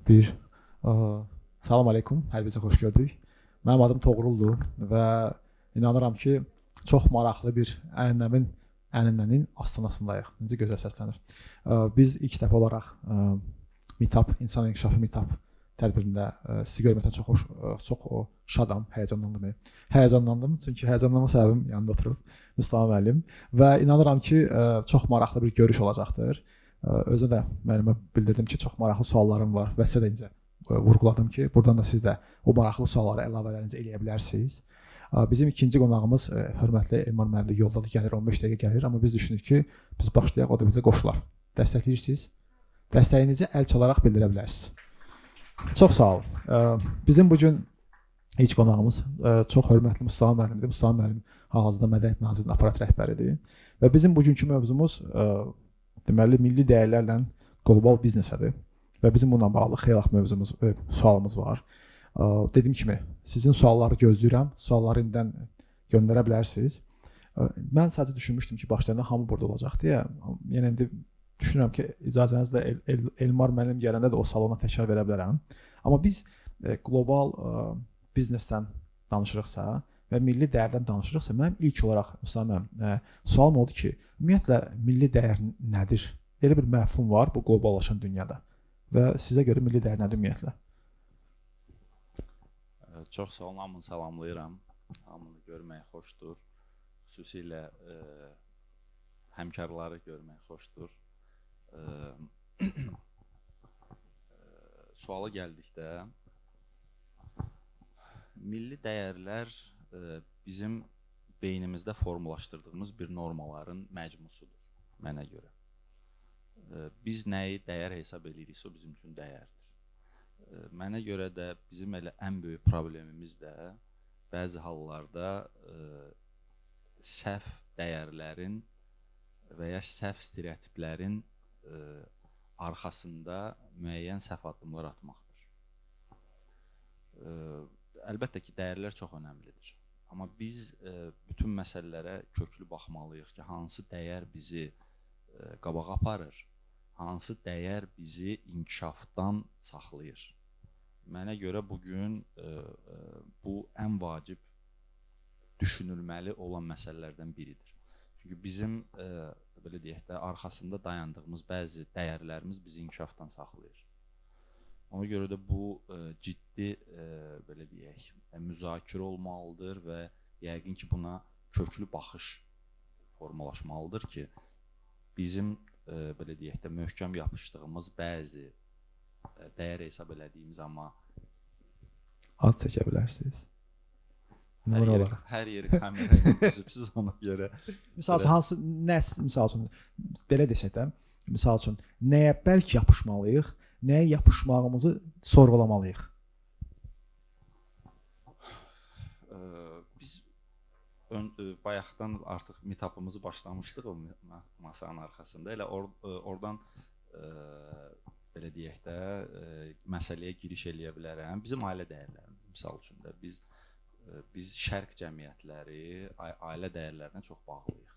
Bir. Salam aleykum, hər birinizə xoş gördük. Mənim adım Toğruldur və inanıram ki, çox maraqlı bir ənənənin astanasındayıq. Necə gözəl səslənir. Biz ilk dəfə olaraq Meetup, İnsan İnkişafı Meetup tədbirində sizi görməkdən çox xoş, çox şadam, həyəcanlandım. Həyəcanlandım, çünki həyəcanlanma səbəbim yanında oturub Mustafa müəllim və inanıram ki, çox maraqlı bir görüş olacaqdır. Özünə də müəllimə bildirdim ki, çox maraqlı suallarım var və sizə də incə vurğuladım ki, buradan da siz də o maraqlı suallara əlavələrinizi eləyə bilərsiniz. Bizim ikinci qonağımız hörmətli Elmar müəllim də yoldadır, gəlir, 15 dəqiqə gəlir, amma biz düşünürük ki, biz başlayaq, o da bizə qoşular. Dəstəkləyirsiz? Dəstəyinizi əl çalaraq bildirə bilərsiniz. Çox sağ olun. Bizim bu gün ilk qonağımız çox hörmətli Mustafa müəllimdir. Mustafa müəllim hal-hazırda Mədəniyyət Nazirliyinin aparat rəhbəridir. Və bizim bugünkü mövzumuz deməli milli dəyərlərlə qlobal biznesədir. Və bizim bununla bağlı xeyli mövzumuz, sualımız var. Dediyim kimi, sizin sualları gözləyirəm. Sualları indidən göndərə bilərsiniz. Mən sadəcə düşünmüşdüm ki, başlayanda hamı burada olacaq deyə. Yəni indi düşünürəm ki, icazənizlə Elmar müəllim gələndə də o salona təkrar verə bilərəm. Amma biz qlobal biznesdən danışırıqsa və milli dəyərdən danışırıqsa, mənim ilk olaraq Mustafa müəllim, sualım oldu ki, ümumiyyətlə milli dəyər nədir? Elə bir məfhum var bu qloballaşan dünyada. Və sizə görə milli dəyər nədir ümumiyyətlə? Çox sağ olun, hamını salamlayıram. Hamını görmək xoşdur. Xüsusilə həmkarları görmək xoşdur. Suala gəldikdə, milli dəyərlər bizim beynimizdə formalaşdırdığımız bir normaların məcmusudur mənə görə. Biz nəyi dəyər hesab eləyiriksə, o bizim üçün dəyərdir. Mənə görə də bizim elə ən böyük problemimiz də bəzi hallarda səhv dəyərlərin və ya səhv stereotiplərin arxasında müəyyən səhv addımlar atmaqdır. Əlbəttə ki, dəyərlər çox önəmlidir. Amma biz bütün məsələlərə köklü baxmalıyıq ki, hansı dəyər bizi qabağa aparır, hansı dəyər bizi inkişafdan saxlayır. Mənə görə bugün bu ən vacib düşünülməli olan məsələlərdən biridir. Çünki bizim belə deyək də, arxasında dayandığımız bəzi dəyərlərimiz bizi inkişafdan saxlayır. Ona görə də bu ciddi belə deyək, müzakirə olmalıdır və yəqin ki, buna köklü baxış formalaşmalıdır ki, bizim belə deyək də, möhkəm yapışdığımız bəzi dəyər hesab elədiyimiz, amma ad çəkə bilərsiniz. Hər yeri, hər yeri kameraya düzübsüz ona görə. Misal üçün, hansı, nə, misal üçün, belə desək də, misal üçün, nəyə bərk yapışmalıyıq, nəyə yapışmağımızı sorğulamalıyıq? Biz bayaqdan artıq meetup'ımızı başlamışdıq o masanın arxasında. Elə oradan belə deyək də, məsələyə giriş eləyə bilərəm. Bizim ailə dəyərlərimiz, misal üçün də, biz şərq cəmiyyətləri ailə dəyərlərinə çox bağlıyıq.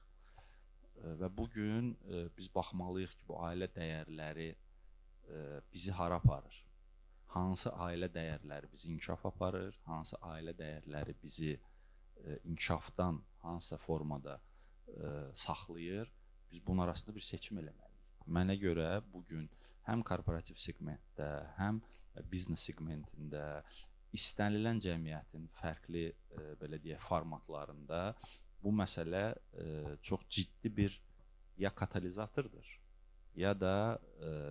Və bugün biz baxmalıyıq ki, bu ailə dəyərləri bizi hara aparır? Hansı ailə dəyərləri bizi inkişaf aparır? Hansı ailə dəyərləri bizi inkişafdan hansısa formada saxlayır? Biz bunun arasında bir seçim eləməliyik. Mənə görə bugün həm korporativ segmentdə, həm biznes segmentində, istənilən cəmiyyətin fərqli belə deyək, formatlarında bu məsələ çox ciddi bir ya katalizatordur, ya da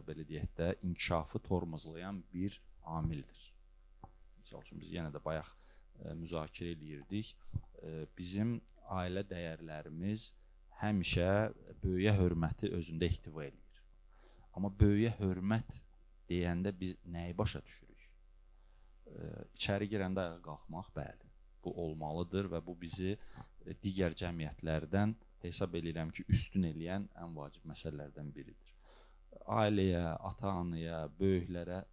belə deyək də, inkişafı tormozlayan bir amildir. Misal üçün, biz yenə də bayaq müzakirə eləyirdik. Bizim ailə dəyərlərimiz həmişə böyüyə hörməti özündə ehtiva eləyir. Amma böyüyə hörmət deyəndə biz nəyi başa düşürük? İçəri girəndə ayağa qalxmaq, bəli, bu olmalıdır və bu bizi digər cəmiyyətlərdən hesab eləyirəm ki, üstün eləyən ən vacib məsələlərdən biridir. Ailəyə, ata-anaya, böyüklərə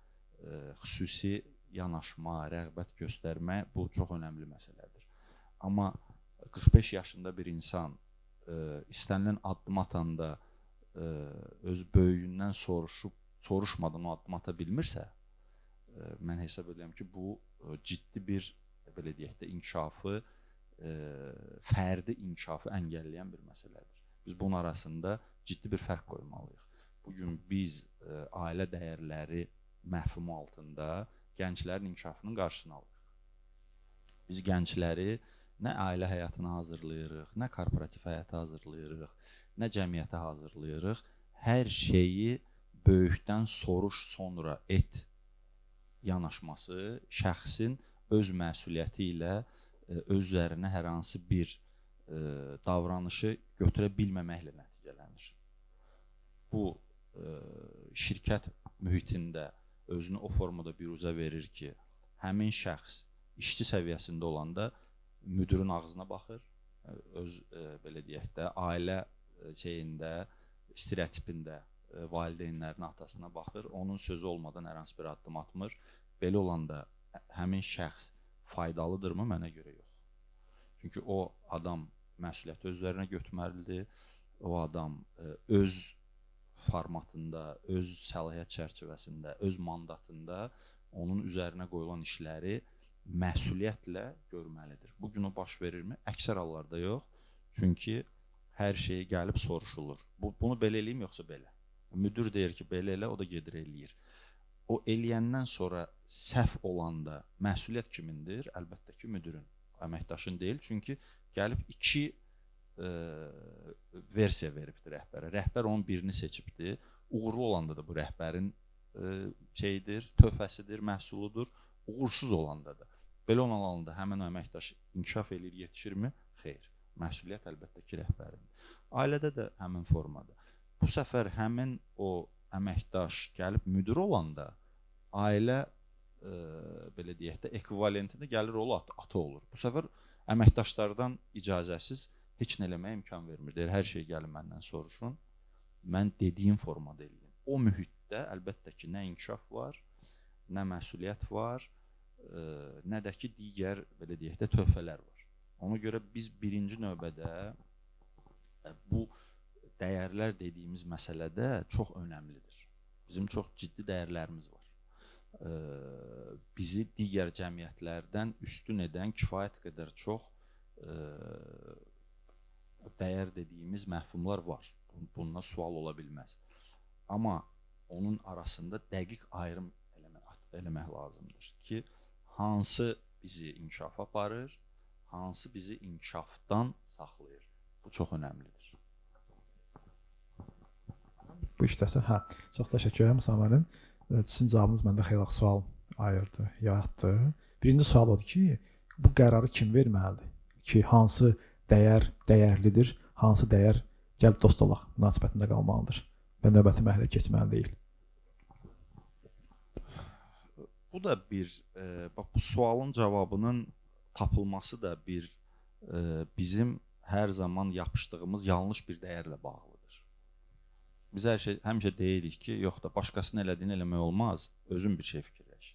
xüsusi yanaşma, rəğbət göstərmə bu çox önəmli məsələdir. Amma 45 yaşında bir insan istənilən addım atanda öz böyüyündən soruşmadan o addım ata bilmirsə, Mən hesab edirəm ki, bu ciddi bir, belə deyək də, inkişafı, fərdi inkişafı əngəlləyən bir məsələdir. Biz bunun arasında ciddi bir fərq qoymalıyıq. Bu gün biz ailə dəyərləri məfhumu altında gənclərin inkişafının qarşısını alırıq. Biz gəncləri nə ailə həyatına hazırlayırıq, nə korporativ həyata hazırlayırıq, nə cəmiyyətə hazırlayırıq. Hər şeyi böyükdən soruş, sonra et yanaşması şəxsin öz məsuliyyəti ilə öz üzərinə hər hansı bir davranışı götürə bilməməklə nəticələnir. Bu şirkət mühitində özünü o formada biruzə verir ki, həmin şəxs işçi səviyyəsində olanda müdirin ağzına baxır, öz belə deyək də ailə şeyində, stereotipində valideynlərinin, atasına baxır, onun sözü olmadan hər hansı bir addım atmır. Belə olanda həmin şəxs faydalıdırmı? Mənə görə yox. Çünki o adam məsuliyyəti öz üzərinə götürməlidir. O adam öz formatında, öz səlahiyyət çərçivəsində, öz mandatında onun üzərinə qoyulan işləri məsuliyyətlə görməlidir. Bu gün o baş verirmi? Əksər hallarda yox. Çünki hər şeyi gəlib soruşulur. Bunu belə eləyim yoxsa belə? Müdür deyir ki, belə elə, o da gedir eləyir. O eləyəndən sonra səhv olanda məsuliyyət kimindir? Əlbəttə ki, müdürün, əməkdaşın deyil. Çünki gəlib iki versiya veribdir rəhbərə. Rəhbər onun birini seçibdir. Uğurlu olanda da bu rəhbərin şeyidir, töhfəsidir, məhsuludur. Uğursuz olanda da. Belə olan halda həmin əməkdaş inkişaf eləyir, yetişirmi? Xeyr. Məsuliyyət əlbəttə ki, rəhbərindir. Ailədə də həmin formada. Bu səfər həmin o əməkdaş gəlib müdür olanda ailə belə deyək də ekvivalentində gəlir o ata olur. Bu səfər əməkdaşlardan icazəsiz heç nə eləməyə imkan vermir. Deyir, hər şey gəlin məndən soruşun. Mən dediyim formada eləyim. O mühitdə əlbəttə ki, nə inkişaf var, nə məsuliyyət var, nə də ki digər belə deyək də töhfələr var. Ona görə biz birinci növbədə bu dəyərlər dediyimiz məsələdə çox önəmlidir. Bizim çox ciddi dəyərlərimiz var. Bizi digər cəmiyyətlərdən üstün edən kifayət qədər çox dəyər dediyimiz məfhumlar var. Bundan sual ola bilməz. Amma onun arasında dəqiq ayrım eləmək lazımdır ki, hansı bizi inkişafa aparır, hansı bizi inkişafdan saxlayır. Bu çox önəmlidir. Bu işdəsə, hə. Çox təşəkkür edirəm Musa müəllim. Sizin cavabınız məndə xeyli sual ayırdı, yaratdı. Birinci sual odur ki, bu qərarı kim verməlidir? Ki, hansı dəyər dəyərlidir, hansı dəyər gəl dost olaq münasibətində qalmalıdır və növbəti mərhələyə keçməli deyil. Bu da bir, bax bu sualın cavabının tapılması da bir bizim hər zaman yapışdığımız yanlış bir dəyərlə bağlıdır. Biz hər şey həmişə deyirik ki, yox da başqasının elədiyini eləmək olmaz, özün bir şey fikirləş.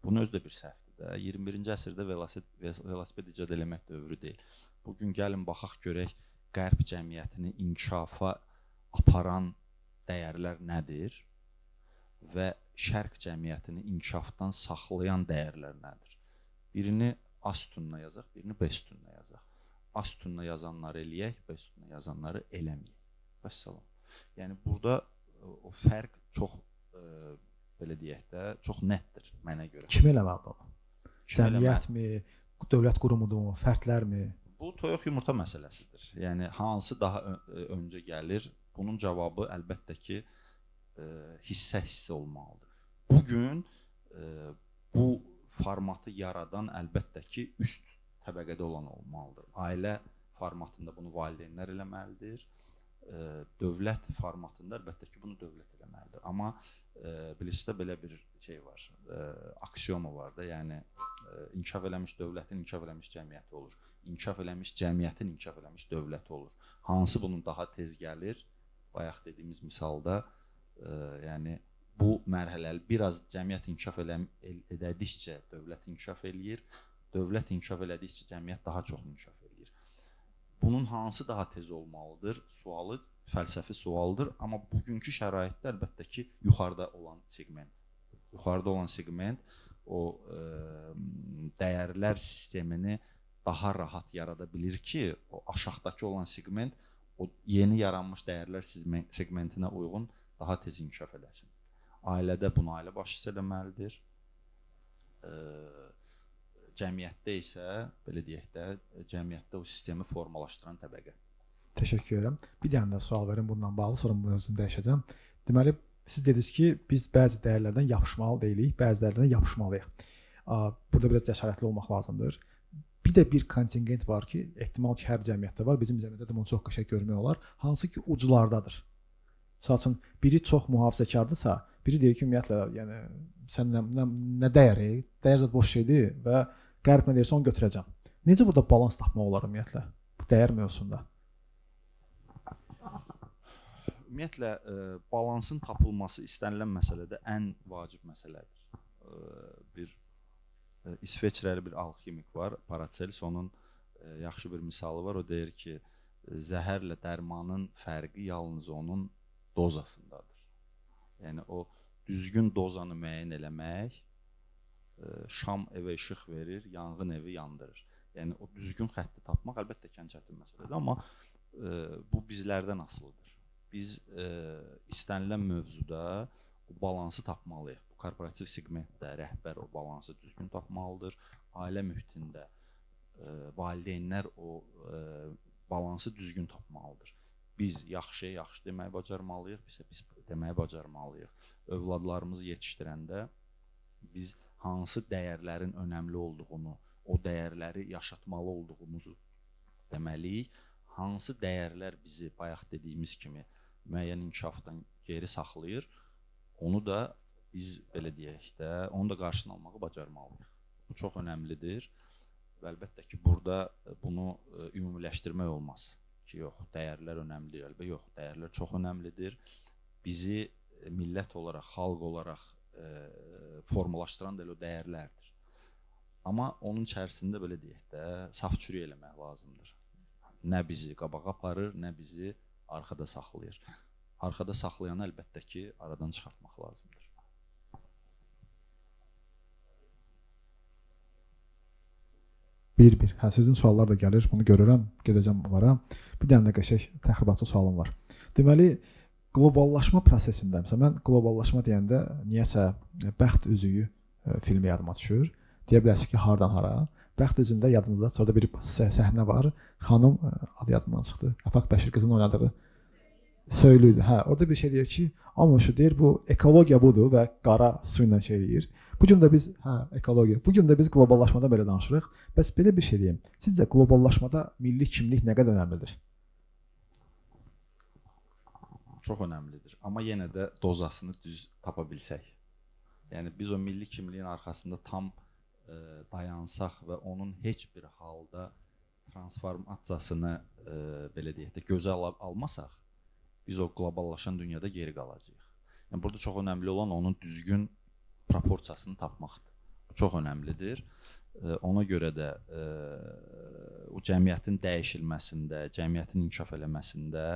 Bunun özü də bir səhvdir də. 21-ci əsrdə velosiped icad eləmək dövrü deyil. Bu gün gəlin baxaq görək Qərb cəmiyyətini inkişafa aparan dəyərlər nədir və Şərq cəmiyyətini inkişafdan saxlayan dəyərlər nədir? Birini A sütununa yazaq, birini B sütununa yazaq. A sütununa yazanları eləyək, B sütununa yazanları eləməyək. Vəssalam. Yəni burada o fərq çox belə deyək də, çox nətdir mənə görə. Kim eləməlidir onu? Cəmiyyətmi, dövlət qurumudur, fərdlərmi? Bu toyuq yumurta məsələsidir. Yəni hansı daha öncə gəlir? Bunun cavabı əlbəttə ki, hissə-hissə olmalıdır. Bu gün bu formatı yaradan əlbəttə ki, üst təbəqədə olan olmalıdır. Ailə formatında bunu valideynlər eləməlidir. Dövlət formatında əlbəttə ki, bunu dövlət eləməlidir. Amma bilirsiniz də belə bir şey var, aksioma var da, yəni inkişaf eləmiş dövlətin inkişaf eləmiş cəmiyyəti olur. İnkişaf eləmiş cəmiyyətin inkişaf eləmiş dövləti olur. Hansı bunun daha tez gəlir? Bayaq dediyimiz misalda, yəni bu mərhələli biraz cəmiyyət inkişaf elədikcə dövlət inkişaf eləyir, dövlət inkişaf elədikcə cəmiyyət daha çox inkişaf eləyir. Bunun hansı daha tez olmalıdır? Sualı fəlsəfi sualdır, amma bugünkü şəraitdə əlbəttə ki, yuxarıda olan segment Yuxarıda olan seqment o dəyərlər sistemini daha rahat yarada bilir ki, o aşağıdakı olan seqment o yeni yaranmış dəyərlər seqmentinə uyğun daha tez inkişaf eləsin. Ailədə bunu ailə başçısı eləməlidir. Cəmiyyətdə isə, belə deyək də, cəmiyyətdə o sistemi formalaşdıran təbəqə. Təşəkkür edirəm. Bir dənə də sual verim bununla bağlı, sonra mövzunu dəyişəcəm. Deməli, siz dediniz ki, biz bəzi dəyərlərdən yapışmalı deyilik, bəzi dəyərlərdən yapışmalıyıq. Burada biraz cəsarətli olmaq lazımdır. Bir də bir kontingent var ki, ehtimal ki, hər cəmiyyətdə var. Bizim cəmiyyətdə də bunu çox qəşəng görmək olar. Hansı ki, uclardadır. Məsəl üçün, biri çox mühafizəkardırsa, biri deyir ki, ümumiyyətlə, yəni sən nə dəyəri, dəyər zad boş şeydir və qərb nə deyirsə onu götürəcəm. Necə burada balans tapmaq olar ümumiyyətlə bu dəyər mövzusunda? Ümumiyyətlə, balansın tapılması istənilən məsələdə ən vacib məsələdir. Bir İsveçrəli bir alximik var, Paracels, onun yaxşı bir misalı var. O deyir ki, zəhərlə dərmanın fərqi yalnız onun dozasındadır. Yəni o düzgün dozanı müəyyən eləmək, şam evə işıq verir, yanğın evi yandırır. Yəni o düzgün xətti tapmaq əlbəttə ki, ən çətin məsələdir, amma bu bizlərdən asılıdır. Biz istənilən mövzuda o balansı tapmalıyıq. Bu korporativ segmentdə rəhbər o balansı düzgün tapmalıdır. Ailə mühitində valideynlər o balansı düzgün tapmalıdır. Biz yaxşıya yaxşı deməyi bacarmalıyıq, pisə pis deməyi bacarmalıyıq. Övladlarımızı yetişdirəndə biz hansı dəyərlərin önəmli olduğunu, o dəyərləri yaşatmalı olduğumuzu deməliyik. Hansı dəyərlər bizi bayaq dediyimiz kimi müəyyən inkişafdan geri saxlayır, onu da biz belə deyək də, onu da qarşısını almağı bacarmalıyıq. Bu çox önəmlidir və əlbəttə ki, burada bunu ümumiləşdirmək olmaz ki, yox, dəyərlər önəmlidir. Əlbəttə yox, dəyərlər çox önəmlidir. Bizi millət olaraq, xalq olaraq formalaşdıran da elə o dəyərlərdir. Amma onun içərisində belə deyək də, saf çürük eləmək lazımdır. Nə bizi qabağa aparır, nə bizi arxada saxlayır. Arxada saxlayanı əlbəttə ki, aradan çıxartmaq lazımdır. Bir-bir. Hə, sizin suallar da gəlir, bunu görürəm, gedəcəm bunlara. Bir dənə də qəşəng təxribatçı sualım var. Deməli, qloballaşma prosesində, məsələn, mən qloballaşma deyəndə niyəsə Bəxt üzüyü filmi yadıma düşür. Deyə bilərsiniz ki, hardan hara? Bəxt üzündə yadınızda orada bir səhnə var. Xanım, adı yadımdan çıxdı, Afaq Bəşir qızın oynadığı Söylüydü. Hə, orada bir şey deyir ki, amma şu deyir, bu ekologiya budur və qara su ilə şey eləyir. Bu gün də biz, hə, ekologiya. Bu gün də biz qloballaşmada belə danışırıq. Bəs belə bir şey deyim. Sizcə qloballaşmada milli kimlik nə qədər önəmlidir? Çox önəmlidir. Amma yenə də dozasını düz tapa bilsək. Yəni biz o milli kimliyin arxasında tam dayansaq və onun heç bir halda transformasiyasını belə deyək də gözə almasaq, biz o qloballaşan dünyada geri qalacağıq. Yəni burada çox önəmli olan onun düzgün proporsiyasını tapmaqdır. Bu çox önəmlidir. Ona görə də o cəmiyyətin dəyişilməsində, cəmiyyətin inkişaf eləməsində,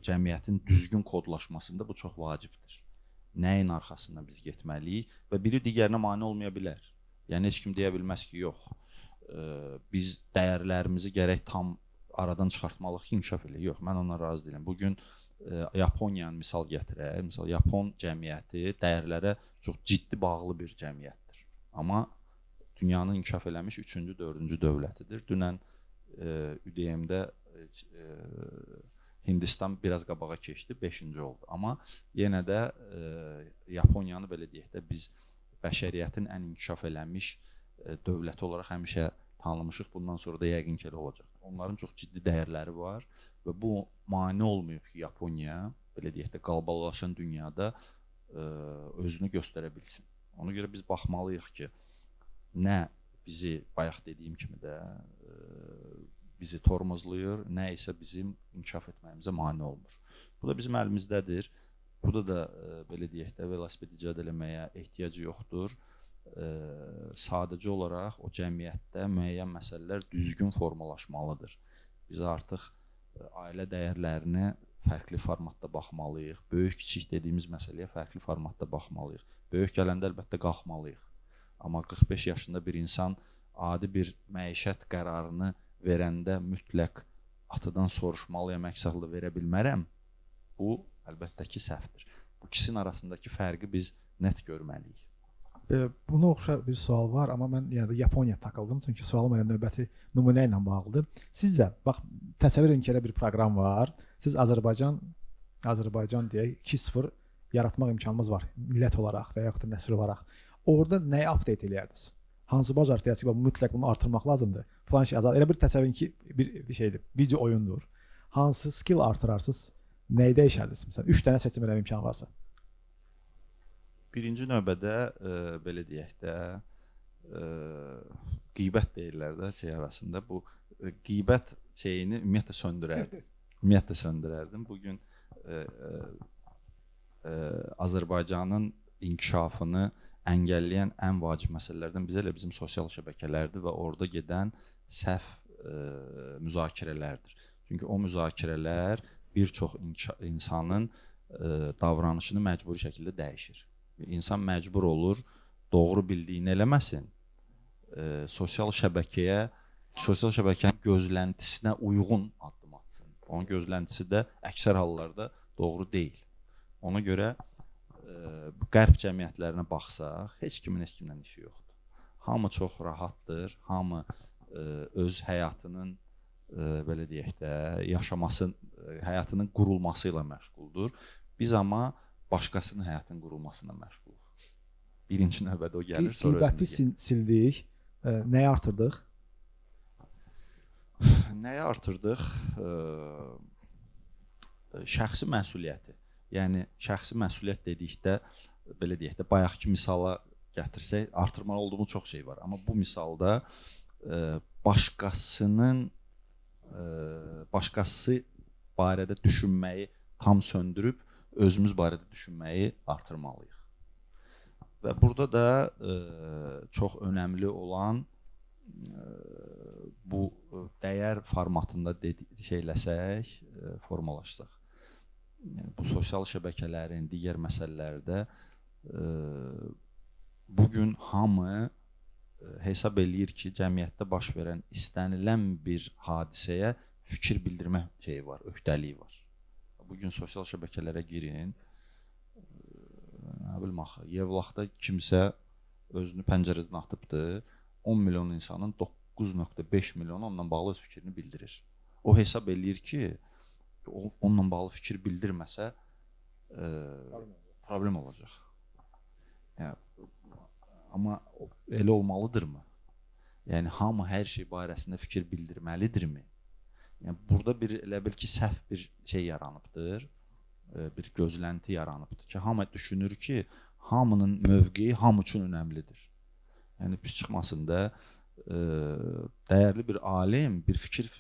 cəmiyyətin düzgün kodlaşmasında bu çox vacibdir. Nəyin arxasından biz getməliyik və biri digərinə mane olmaya bilər. Yəni heç kim deyə bilməz ki, yox, biz dəyərlərimizi gərək tam aradan çıxartmalıyıq ki, inkişaf eləyək. Yox, mən ondan razı deyiləm. Bugün Yaponiyanı misal gətirək. Misal, Yapon cəmiyyəti dəyərlərə çox ciddi bağlı bir cəmiyyətdir. Amma dünyanın inkişaf eləmiş 3-cü, 4-cü dövlətidir. Dünən ÜDM-də Hindistan biraz qabağa keçdi, 5-ci oldu. Amma yenə də Yaponiyanı belə deyək də biz bəşəriyyətin ən inkişaf eləmiş dövləti olaraq həmişə tanımışıq. Bundan sonra da yəqin ki elə olacaq. Onların çox ciddi dəyərləri var və bu mane olmayıb ki, Yaponiya belə deyək də qloballaşan dünyada özünü göstərə bilsin. Ona görə biz baxmalıyıq ki, nə bizi bayaq dediyim kimi də bizi tormozlayır, nə isə bizim inkişaf etməyimizə mane olmur. Bu da bizim əlimizdədir. Burada da belə deyək də velosiped icad eləməyə ehtiyacı yoxdur. Sadəcə olaraq o cəmiyyətdə müəyyən məsələlər düzgün formalaşmalıdır. Biz artıq ailə dəyərlərini fərqli formatda baxmalıyıq. Böyük-kiçik dediyimiz məsələyə fərqli formatda baxmalıyıq. Böyük gələndə əlbəttə qalxmalıyıq. Amma 45 yaşında bir insan adi bir məişət qərarını verəndə mütləq atadan soruşmalıyam, əks halda verə bilmərəm. Bu əlbəttə ki, səhvdir. Bu ikisinin arasındakı fərqi biz nət görməliyik. Buna oxşar bir sual var, amma mən yenə də Yaponiya takıldım, çünki sualım elə növbəti nümunə ilə bağlıdır. Sizcə, bax, təsəvvür edin ki, elə bir proqram var. Siz Azərbaycan deyək 2.0 yaratmaq imkanınız var millət olaraq və yaxud da nəsil olaraq. Orada nəyi update eləyərdiniz? Hansı bacarıq deyəsiniz ki, mütləq bunu artırmaq lazımdır? Falan şey azal. Elə bir təsəvvür edin ki, bir şeydir, video oyundur. Hansı skill artırarsınız? Nəyi dəyişərdiniz? Məsələn, 3 dənə seçim eləmə imkanı varsa. Birinci növbədə belə deyək də, qeybət deyirlər də şey arasında, bu qeybət şeyini ümumiyyətlə söndürərdim. Ümumiyyətlə söndürərdim. Bu gün Azərbaycanın inkişafını əngəlləyən ən vacib məsələlərdən bizə elə bizim sosial şəbəkələrdir və orada gedən səhv müzakirələrdir. Çünki o müzakirələr bir çox insanın davranışını məcburi şəkildə dəyişir. İnsan məcbur olur, doğru bildiyini eləməsin, sosial şəbəkənin gözləntisinə uyğun addım atsın. Onun gözləntisi də əksər hallarda doğru deyil. Ona görə qərb cəmiyyətlərinə baxsaq, heç kimin heç kimdən işi yoxdur. Hamı çox rahatdır, hamı öz həyatının, belə deyək də, yaşaması, həyatının qurulması ilə məşğuldur. Biz amma başqasının həyatının qurulmasına məşğuluq. Birinci növbədə o gəlir, sonra qiyməti sildik, nəyi artırdıq? Nəyi artırdıq? Şəxsi məsuliyyəti. Yəni, şəxsi məsuliyyət dedikdə, belə deyək də, bayaqki misala gətirsək, artırmalı olduğumuz çox şey var. Amma bu misalda başqası barədə düşünməyi tam söndürüb, özümüz barədə düşünməyi artırmalıyıq. Və burada da çox önəmli olan bu dəyər formatında şeyləsək, formalaşsaq. Yəni, bu sosial şəbəkələrin, digər məsələlərdə bugün hamı hesab eləyir ki, cəmiyyətdə baş verən istənilən bir hadisəyə fikir bildirmə şeyi var, öhdəliyi var. Bugün sosial şəbəkələrə girin, nə bilim axı, Yevlaxda kimsə özünü pəncərədən atıbdır, 10 milyon insanın 9.5 milyonu onunla bağlı öz fikrini bildirir. O hesab eləyir ki, onunla bağlı fikir bildirməsə problem olacaq. Yəni, amma elə olmalıdırmı? Yəni, hamı hər şey barəsində fikir bildirməlidirmi? Yəni, burada bir, elə bil ki, səhv bir şey yaranıbdır, bir gözlənti yaranıbdır ki, hamı düşünür ki, hamının mövqeyi hamı üçün önəmlidir. Yəni, pis çıxmasın da, dəyərli bir alim bir fikir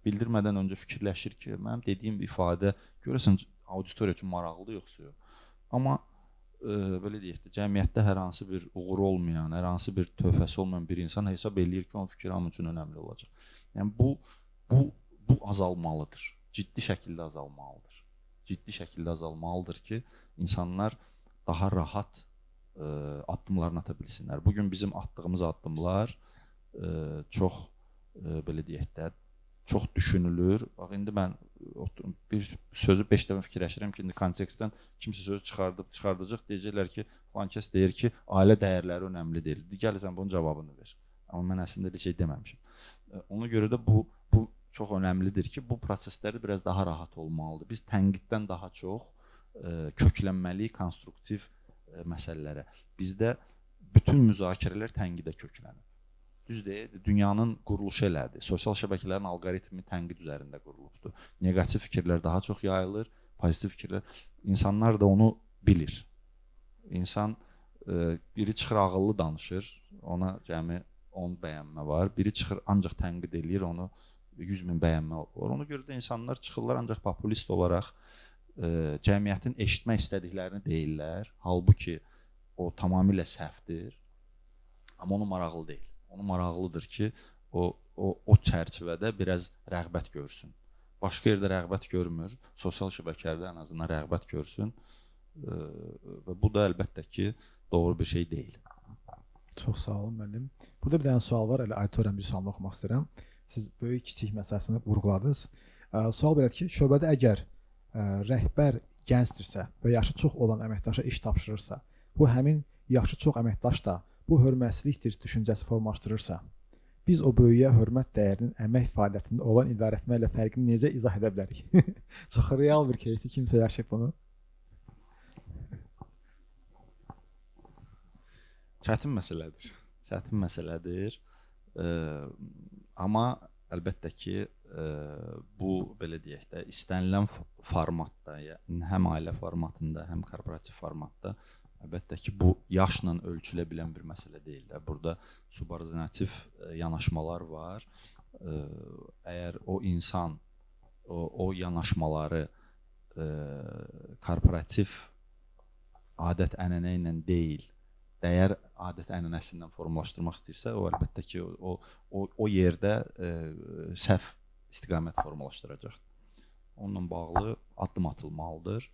bildirmədən öncə fikirləşir ki, mənim dediyim ifadə görəsən auditoriya üçün maraqlıdır yoxsa yox. Amma belə deyək də, cəmiyyətdə hər hansı bir uğuru olmayan, hər hansı bir töhfəsi olmayan bir insan hesab eləyir ki, onun fikri hamı üçün önəmli olacaq. Yəni bu azalmalıdır. Ciddi şəkildə azalmalıdır. Ciddi şəkildə azalmalıdır ki, insanlar daha rahat addımlarını ata bilsinlər. Bugün bizim atdığımız addımlar çox belə deyək də, çox düşünülür. Bax, indi mən bir sözü 5 dəfə fikirləşirəm ki, indi kontekstdən kimsə sözü çıxardacaq, deyəcəklər ki, filan kəs deyir ki, ailə dəyərləri önəmli deyil. Gəl sən bunun cavabını ver. Amma mən əslində elə şey deməmişim. Ona görə də bu çox önəmlidir ki, bu proseslərdə biraz daha rahat olmalıdır. Biz tənqiddən daha çox köklənməliyik konstruktiv məsələlərə. Bizdə bütün müzakirələr tənqidə köklənir. Düz deyil, dünyanın quruluşu elədir. Sosial şəbəkələrin alqoritmi tənqid üzərində qurulubdur. Neqativ fikirlər daha çox yayılır, pozitiv fikirlər. İnsanlar da onu bilir. İnsan biri çıxır ağıllı danışır, ona cəmi 10 bəyənmə var. Biri çıxır ancaq tənqid eləyir, onu 100 min bəyənmə var. Ona görə də insanlar çıxırlar ancaq populist olaraq cəmiyyətin eşitmək istədiklərini deyirlər. Halbuki o tamamilə səhvdir. Amma onu maraqlı deyil. Onu maraqlıdır ki, o çərçivədə biraz rəğbət görsün. Başqa yerdə rəğbət görmür, sosial şəbəkələrdə ən azından rəğbət görsün. Və bu da əlbəttə ki, doğru bir şey deyil. Çox sağ olun müəllim. Burada bir dənə sual var, elə auditoriyanın bir sualını oxumaq istəyirəm. Siz böyük kiçik məsələsini vurğuladınız. Sual belədir ki, şöbədə əgər rəhbər gəncdirsə və yaşı çox olan əməkdaşa iş tapşırırsa, bu həmin yaşı çox əməkdaş da bu hörmətsizlikdir düşüncəsi formalaşdırırsa, biz o böyüyə hörmət dəyərinin əmək fəaliyyətində olan idarəetmə ilə fərqini necə izah edə bilərik? Çox real bir кейsdir, kimsə yaşayıb bunu. Çətin məsələdir. Çətin məsələdir. Amma əlbəttə ki, bu belə deyək də, istənilən formatda, yəni həm ailə formatında, həm korporativ formatda əlbəttə ki, bu yaşla ölçülə bilən bir məsələ deyil də. Burada subordinativ yanaşmalar var. Əgər o insan o yanaşmaları korporativ adət-ənənə ilə deyil, dəyər adət-ənənəsindən formalaşdırmaq istəyirsə, o əlbəttə ki, o yerdə səhv istiqamət formalaşdıracaqdır. Onunla bağlı addım atılmalıdır.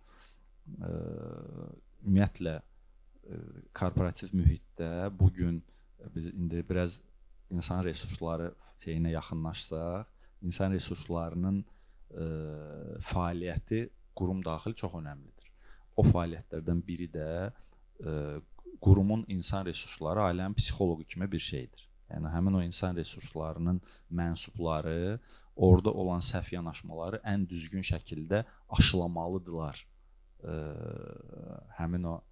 Ümumiyyətlə korporativ mühitdə bu gün biz indi biraz insan resursları şeyinə yaxınlaşsaq, insan resurslarının fəaliyyəti qurum daxil çox önəmlidir. O fəaliyyətlərdən biri də qurumun insan resursları ailənin psixoloqu kimi bir şeydir. Yəni həmin o insan resurslarının mənsubları orada olan səhv yanaşmaları ən düzgün şəkildə aşılamalıdırlar. Həmin o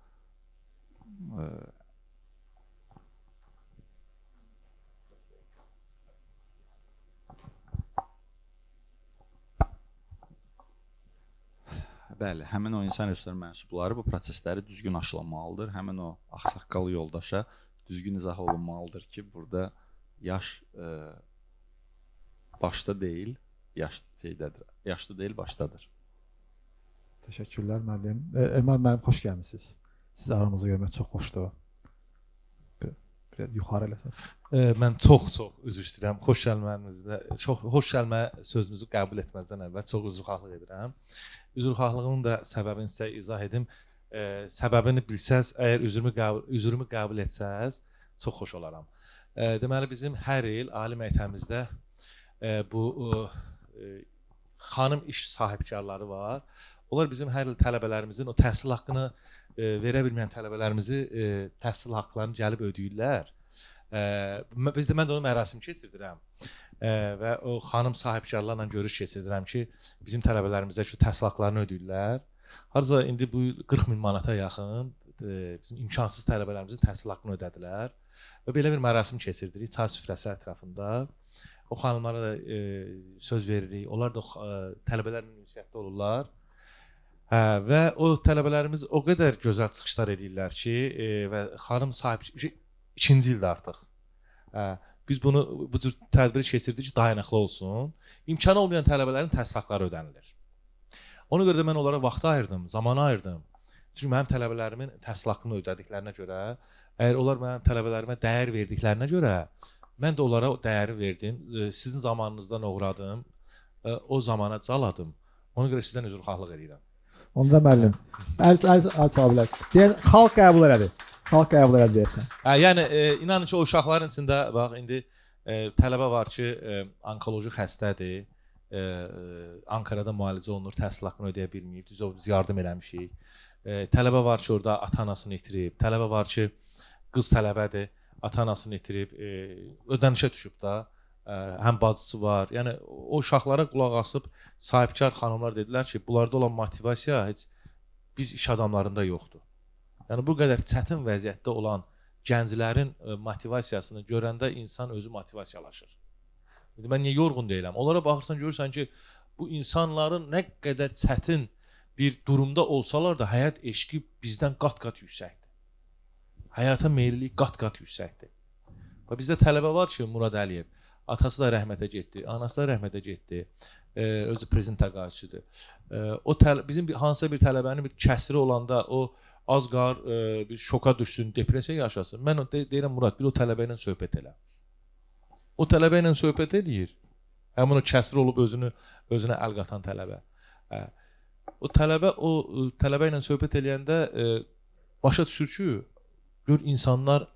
bəli, həmin o insan resursları mənsubları bu prosesləri düzgün aşılamalıdır. Həmin o ağsaqqal yoldaşa düzgün izah olunmalıdır ki, burada yaş başda deyil, yaş şeydədir. Yaşlı deyil, başdadır. Təşəkkürlər müəllim. Elmar müəllim, xoş gəlmisiniz. Sizi aramızda görmək çox xoşdur. Biraz yuxarı eləsən. Mən çox üzr istəyirəm. Xoş gəlmənizdə, çox xoş gəlmə sözünüzü qəbul etməzdən əvvəl çox üzrxahlıq edirəm. Üzrxahlığımın da səbəbini sizə izah edim. Səbəbini bilsəz, əgər üzrümü qəbul etsəz, çox xoş olaram. Deməli bizim hər il ali məktəbimizdə bu xanım iş sahibkarları var. Onlar bizim hər il tələbələrimizin o təhsil haqqını verə bilməyən tələbələrimizi təhsil haqqlarını gəlib ödəyirlər. Biz də mən də onu mərasim keçirdirəm və o xanım sahibkarlarla görüş keçirdirəm ki, bizim tələbələrimizə şu təhsil haqqlarını ödəyirlər. Harca indi bu 40 min manata yaxın bizim imkansız tələbələrimizin təhsil haqqını ödədilər və belə bir mərasim keçirdirik çay süfrəsi ətrafında. O xanımlara da söz veririk. Onlar da tələbələrlə ünsiyyətdə olurlar. Hə, və o tələbələrimiz o qədər gözəl çıxışlar edirlər ki, və xanım sahib ikinci ildir artıq. Hə, biz bunu bu cür tədbir keçirdik ki, dayanaqlı olsun. İmkanı olmayan tələbələrin təhsil haqqları ödənilir. Ona görə də mən onlara vaxt ayırdım, zaman ayırdım. Çünki mənim tələbələrimin təhsil haqqını ödədiklərinə görə, əgər onlar mənim tələbələrimə dəyər verdiklərinə görə, mən də onlara o dəyəri verdim. Sizin zamanınızdan uğradım, o zamana caladım. Ona görə sizdən üzrxahlıq edirəm. Onda müəllim, əl çala bilər. Deyək, xalq qəbul elədi. Xalq qəbul elədi deyəsən. Hə, yəni inanın ki, o uşaqların içində bax indi tələbə var ki, onkoloji xəstədir. Ankarada müalicə olunur, təhsil haqqını ödəyə bilməyib. Düz o biz yardım eləmişik. Tələbə var ki, orada ata-anasını itirib. Tələbə var ki, qız tələbədir, ata-anasını itirib, ödənişə düşüb da. Həm bacısı var. Yəni o uşaqlara qulaq asıb sahibkar xanımlar dedilər ki, bunlarda olan motivasiya heç biz iş adamlarında yoxdur. Yəni bu qədər çətin vəziyyətdə olan gənclərin motivasiyasını görəndə insan özü motivasiyalaşır. İndi mən niyə yorğun deyiləm? Onlara baxırsan, görürsən ki, bu insanların nə qədər çətin bir durumda olsalar da həyat eşqi bizdən qat-qat yüksəkdir. Həyata meyillilik qat-qat yüksəkdir. Və bizdə tələbə var ki, Murad Əliyev, atası da rəhmətə getdi, anası da rəhmətə getdi, özü prezident təqaüdçüdür. O bizim hansısa bir tələbənin bir kəsiri olanda o az qar bir şoka düşsün, depressiya yaşasın. Mən deyirəm Murad, bir o tələbə ilə söhbət elə. O tələbə ilə söhbət eləyir. Həmin o kəsir olub özünə əl qatan tələbə. O tələbə tələbə ilə söhbət eləyəndə başa düşür ki, gör insanlar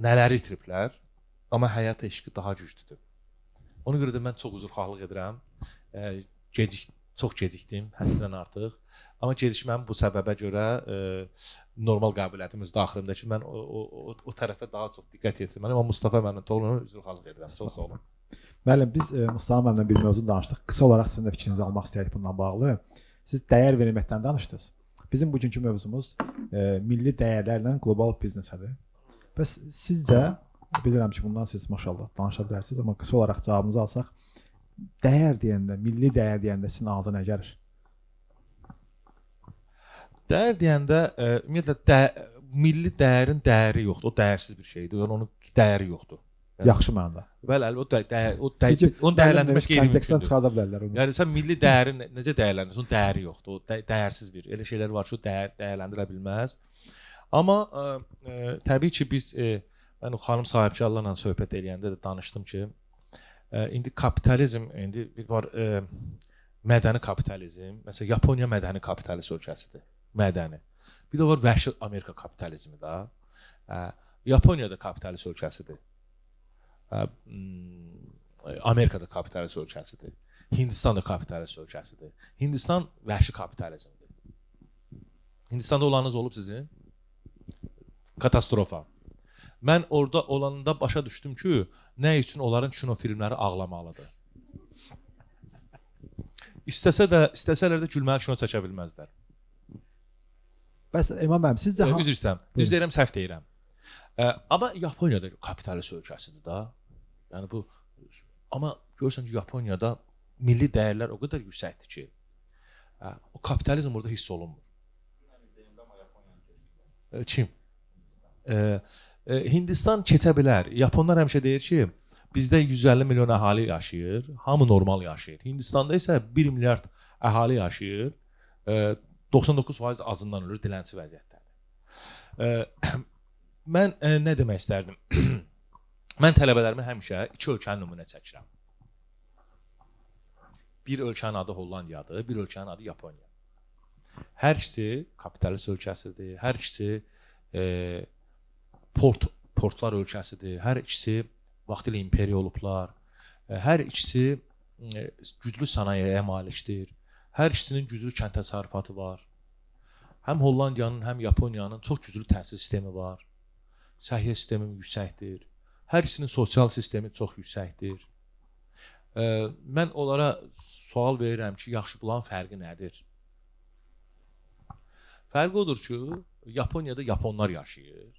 nələri itiriblər, amma həyat eşqi daha güclüdür. Ona görə də mən çox üzrxahlıq edirəm. Çox gecikdim, həddindən artıq. Amma gecikməm bu səbəbə görə normal qəbul öz daxilimdə ki, mən o tərəfə daha çox diqqət yetirməliyəm. Amma Mustafa müəllimlə Toğrulla üzrxahlıq edirəm. Çox sağ olun. Müəllim, biz Mustafa müəllimlə bir mövzu danışdıq. Qısa olaraq sizin də fikrinizi almaq istəyirik bundan bağlı. Siz dəyər verməkdən danışdınız. Bizim bugünkü mövzumuz milli dəyərlərlə qlobal biznesədir. Bəs sizcə, bilirəm ki, bundan siz maşallah danışa bilərsiniz, amma qısa olaraq cavabınızı alsaq, dəyər deyəndə, milli dəyər deyəndə sizin ağzına nə gəlir? Dəyər deyəndə ümumiyyətlə milli dəyərin dəyəri yoxdur. O dəyərsiz bir şeydir. Yəni onun dəyəri yoxdur. Yəni, yaxşı mənada. Bəli, əlbəttə o onu dəyərləndirmək qeyri-mümkündür. Kontekstdən çıxarda bilərlər onu. Yəni sən milli dəyəri necə dəyərləndirirsən? Onun dəyəri yoxdur. O dəyərsiz bir. Elə şeylər var ki, o dəyərləndirə bilməz. Amma təbii ki, biz mən o xanım sahibkarlarla söhbət eləyəndə də danışdım ki, indi kapitalizm, indi bir var mədəni kapitalizm. Məsələn, Yaponiya mədəni kapitalist ölkəsidir. Mədəni. Bir də var vəhşi Amerika kapitalizmi də. Yaponiya da kapitalist ölkəsidir. Amerika da kapitalist ölkəsidir. Hindistan da kapitalist ölkəsidir. Hindistan vəhşi kapitalizmdir. Hindistanda olanınız olub sizin? Katastrofa. Mən orada olanda başa düşdüm ki, nə üçün onların kino filmləri ağlamalıdır. İstəsələr də gülməli kino çəkə bilməzlər. Bəs İmam müəllim, sizcə üzr istəyirəm. Düz deyirəm, səhv deyirəm. Amma Yaponiya da kapitalist ölkəsidir da. Yəni bu, amma görürsən ki, Yaponiyada milli dəyərlər o qədər yüksəkdir ki, o kapitalizm orada hiss olunmur. Kim? Hindistan keçə bilər. Yaponlar həmişə deyir ki, bizdə 150 milyon əhali yaşayır, hamı normal yaşayır. Hindistanda isə 1 milyard əhali yaşayır, 99% azından ölür, dilənçi vəziyyətdədir. Mən nə demək istərdim? Mən tələbələrimi həmişə iki ölkənin nümunə çəkirəm. Bir ölkənin adı Hollandiyadır, bir ölkənin adı Yaponiya. Hər ikisi kapitalist ölkəsidir, hər ikisi portlar ölkəsidir, hər ikisi vaxtilə imperiya olublar, hər ikisi güclü sənayeyə malikdir, hər ikisinin güclü kənd təsərrüfatı var. Həm Hollandiyanın, həm Yaponiyanın çox güclü təhsil sistemi var. Səhiyyə sistemi yüksəkdir. Hər ikisinin sosial sistemi çox yüksəkdir. Mən onlara sual verirəm ki, yaxşı bunların fərqi nədir? Fərqi odur ki, Yaponiyada yaponlar yaşayır.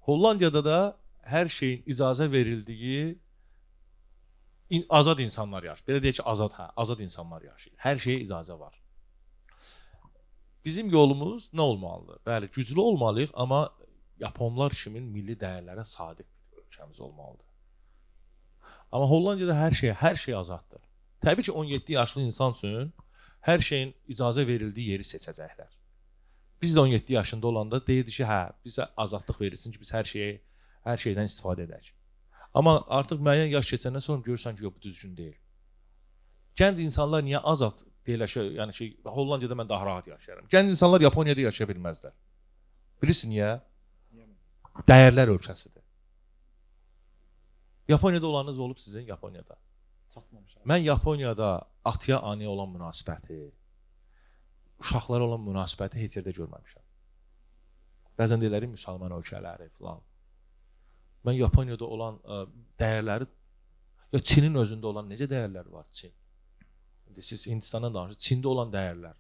Hollandiyada da hər şeyin icazə verildiyi azad insanlar yaşayır. Belə deyək ki, azad insanlar yaşayır. Hər şeyə icazə var. Bizim yolumuz nə olmalıdır? Bəli, güclü olmalıyıq, amma yaponlar kimi milli dəyərlərə sadiq bir ölkəmiz olmalıdır. Amma Hollandiyada hər şey azaddır. Təbii ki, 17 yaşlı insan üçün hər şeyin icazə verildiyi yeri seçəcəklər. Biz də 17 yaşında olanda deyirdi ki, hə, bizə azadlıq verilsin ki, biz hər şeydən istifadə edək. Amma artıq müəyyən yaş keçəndən sonra görürsən ki, yox, bu düzgün deyil. Gənc insanlar niyə azad deyirlər ki, yəni ki, Hollandiyada mən daha rahat yaşayıram. Gənc insanlar Yaponiyada yaşaya bilməzlər. Bilirsin niyə? Dəyərlər ölkəsidir. Yaponiyada olanınız olub sizin Yaponiyada? Çatmamışam. Mən Yaponiyada ataya, anaya olan münasibəti, uşaqlara olan münasibəti heç yerdə görməmişəm. Bəzən deyirlər müsəlman ölkələri filan. Mən Yaponiyada olan dəyərləri, ya Çinin özündə olan necə dəyərlər var Çin? İndi siz Hindistandan danışırsınız, Çində olan dəyərlər.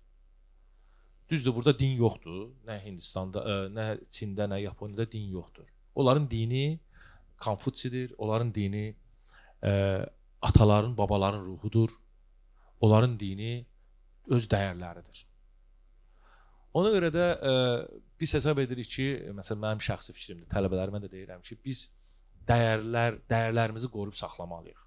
Düzdür, burada din yoxdur. Nə Hindistanda, nə Çində, nə Yaponiyada din yoxdur. Onların dini Konfutsidir, onların dini ataların, babaların ruhudur. Onların dini öz dəyərləridir. Ona görə də biz hesab edirik ki, məsələn mənim şəxsi fikrimdir, tələbələrimə də deyirəm ki, biz dəyərlərimizi qoruyub saxlamalıyıq.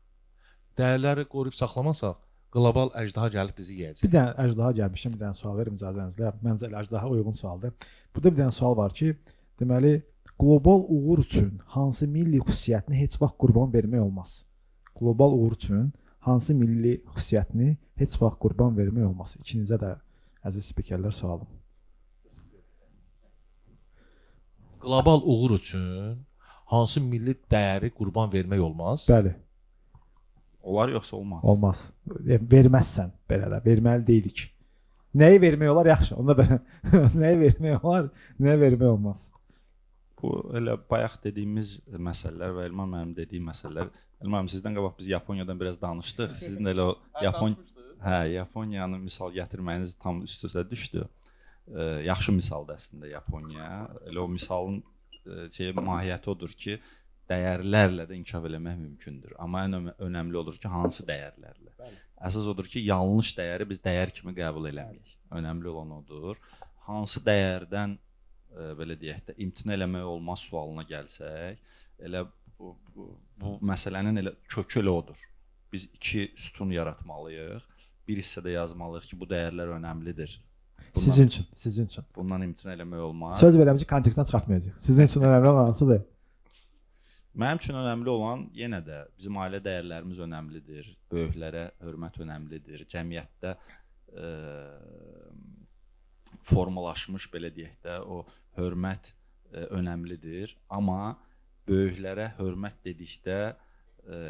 Dəyərləri qoruyub saxlamasaq, qlobal əjdaha gəlib bizi yeyəcək. Bir dənə əjdaha gəlmişəm, bir dənə sual verim icazənizlə. Məncə elə əjdaha uyğun sualdır. Burada bir dənə sual var ki, deməli, qlobal uğur üçün hansı milli xüsusiyyətini heç vaxt qurban vermək olmaz? Qlobal uğur üçün hansı milli xüsusiyyətini heç vaxt qurban vermək olmaz? İkinizə də əziz spikerlər sualım. Qlobal uğur üçün hansı milli dəyəri qurban vermək olmaz? Bəli. Olar yoxsa olmaz? Olmaz. Verməzsən belə də, verməli deyilik. Nəyi vermək olar? Yaxşı, onda belə. Nəyi vermək olar, nəyi vermək olmaz? Bu elə bayaq dediyimiz məsələlər və Elmar mənim dediyim məsələlər. Elmar müəllim, sizdən qabaq biz Yaponiyadan biraz danışdıq. Sizin də elə o Yaponiyanı misal gətirməyiniz tam üst-üstə düşdü. Yaxşı misaldır əslində Yaponiya. Elə o misalın mahiyyəti odur ki, dəyərlərlə də inkişaf eləmək mümkündür. Amma ən önəmli odur ki, hansı dəyərlərlə. Bəli. Əsas odur ki, yanlış dəyəri biz dəyər kimi qəbul eləməyik. Önəmli olan odur. Hansı dəyərdən belə deyək də imtina eləmək olmaz sualına gəlsək, elə bu məsələnin elə kökü elə odur. Biz iki sütun yaratmalıyıq. Bir hissədə yazmalıyıq ki, bu dəyərlər önəmlidir. Bundan, sizin üçün. Bundan imtina eləmək olmaz. Söz verirəm ki, kontekstdən çıxartmayacağıq. Sizin üçün önəmli olan hansıdır? Mənim üçün önəmli olan yenə də bizim ailə dəyərlərimiz önəmlidir, böyüklərə hörmət önəmlidir, cəmiyyətdə formalaşmış belə deyək də o hörmət önəmlidir. Amma böyüklərə hörmət dedikdə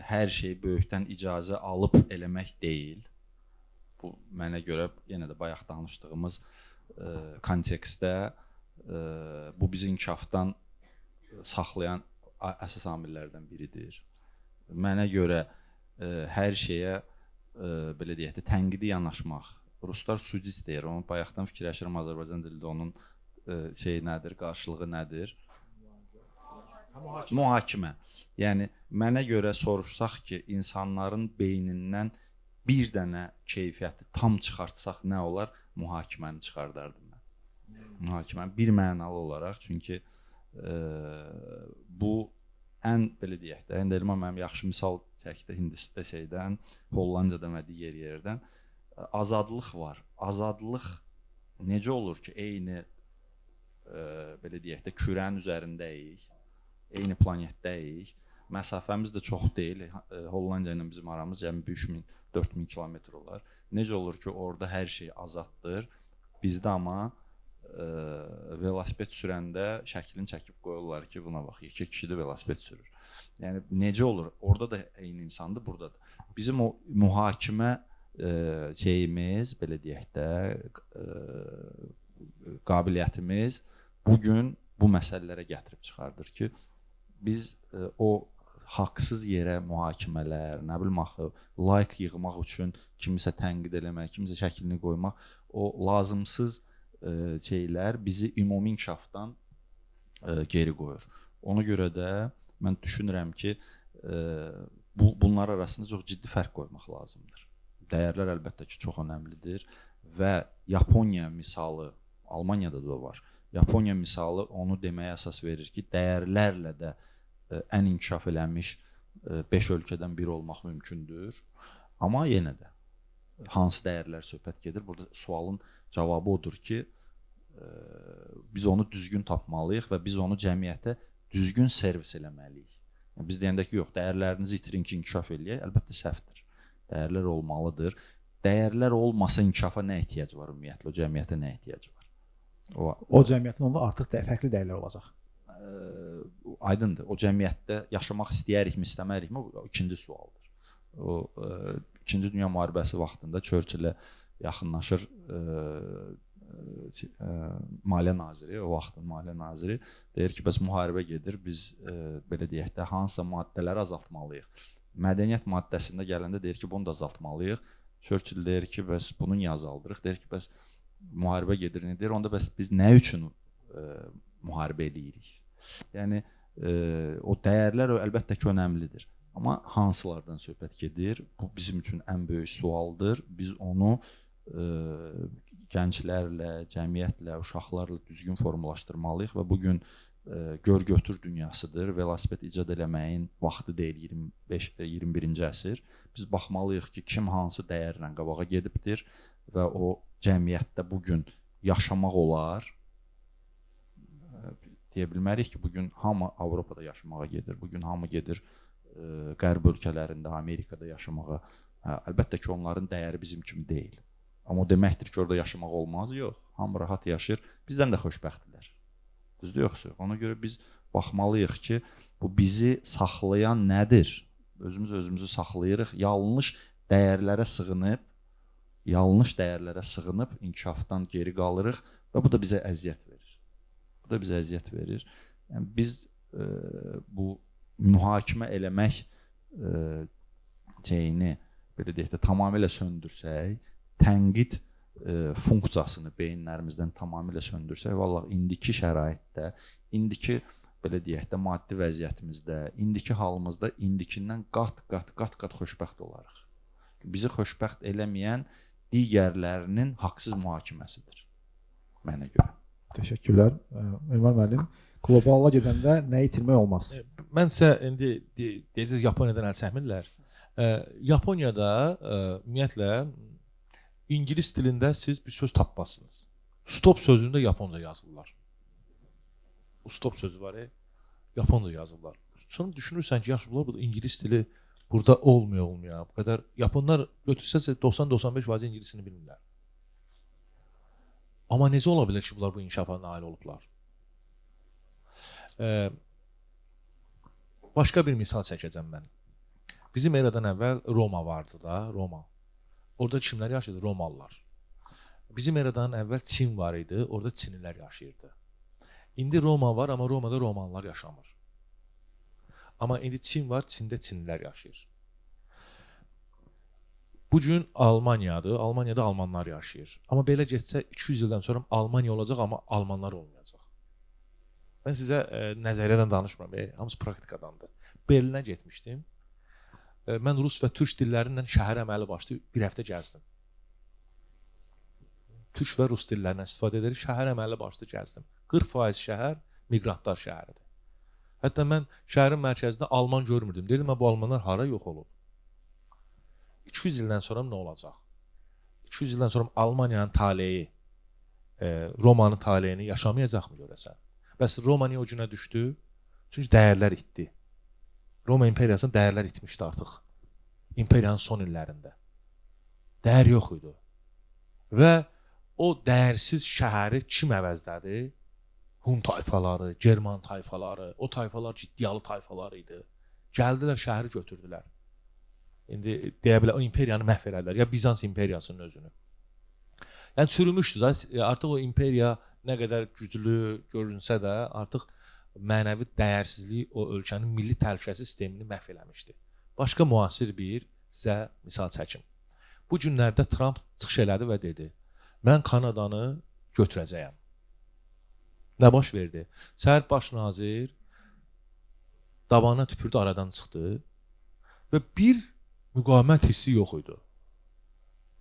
hər şey böyükdən icazə alıb eləmək deyil. Bu mənə görə yenə də bayaq danışdığımız kontekstdə bu bizi inkişafdan saxlayan əsas amillərdən biridir. Mənə görə hər şeyə belə deyək də tənqidi yanaşmaq. Ruslar sudit deyir. Onu bayaqdan fikirləşirəm Azərbaycan dilində onun şeyi nədir, qarşılığı nədir? Mühakimə. Yəni mənə görə soruşsaq ki, insanların beynindən bir dənə keyfiyyəti tam çıxartsaq nə olar? Mühakiməni çıxardardım mən. Mühakiməni bir mənalı olaraq, çünki bu ən belə deyək də, indi Elmar mənim yaxşı misal çəkdi Hindistan şeydən, Hollandiyadan və digər yerdən. Azadlıq var. Azadlıq necə olur ki, eyni belə deyək də kürənin üzərindəyik, eyni planetdəyik. Məsafəmiz də çox deyil. Hollandiya ilə bizim aramız cəmi 3000-4000 kilometr olar. Necə olur ki, orada hər şey azaddır. Bizdə amma velosiped sürəndə şəklini çəkib qoyurlar ki, buna bax, iki kişi də velosiped sürür. Yəni necə olur? Orada da eyni insandır, burada da. Bizim o mühakimə şeyimiz, belə deyək də, qabiliyyətimiz bu gün bu məsələlərə gətirib çıxardır ki, biz o haqsız yerə mühakimələr, nə bilim axı, like yığmaq üçün kimisə tənqid eləmək, kimisə şəklini qoymaq, o lazımsız şeylər bizi ümumi inkişafdan geri qoyur. Ona görə də mən düşünürəm ki, bunlar arasında çox ciddi fərq qoymaq lazımdır. Dəyərlər əlbəttə ki, çox önəmlidir və Yaponiya misalı, Almaniyada da var. Yaponiya misalı onu deməyə əsas verir ki, dəyərlərlə də ən inkişaf eləmiş 5 ölkədən biri olmaq mümkündür. Amma yenə də hansı dəyərlər söhbət gedir? Burada sualın cavabı odur ki, biz onu düzgün tapmalıyıq və biz onu cəmiyyətə düzgün servis eləməliyik. Yəni, biz deyəndə ki, yox, dəyərlərinizi itirin ki, inkişaf eləyək, əlbəttə səhvdir. Dəyərlər olmalıdır. Dəyərlər olmasa inkişafa nə ehtiyac var ümumiyyətlə, o cəmiyyətə nə ehtiyac var? O cəmiyyətin onda artıq fərqli dəyərlər olacaq. Aydındır. O cəmiyyətdə yaşamaq istəyərikmi, istəmərikmi? O ikinci sualdır. O İkinci Dünya Müharibəsi vaxtında Churchill'ə yaxınlaşır Maliyyə Naziri, o vaxtın Maliyyə Naziri deyir ki, bəs müharibə gedir, biz belə deyək də hansısa maddələri azaltmalıyıq. Mədəniyyət maddəsində gələndə deyir ki, bunu da azaltmalıyıq. Churchill deyir ki, bəs bunu niyə azaldırıq? Deyir ki, bəs müharibə gedir, nə deyir? Onda bəs biz nə üçün müharibə eləyirik? Yəni o dəyərlər əlbəttə ki, önəmlidir. Amma hansılardan söhbət gedir? Bu bizim üçün ən böyük sualdır. Biz onu gənclərlə, cəmiyyətlə, uşaqlarla düzgün formalaşdırmalıyıq və bu gün gör-götür dünyasıdır. Velosiped icad eləməyin vaxtı deyil 21-ci əsr. Biz baxmalıyıq ki, kim hansı dəyərlə qabağa gedibdir və o cəmiyyətdə bu gün yaşamaq olar. Deyə bilmərik ki, bu gün hamı Avropada yaşamağa gedir. Bu gün hamı gedir qərb ölkələrində, Amerikada yaşamağa. Hə, əlbəttə ki, onların dəyəri bizim kimi deyil. Amma o deməkdir ki, orada yaşamaq olmaz. Yox, hamı rahat yaşayır. Bizdən də xoşbəxtdirlər. Düzdür yoxsa yox? Ona görə biz baxmalıyıq ki, bu bizi saxlayan nədir? Özümüz özümüzü saxlayırıq. Yanlış dəyərlərə sığınıb, yanlış dəyərlərə sığınıb inkişafdan geri qalırıq və bu da bizə əziyyət verir. Bu da bizə əziyyət verir. Yəni biz bu mühakimə eləmək şeyini, belə deyək də, tamamilə söndürsək, tənqid funksiyasını beyinlərimizdən tamamilə söndürsək, vallah indiki şəraitdə, indiki belə deyək də maddi vəziyyətimizdə, indiki halımızda indikindən qat-qat xoşbəxt olarıq. Bizi xoşbəxt eləməyən digərlərinin haqsız mühakiməsidir mənə görə. Təşəkkürlər. Elmar müəllim, qlobala gedəndə nə itirmək olmaz? Mən sizə indi deyəcəksiniz Yaponiyadan əl çəkmirlər. Yaponiyada ümumiyyətlə ingilis dilində siz bir söz tapmazsınız. Stop sözünü də yaponca yazırlar. O stop sözü var, yaponca yazırlar. Sonra düşünürsən ki, yaxşı bunlar burada ingilis dili burada olmuyor. Bu qədər yaponlar götürsəsə 90-95% ingilisini bilmirlər. Amma necə ola bilər ki, bunlar bu inkişafa nail olublar? Başqa bir misal çəkəcəm mən. Bizim eradan əvvəl Roma vardı da, Roma. Orada kimlər yaşayırdı? Romalılar. Bizim eradan əvvəl Çin var idi, orada Çinlilər yaşayırdı. İndi Roma var, amma Romada Romanlar yaşamır. Amma indi Çin var, Çində Çinlilər yaşayır. Bu gün Almaniyadır, Almaniyada Almanlar yaşayır. Amma belə getsə 200 ildən sonra Almaniya olacaq, amma Almanlar olmayacaq. Mən sizə nəzəriyyədən danışmıram, hamısı praktikadandır. Berlinə getmişdim. Mən rus və türk dillərindən şəhər əməli başlı bir həftə gəzdim. Türk və rus dillərindən istifadə edirik, şəhər əməli başlı gəzdim. 40% şəhər miqrantlar şəhəridir. Hətta mən şəhərin mərkəzində Alman görmürdüm. Dedim, bu Almanlar hara yox olub? 200 ildən sonra nə olacaq? 200 ildən sonra Almaniyanın taleyi, Romanın taleyini yaşamayacaqmı görəsən? Bəs Roma niyə o günə düşdü? Çünki dəyərlər itdi. Roma imperiyasının dəyərlər itmişdi artıq. İmperiyanın son illərində. Dəyər yox idi. Və o dəyərsiz şəhəri kim əvəzlədi? Hun tayfaları, German tayfaları, o tayfalar ciddiyalı tayfalar idi. Gəldilər, şəhəri götürdülər. İndi deyə bilər, o imperiyanı məhv elədilər. Ya Bizans imperiyasının özünü. Yəni çürümüşdü da, artıq o imperiya nə qədər güclü görünsə də artıq mənəvi dəyərsizlik o ölkənin milli təhlükəsizlik sistemini məhv eləmişdi. Başqa müasir bir sizə misal çəkim. Bu günlərdə Trump çıxış elədi və dedi, mən Kanadanı götürəcəyəm. Nə baş verdi? Səhər baş nazir dabana tüpürdü, aradan çıxdı və bir müqavimət hissi yox idi.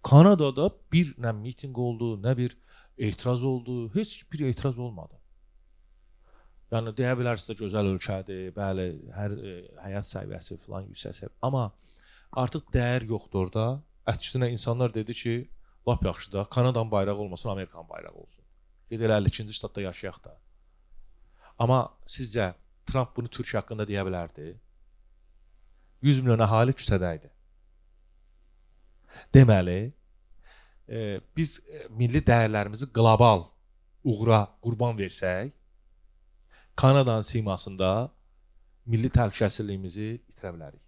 Kanadada bir nə mitinq oldu, nə bir etiraz oldu, heç bir etiraz olmadı. Yəni deyə bilərsiniz də gözəl ölkədir, bəli, hər həyat səviyyəsi filan yüksək səviyyə. Amma artıq dəyər yoxdur orada. Əksinə insanlar dedi ki, lap yaxşı da Kanadanın bayrağı olmasın, Amerikanın bayrağı olsun. Ged elə 52-ci ştatda yaşayaq da. Amma sizcə Trump bunu Türkiyə haqqında deyə bilərdi? 100 milyon əhali küçədə idi. Deməli, biz milli dəyərlərimizi qlobal uğura qurban versək, Kanadanın simasında milli təhlükəsizliyimizi itirə bilərik.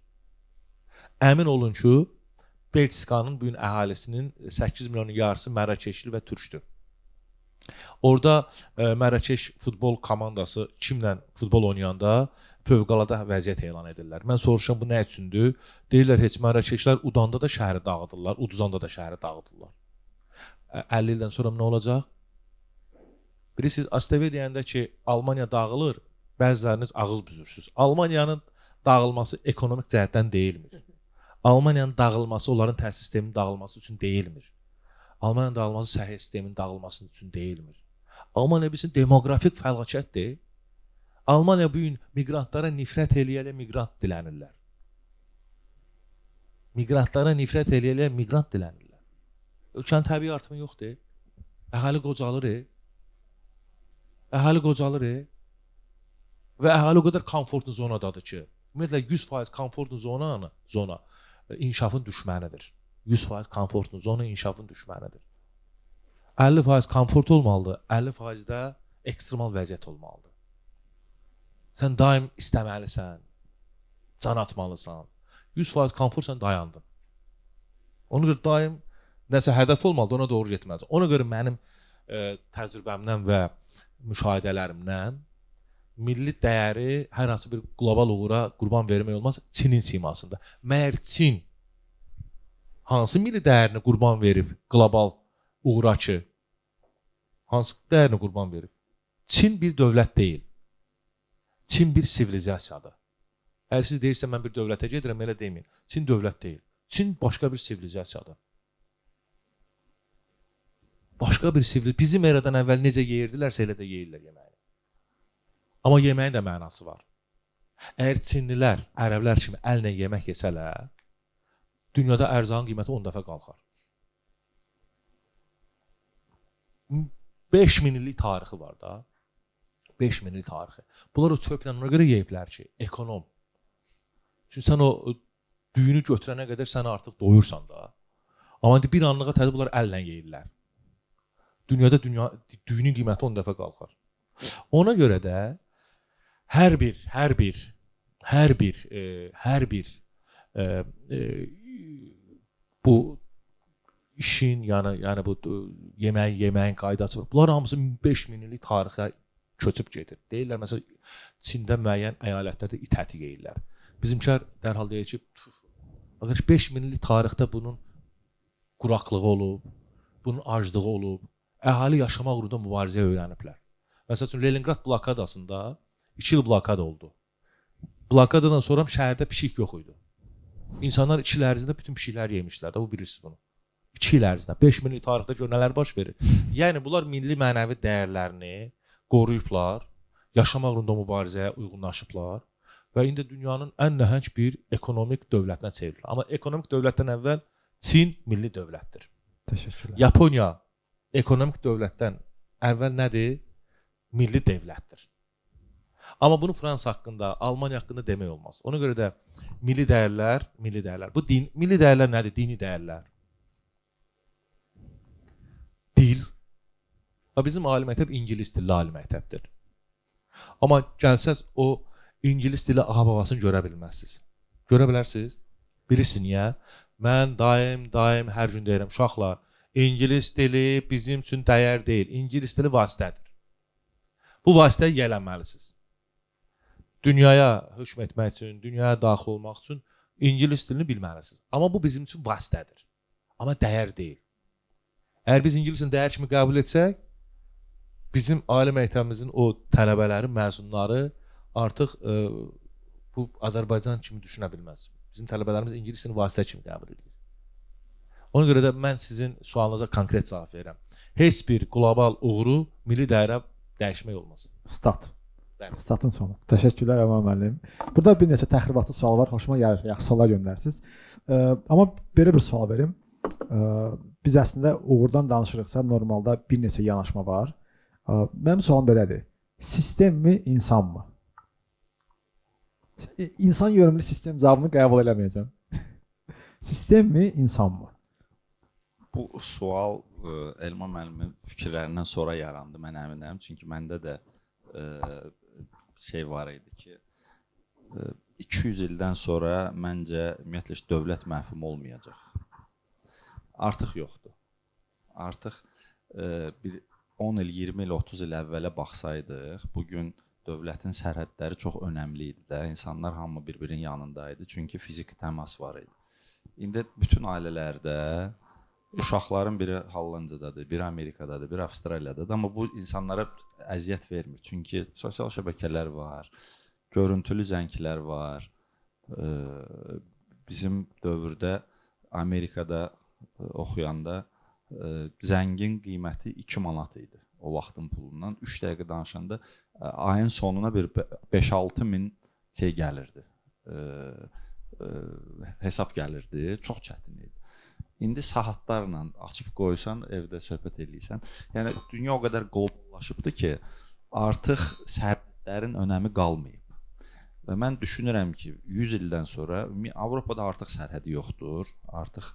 Əmin olun ki, Belçikanın bugün əhalisinin 8 milyonun yarısı Mərakeşli və türkdür. Orada Mərakeş futbol komandası kimlə futbol oynayanda fövqəladə vəziyyət elan edirlər. Mən soruşuram bu nə üçündür? Deyirlər heç Mərakeşlər udanda da şəhəri dağıdırlar, uduzanda da şəhəri dağıdırlar. 50 ildən sonra nə olacaq? Bilirsiniz, ASTV deyəndə ki, Almaniya dağılır, bəziləriniz ağız büzürsünüz. Almaniyanın dağılması ekonomik cəhətdən deyilmir. Almaniyanın dağılması onların təhsil sisteminin dağılması üçün deyilmir. Almaniyanın dağılması səhiyyə sisteminin dağılması üçün deyilmir. Almaniya bilsin demoqrafik fəlakətdir. Almaniya bu gün miqrantlara nifrət eləyə-eləyə miqrant dilənirlər. Miqrantlara nifrət eləyə-eləyə miqrant dilənirlər. Ölkənin təbii artımı yoxdur. Əhali qocalır. Əhali qocalır. Və əhali o qədər komfortlu zonadadır ki, Ümumiyyətlə 100% komfortlu zona inkişafın düşmənidir. 100% komfortlu zona inkişafın düşmənidir. 50% komfort olmalıdır, 50% də ekstremal vəziyyət olmalıdır. Sən daim istəməlisən, can atmalısan. 100% komfort sən dayandın. Ona görə daim nəsə hədəf olmalıdır, ona doğru getməlisən. Ona görə mənim təcrübəmdən və müşahidələrimdən milli dəyəri hər hansı bir qlobal uğura qurban vermək olmaz Çinin simasında. Məyər Çin hansı milli dəyərini qurban verib qlobal uğura ki? Hansı dəyərini qurban verib? Çin bir dövlət deyil. Çin bir sivilizasiyadır. Əgər siz deyirsə mən bir dövlətə gedirəm, elə deməyin. Çin dövlət deyil. Çin başqa bir sivilizasiyadır. Başqa bir sivilizasiya. Bizim eradan əvvəl necə yeyirdilərsə elə də yeyirlər yeməyi. Amma yeməyin də mənası var. Əgər Çinlilər, ərəblər kimi əllə yemək yesələr, dünyada ərzağın qiyməti 10 dəfə qalxar. 5000 illik tarixi var da. 5000 illik tarixi. Bunlar o çöplə ona görə yeyiblər ki, ekonom. Çünki sən o düyünü götürənə qədər sən artıq doyursan da. Amma indi bir anlığa təzə bunlar əllə yeyirlər. Dünyada düyünün qiyməti 10 dəfə qalxar. Ona görə də hər bir bu işin, yəni bu yeməyin qaydası var. Bunlar hamısı 5000 illik tarixə köçüb gedir. Deyirlər məsələn Çində müəyyən əyalətlərdə it əti yeyirlər. Bizimkilər dərhal deyir ki, arkadaş 5000 illik tarixdə bunun quraqlığı olub, bunun aclığı olub. Əhali yaşamaq uğrunda mübarizəyə öyrəniblər. Məsəl üçün Leningrad blokadasında 2 il blokada oldu. Blokadadan sonra şəhərdə pişik yox idi. İnsanlar 2 il ərzində bütün pişikləri yemişlər də, bu bilirsiniz bunu. 2 il ərzində 5000 illik tarixdə gör nələr baş verir. Yəni bunlar milli mənəvi dəyərlərini qoruyublar, yaşamaq uğrunda mübarizəyə uyğunlaşıblar və indi dünyanın ən nəhəng bir ekonomik dövlətinə çevrilir. Amma ekonomik dövlətdən əvvəl Çin milli dövlətdir. Təşəkkürlər. Yaponiya ekonomik dövlətdən əvvəl nədir? Milli dövlətdir. Amma bunu Fransa haqqında, Almaniya haqqında demək olmaz. Ona görə də milli dəyərlər, milli dəyərlər. Bu din, milli dəyərlər nədir? Dini dəyərlər. Dil. Bizim ali məktəb ingilis dilli ali məktəbdir. Amma gəlsəz o ingilis dili ağa-babasını görə bilməzsiniz. Görə bilərsiniz? Bilirsiniz niyə? Mən daim hər gün deyirəm, uşaqlar, İngilis dili bizim üçün dəyər deyil. İngilis dili vasitədir. Bu vasitəyə yiyələnməlisiniz. Dünyaya hökm etmək üçün, dünyaya daxil olmaq üçün İngilis dilini bilməlisiniz. Amma bu bizim üçün vasitədir. Amma dəyər deyil. Əgər biz İngilis dilini dəyər kimi qəbul etsək, bizim ali məktəbimizin o tələbələri, məzunları artıq bu Azərbaycan kimi düşünə bilməz. Bizim tələbələrimiz İngilis dilini vasitə kimi qəbul edir. Ona görə də mən sizin sualınıza konkret cavab verirəm. Heç bir qlobal uğuru milli dəyərə dəyişmək olmaz. Stat. Bəli. Statın sonu. Təşəkkürlər Elman müəllim. Burada bir neçə təxribatlı sual var. Xoşuma gəlir. Yaxşı suallar göndərirsiniz. Amma belə bir sual verim. Biz əslində uğurdan danışırıqsa normalda bir neçə yanaşma var. Mənim sualım belədir. Sistemmi, insanmı? İnsan yönümlü sistem cavabını qəbul eləməyəcəm. Sistemmi, insanmı? Bu sual Elman müəllimin fikirlərindən sonra yarandı, mən əminəm. Çünki məndə də şey var idi ki, 200 ildən sonra məncə ümumiyyətlə dövlət məfhumu olmayacaq. Artıq yoxdur. Artıq bir 10 il, 20 il, 30 il əvvələ baxsaydıq, bugün dövlətin sərhədləri çox önəmli idi də. İnsanlar hamı bir-birinin yanında idi. Çünki fiziki təmas var idi. İndi bütün ailələrdə uşaqların biri Hollandiyadadır, biri Amerikadadır, biri Avstraliyadadır. Amma bu insanlara əziyyət vermir. Çünki sosial şəbəkələr var, görüntülü zənglər var. Bizim dövrdə Amerikada oxuyanda zəngin qiyməti 2 manat idi o vaxtın pulundan. 3 dəqiqə danışanda ayın sonuna bir 5-6 min şey gəlirdi. Hesab gəlirdi. Çox çətin idi. İndi saatlarla açıb qoysan, evdə söhbət eləyirsən. Yəni dünya o qədər qloballaşıbdı ki, artıq sərhədlərin önəmi qalmayıb. Və mən düşünürəm ki, 100 ildən sonra Avropada artıq sərhədi yoxdur. Artıq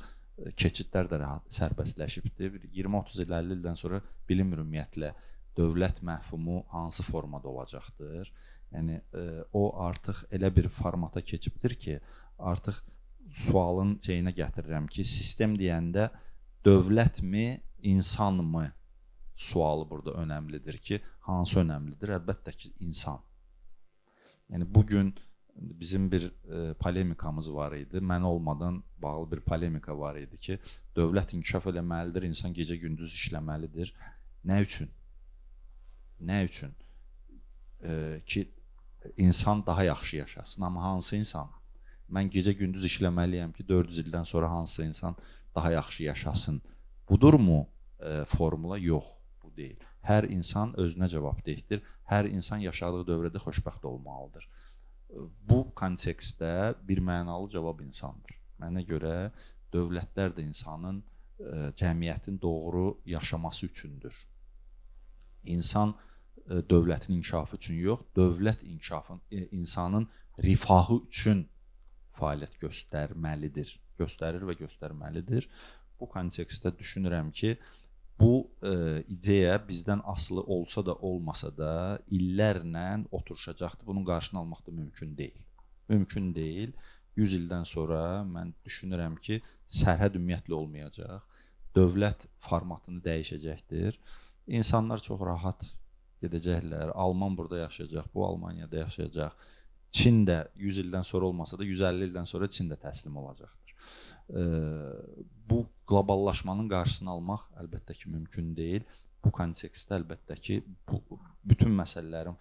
keçidlər də rahat sərbəstləşibdir. Bir 20-30 il, 50 ildən sonra bilinmir ümumiyyətlə dövlət məfhumu hansı formada olacaqdır. Yəni o artıq elə bir formata keçibdir ki, artıq sualın şeyinə gətirirəm ki, sistem deyəndə dövlətmi, insanmı sualı burada önəmlidir ki, hansı önəmlidir? Əlbəttə ki, insan. Yəni bu gün bizim bir polemikamız var idi. Mən olmadan bağlı bir polemika var idi ki, dövlət inkişaf eləməlidir, insan gecə-gündüz işləməlidir. Nə üçün? Nə üçün? Ki insan daha yaxşı yaşasın. Amma hansı insan? Mən gecə-gündüz işləməliyəm ki, 400 ildən sonra hansı insan daha yaxşı yaşasın? Budurmu formula? Yox, bu deyil. Hər insan özünə cavabdehdir. Hər insan yaşadığı dövrdə xoşbəxt olmalıdır. Bu kontekstdə bir mənalı cavab insandır. Mənə görə dövlətlər də insanın, cəmiyyətin doğru yaşaması üçündür. İnsan dövlətin inkişafı üçün yox, dövlət inkişafın, insanın rifahı üçün fəaliyyət göstərməlidir. Göstərir və göstərməlidir. Bu kontekstdə düşünürəm ki, bu ideya bizdən asılı olsa da olmasa da illərlə oturuşacaqdır. Bunun qarşısını almaq da mümkün deyil. Mümkün deyil. 100 ildən sonra mən düşünürəm ki, sərhəd ümumiyyətlə olmayacaq. Dövlət formatını dəyişəcəkdir. İnsanlar çox rahat gedəcəklər. Alman burada yaşayacaq, bu Almaniyada yaşayacaq. Çin də 100 ildən sonra olmasa da 150 ildən sonra Çin də təslim olacaqdır. Bu qloballaşmanın qarşısını almaq əlbəttə ki, mümkün deyil. Bu kontekstdə əlbəttə ki, bu bütün məsələlərin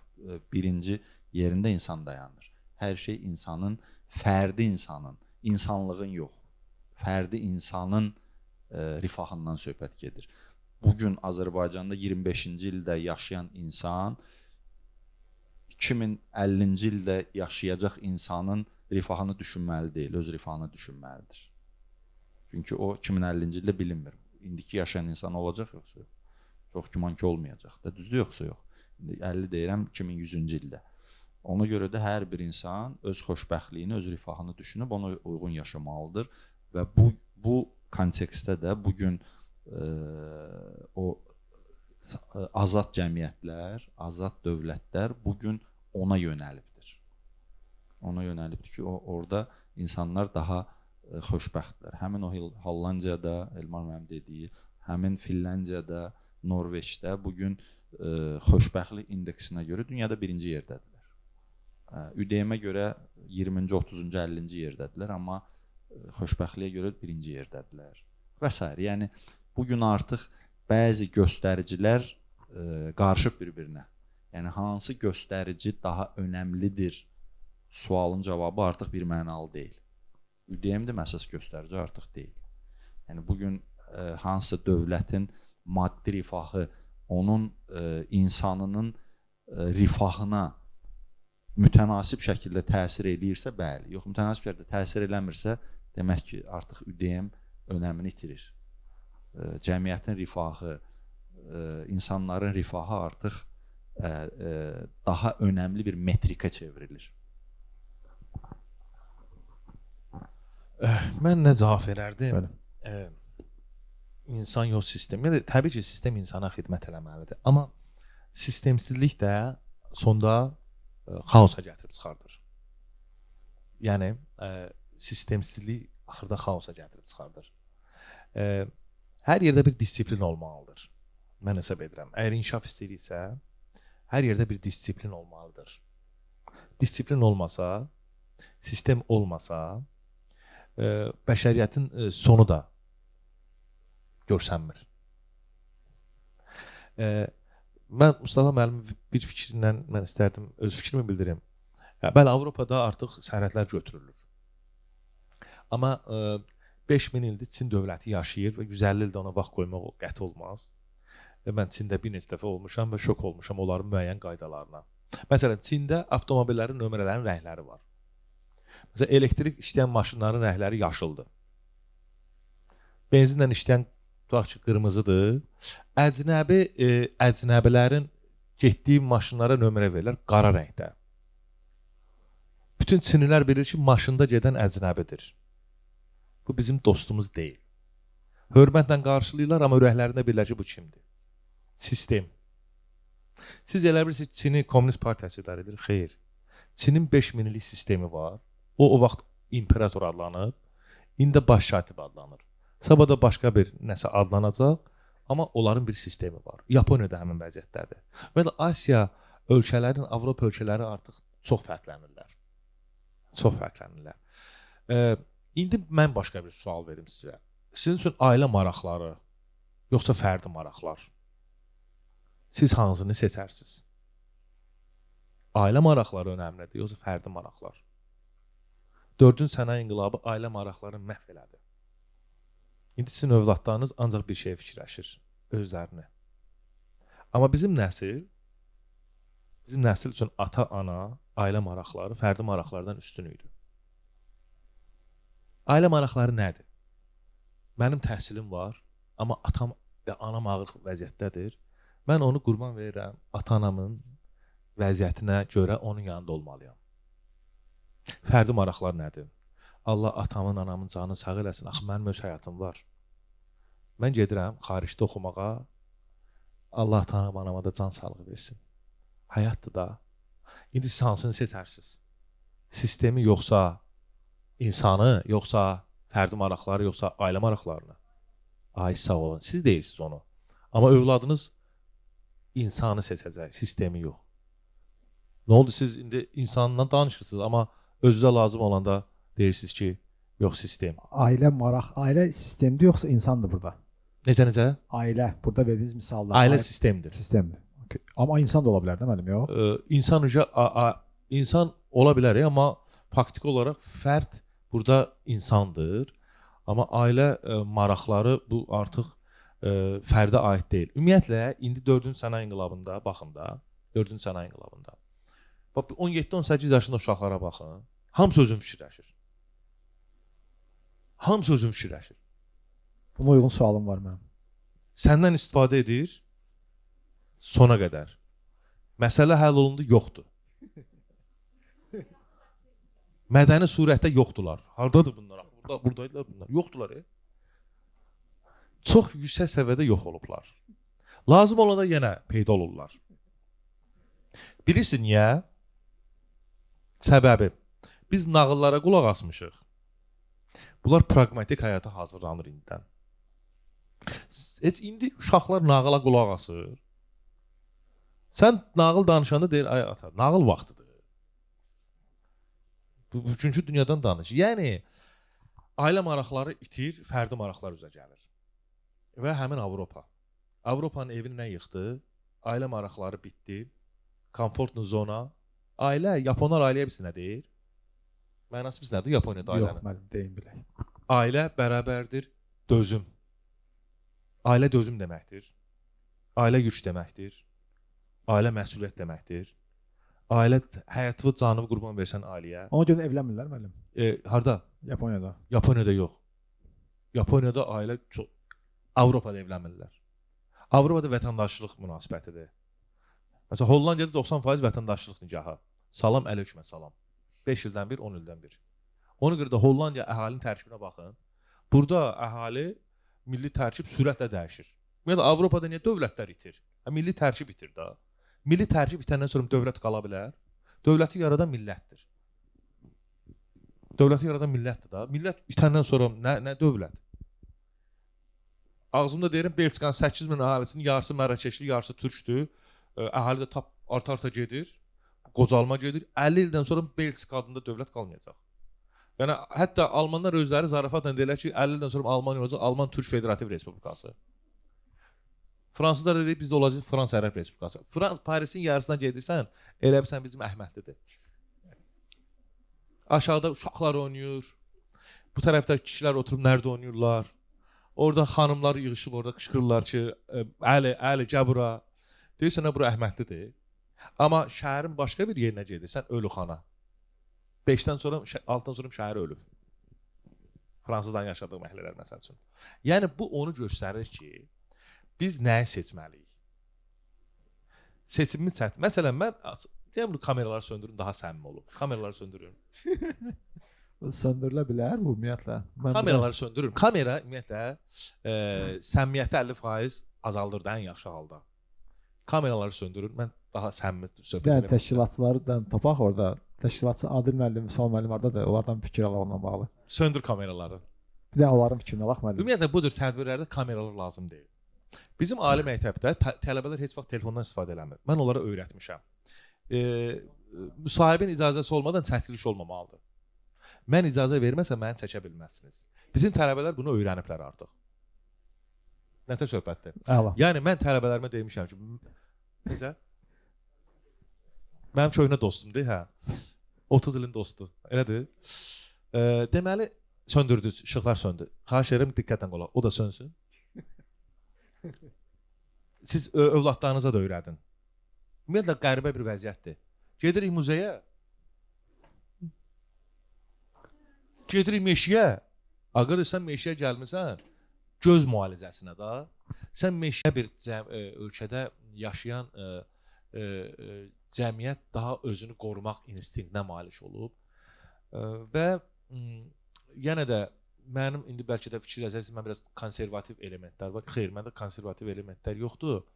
birinci yerində insan dayanır. Hər şey insanın, fərdi insanın, insanlığın yox, fərdi insanın rifahından söhbət gedir. Bugün Azərbaycanda 25-ci ildə yaşayan insan 2050-ci ildə yaşayacaq insanın rifahını düşünməli deyil, öz rifahını düşünməlidir. Çünki o 2050-ci ildə bilinmir. İndiki yaşayan insan olacaq yoxsa yox? Çox güman ki, olmayacaq da. Düzdür yoxsa yox? İndi 50 deyirəm 2100-cü ildə. Ona görə də hər bir insan öz xoşbəxtliyini, öz rifahını düşünüb ona uyğun yaşamalıdır və bu kontekstdə də bu gün o azad cəmiyyətlər, azad dövlətlər bu gün ona yönəlibdir. Ona yönəlibdir ki, orada insanlar daha xoşbəxtdirlər. Həmin o Hollandiyada, Elmar mənim dediyi, həmin Finlandiyada, Norveçdə bu gün xoşbəxtlik indeksinə görə dünyada birinci yerdədirlər. ÜDM-ə görə 20-ci, 30-cu, 50-ci yerdədirlər, amma xoşbəxtliyə görə birinci yerdədirlər və s. Yəni bu gün artıq bəzi göstəricilər qarışıb bir-birinə. Yəni hansı göstərici daha önəmlidir sualın cavabı artıq bir mənalı deyil. ÜDM-dir əsas göstərici artıq deyil. Yəni bu gün hansısa dövlətin maddi rifahı onun insanının rifahına mütənasib şəkildə təsir eləyirsə, bəli. Yox, mütənasib şəkildə təsir eləmirsə, demək ki, artıq ÜDM önəmini itirir. Cəmiyyətin rifahı, insanların rifahı artıq daha önəmli bir metrikə çevrilir. Mən nə cavab verərdim? İnsan yox sistem. Yəni, təbii ki, sistem insana xidmət eləməlidir. Amma sistemsizlik də sonda xaosa gətirib çıxardır. Yəni, sistemsizlik axırda xaosa gətirib çıxardır. Hər yerdə bir disiplin olmalıdır. Mən hesab edirəm. Əgər inkişaf istəyiriksə, hər yerdə bir disiplin olmalıdır. Disiplin olmasa, sistem olmasa, bəşəriyyətin sonu da görsənmir. Mən Mustafa müəllimin bir fikrindən mən istərdim, öz fikrimi bildirim. Bəli, Avropada artıq sərhədlər götürülür. Amma 5000 ildir Çin dövləti yaşayır və 150 ildə ona vaxt qoymaq qəti olmaz. Mən Çində bir neçə dəfə olmuşam və şok olmuşam onların müəyyən qaydalarına. Məsələn, Çində avtomobillərin nömrələrinin rəngləri var. Məsələn, elektrik işləyən maşınların rəngləri yaşıldır. Benzinlə işləyən tutaq ki, qırmızıdır. Əcnəbilərin getdiyi maşınlara nömrə verirlər qara rəngdə. Bütün Çinlilər bilir ki, maşında gedən əcnəbidir. Bu bizim dostumuz deyil. Hörmətlə qarşılayırlar, amma ürəklərində bilirlər ki, bu kimdir? Sistem. Siz elə bilirsiniz Çini Komünist Partiyası idarə edir? Xeyr. Çinin 5000 illik sistemi var. O vaxt imperator adlanıb, indi də baş katib adlanır. Sabah da başqa bir nəsə adlanacaq, amma onların bir sistemi var. Yaponiya da həmin vəziyyətdədir. Ümumiyyətlə Asiya ölkələrinin Avropa ölkələri artıq çox fərqlənirlər. Çox fərqlənirlər. İndi mən başqa bir sual verim sizə. Sizin üçün ailə maraqları yoxsa fərdi maraqlar? Siz hansını seçərsiniz? Ailə maraqları önəmlidir, yoxsa fərdi maraqlar? 4-cü sənaye inqilabı ailə maraqlarını məhv elədi. İndi sizin övladlarınız ancaq bir şeyə fikirləşir, özlərini. Amma bizim nəsil üçün ata-ana, ailə maraqları fərdi maraqlardan üstün idi. Ailə maraqları nədir? Mənim təhsilim var, amma atam və anam ağır vəziyyətdədir. Mən onu qurban verirəm, ata-anamın vəziyyətinə görə onun yanında olmalıyam. Fərdi maraqlar nədir? Allah atamın, anamın canını sağ eləsin. Axı mənim öz həyatım var. Mən gedirəm xaricdə oxumağa. Allah atamın, anama da can sağlığı versin. Həyatdır da. İndi siz hansını seçərsiniz? Sistemi yoxsa insanı, yoxsa fərdi maraqları, yoxsa ailə maraqlarını? Ay sağ olun. Siz deyirsiniz onu. Amma övladınız insanı seçəcək, sistemi yox. Nə oldu, siz indi insandan danışırsınız, amma özünüzə lazım olanda deyirsiniz ki, yox sistem. Ailə maraq, ailə sistemdir yoxsa insandır burada? Necə? Ailə, burada verdiyiniz misallar. Ailə sistemdir. Sistemdir. Okay. Amma insan da ola bilər də müəllim, yox? İnsan insan ola bilər, amma faktiki olaraq fərd burada insandır. Amma ailə maraqları bu artıq fərdə aid deyil. Ümumiyyətlə indi 4-cü sənaye inqilabında baxın da, 4-cü sənaye inqilabında. Bax 17-18 yaşında uşaqlara baxın. Hamısı özünü fikirləşir. Hamısı özünü fikirləşir. Buna uyğun sualım var mənim. Səndən istifadə edir sona qədər. Məsələ həll olundu, yoxdur. Mədəni surətdə yoxdular. Hardadır bunlar? Buradaydılar bunlar. Yoxdular. Çox yüksək səviyyədə yox olublar. Lazım olanda yenə peyda olurlar. Bilirsiniz niyə? Səbəbi. Biz nağıllara qulaq asmışıq. Bunlar praqmatik həyata hazırlanır indidən. Heç indi uşaqlar nağıla qulaq asır. Sən nağıl danışanda deyir, ay ata, nağıl vaxtıdır. Bu üçüncü dünyadan danış. Yəni ailə maraqları itir, fərdi maraqlar üzə gəlir. Və həmin Avropa. Avropanın evini nə yıxdı? Ailə maraqları bitdi. Komfortlu zona. Ailə, yaponlar ailəyə biz nə deyir? Mənası biz nədir Yaponiyada ailənin? Yox müəllim, deyin bilək. Ailə bərabərdir dözüm. Ailə dözüm deməkdir. Ailə güc deməkdir. Ailə məsuliyyət deməkdir. Ailə həyatını, canını qurban versən ailəyə. Ona görə evlənmirlər müəllim. Harda? Yaponiyada. Yaponiyada yox. Yaponiyada ailə çox Avropada evlənmirlər. Avropada vətəndaşlıq münasibətidir. Məsələn, Hollandiyada 90% vətəndaşlıq nikahı. Salam əleykümə salam. 5 ildən bir, 10 ildən bir. Ona görə də Hollandiya əhalinin tərkibinə baxın. Burada əhali milli tərkib sürətlə dəyişir. Ümumiyyətlə Avropada niyə dövlətlər itir? Milli tərkib itir də. Milli tərkib itəndən sonra dövlət qala bilər. Dövləti yaradan millətdir. Dövləti yaradan millətdir da. Millət itəndən sonra nə dövlət? Ağzımda deyirəm, Belçikanın 8 min əhalisinin yarısı Mərakeşli, yarısı türkdür. Əhali də tap arta-arta gedir. Qocalma gedir. 50 ildən sonra Belçika adında dövlət qalmayacaq. Yəni hətta almanlar özləri zarafatla deyirlər ki, 50 ildən sonra Almaniya olacaq, Alman Türk Federativ Respublikası. Fransızlar da deyir, biz də olacaq Fransa Ərəb Respublikası. Parisin yarısına gedirsən, elə bilsən bizim Əhmədlidir. Aşağıda uşaqlar oynayır. Bu tərəfdə kişilər oturub nərdə oynayırlar. Orada xanımlar yığışıb orada qışqırırlar ki, Əli, Əli, gəl bura. Deyirsən, bura Əhmədlidir. Amma şəhərin başqa bir yerinə gedirsən, ölüxana. 5-dən sonra, 6-dan sonra şəhər ölüb. Fransızdan yaşadığı məhəllələr məsəl üçün. Yəni bu onu göstərir ki, biz nəyi seçməliyik? Seçimimiz çətin. Məsələn, mən Deyəm bu kameraları söndürün, daha səmimi olub. Kameraları söndürün. Söndürülə bilər bu ümumiyyətlə. Mən kameraları söndürün. Kamera ümumiyyətlə səmimiyyəti 50% azaldır da ən yaxşı halda. Kameraları söndürün. Mən daha səmimi söhbət edirəm. Yəni təşkilatçıları da tapaq orada. Təşkilatçı Adil müəllim, Vüsal müəllim oradadır. Onlardan fikir alaq onunla bağlı. Söndür kameraları. Bir də onların fikrini alaq müəllim. Ümumiyyətlə bu cür tədbirlərdə kameralar lazım deyil. Bizim ali məktəbdə tələbələr heç vaxt telefondan istifadə eləmir. Mən onlara öyrətmişəm. Müsahibin icazəsi olmadan çəkiliş olmamalıdır. Mən icazə verməsəm məni çəkə bilməzsiniz. Bizim tələbələr bunu öyrəniblər artıq. Nətər söhbətdir? Əla. Yəni mən tələbələrimə demişəm ki, necə? Mənim köhnə dostumdur, hə. 30 ilin dostu. Elədir? Deməli söndürdünüz, işıqlar söndü. Xahiş edirəm diqqətlə qulaq. O da sönsün. Siz övladlarınıza da öyrədin. Ümumiyyətlə qəribə bir vəziyyətdir. Gedirik muzeyə. Gedirik meşəyə. Ağır sən meşəyə gəlmisən, göz müalicəsinə da. Sən meşə bir ölkədə yaşayan cəmiyyət daha özünü qorumaq instinktinə malik olub. Və yenə də mənim indi bəlkə də fikirləşərsiniz, mən biraz konservativ elementlər var. Xeyr, məndə konservativ elementlər yoxdur.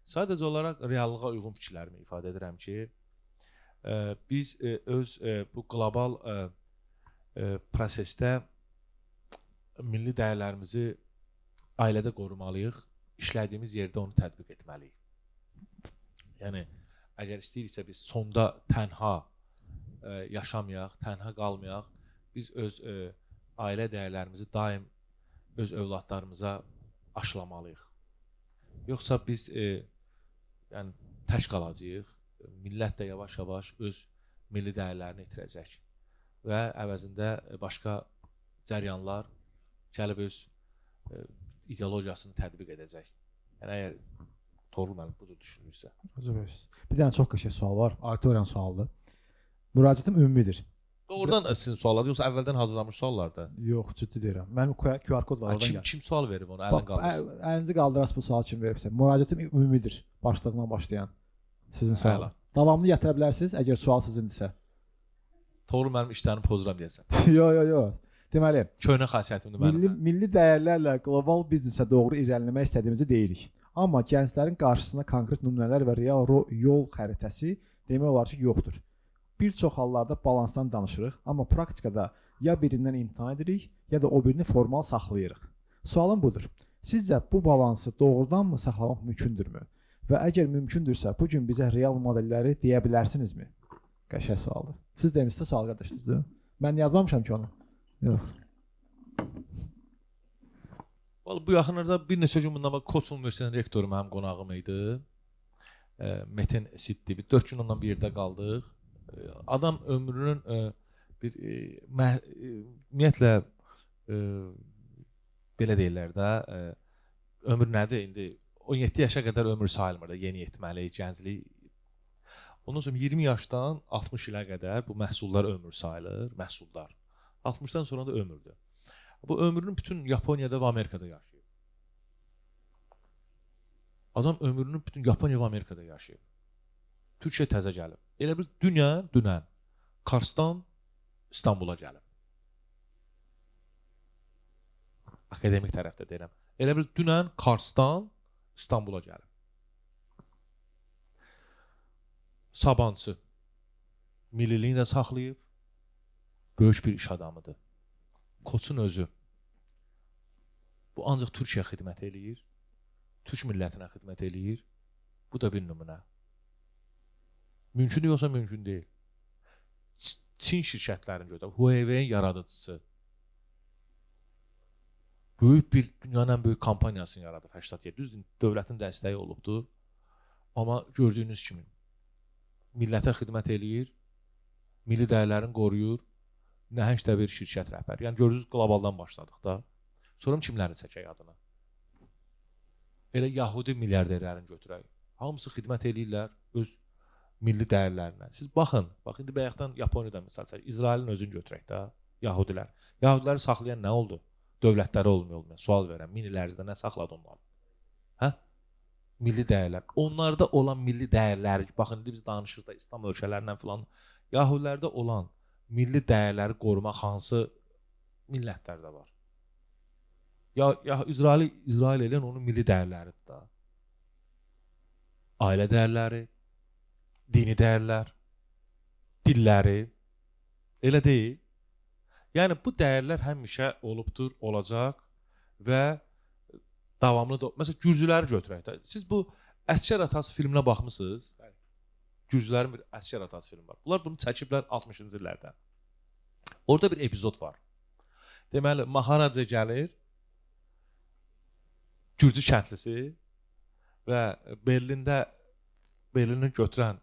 Sadəcə olaraq reallığa uyğun fikirlərimi ifadə edirəm ki, biz öz bu qlobal prosesdə milli dəyərlərimizi ailədə qorumalıyıq, işlədiyimiz yerdə onu tətbiq etməliyik. Yəni, əgər istəyiriksə biz sonda tənha yaşamayaq, tənha qalmayaq, biz öz ailə dəyərlərimizi daim öz övladlarımıza aşılamalıyıq. Yoxsa biz yəni, tək qalacağıq, millət də yavaş-yavaş öz milli dəyərlərini itirəcək və əvəzində başqa cəryanlar gəlib öz ideologiyasını tətbiq edəcək. Yəni, əgər Toğrul müəllim bu cür düşünürsə. Bir dənə çox qəşəng sual var, auditoriyanın sualıdır. Müraciətim ümumidir. Doğrudan sizin suallardır, yoxsa əvvəldən hazırlanmış suallardır? Yox, ciddi deyirəm. Mənim QR kod var, oradan gəl. Kim sual verib onu, əlini qaldırsın. Əlinizi qaldırarsın bu sual kim veribsə. Müraciətim ümumidir, başlığından başlayan sizin sual. Davamını gətirə bilərsiniz, əgər sual sizindirsə. Toğrul müəllim işlərini pozuram deyəsən. Yox, yox, yox. Deməli, köhnə xasiyyətimdir mənim. Milli dəyərlərlə qlobal biznesə doğru irəliləmək istədiyimizi deyirik. Amma gənclərin qarşısına konkret nümunələr və real yol xəritəsi demək olar ki, yoxdur. Bir çox hallarda balansdan danışırıq, amma praktikada ya birindən imtina edirik, ya da o birini formal saxlayırıq. Sualım budur. Sizcə bu balansı doğrudanmı saxlamaq mümkündürmü? Və əgər mümkündürsə, bu gün bizə real modelləri deyə bilərsinizmi? Qəşəng sualdır. Siz demişsiniz sual qardaşınız. Mən yazmamışam ki onu. Yox. Vallahi bu yaxınlarda bir neçə gün bundan Koç Universitetinin rektoru mənim qonağım idi. Metin Siddi. 4 gün ondan bir yerdə qaldıq. Adam ömrünün bir ümumiyyətlə belə deyirlər də, ömür nədir indi? 17 yaşa qədər ömür sayılmır da, yeniyetməlik, gənclik. Ondan sonra 20 yaşdan 60 ilə qədər bu məhsullar ömür sayılır, məhsuldar. 60-dan sonra da ömürdür. Bu ömrünün bütün Yaponiyada və Amerikada yaşayıb. Adam ömrünün bütün Yaponiya və Amerikada yaşayıb. Türkiyə təzə gəlib. Elə bil dünən Karsdan İstanbula gəlib. Akademik tərəfdə deyirəm. Elə bil dünən Karsdan İstanbula gəlib. Sabancı milliliyini də saxlayıb, böyük bir iş adamıdır. Koçun özü. Bu ancaq Türkiyə xidmət eləyir, Türk millətinə xidmət eləyir. Bu da bir nümunə. Mümkün yoxsa mümkün deyil. Çin şirkətlərini götür, Huawei-nin yaradıcısı. Böyük bir, dünyanın ən böyük kampaniyasını yaradıb 87. Düzdür, dövlətin dəstəyi olubdur. Amma gördüyünüz kimi millətə xidmət eləyir, milli dəyərlərini qoruyur, nəhəng də bir şirkət rəhbəri. Yəni gördünüz, qlobaldan başladıq da. Sonra kimləri çəkək adına? Elə Yahudi milyarderlərini götürək. Hamısı xidmət eləyirlər öz milli dəyərlərinə. Siz baxın, bax indi bayaqdan Yaponiyadan misal çəkək, İsrailin özünü götürək də, Yahudilər. Yahudiləri saxlayan nə oldu? Dövlətləri olmuyor, olmuyor. Sual verəm, min il ərzində nə saxladı onları? Hə? Milli dəyərlər. Onlarda olan milli dəyərləri, baxın indi biz danışırıq da İslam ölkələrindən filan, Yahudilərdə olan milli dəyərləri qorumaq hansı millətlərdə var? Ya İsraili İsrail eləyən onun milli dəyərləridir da. Ailə dəyərləri, dini dəyərlər, dilləri, elə deyil. Yəni bu dəyərlər həmişə olubdur, olacaq və davamlı da. Məsələn, gürcüləri götürək də. Siz bu Əsgər Atası filminə baxmısınız? Bəli. Gürcülərin bir Əsgər Atası filmi var. Bunlar bunu çəkiblər 60-cı illərdə. Orada bir epizod var. Deməli, Maharaja gəlir, gürcü kəndlisi və Berlində Berlini götürən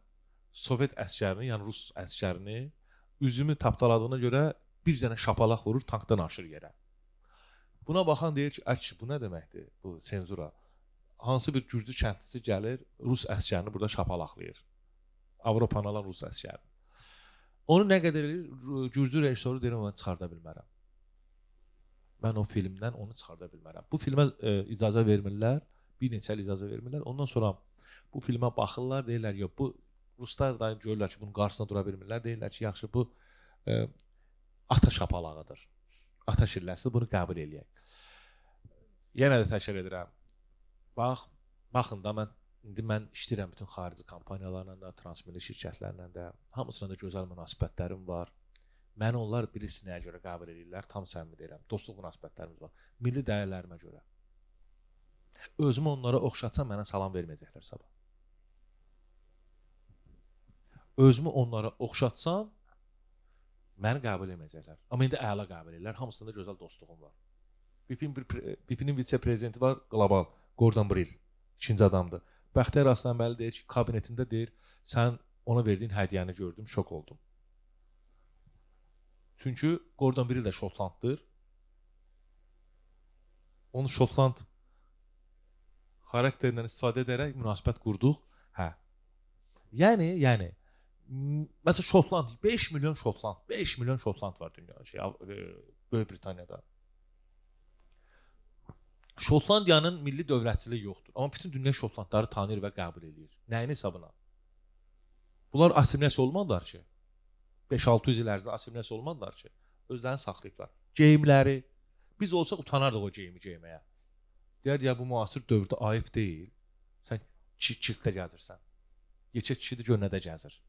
Sovet əsgərini, yəni Rus əsgərini üzümü tapdaladığına görə bir dənə şapalaq vurur, tankdan aşır yerə. Buna baxan deyir ki, ay kişi, bu nə deməkdir? Bu senzura. Hansı bir gürcü kəndlisi gəlir, Rus əsgərini burada şapalaqlayır. Avropanı alan Rus əsgərini. Onu nə qədər eləyir, gürcü rejissoru deyir, mən çıxarda bilmərəm. Mən o filmdən onu çıxarda bilmərəm. Bu filmə icazə vermirlər, bir neçə il icazə vermirlər. Ondan sonra bu filmə baxırlar, deyirlər, yox, bu ruslar da görürlər ki, bunun qarşısına dura bilmirlər. Deyirlər ki, yaxşı, bu ata şapalağıdır. Ata şilləsidir, bunu qəbul eləyək. Yenə də təkrar edirəm. Baxın da, mən işləyirəm bütün xarici kompaniyalarla da, transmilli şirkətlərlə də, hamısına da gözəl münasibətlərim var. Məni onlar bilirsiniz nəyə görə qəbul eləyirlər, tam səmimi deyirəm. Dostluq münasibətlərimiz var. Milli dəyərlərimə görə. Özümü onlara oxşatsam mənə salam verməyəcəklər sabah. Özümü onlara oxşatsam məni qəbul etməyəcəklər. Amma indi əla qəbul edirlər. Hamısında gözəl dostluğum var. BP-nin vitse-prezidenti var, qlobal, Gordon Brill, ikinci adamdır. Bəxtiyar Aslanbəli deyir ki, kabinetində deyir, sən ona verdiyin hədiyyəni gördüm, şok oldum. Çünki Gordon Brill də Şotlanddır. Onu Şotland xarakterindən istifadə edərək münasibət qurduq. Hə. Yəni, məsələn Şotland, 5 milyon Şotland, 5 milyon Şotland var dünyada, Böyük Britaniyada. Şotlandiyanın milli dövlətçiliyi yoxdur. Amma bütün dünya Şotlandları tanıyır və qəbul eləyir. Nəyin hesabına? Bunlar assimilyasiya olmadılar ki. 5-600 il ərzində assimilyasiya olmadılar ki. Özlərini saxlayıblar. Geyimləri. Biz olsaq utanardıq o geyimi geyməyə. Deyərdi, ya bu müasir dövrdə ayıb deyil. Sən kiltdə gəzirsən. Yekə kişidir, gör nədə gəzir.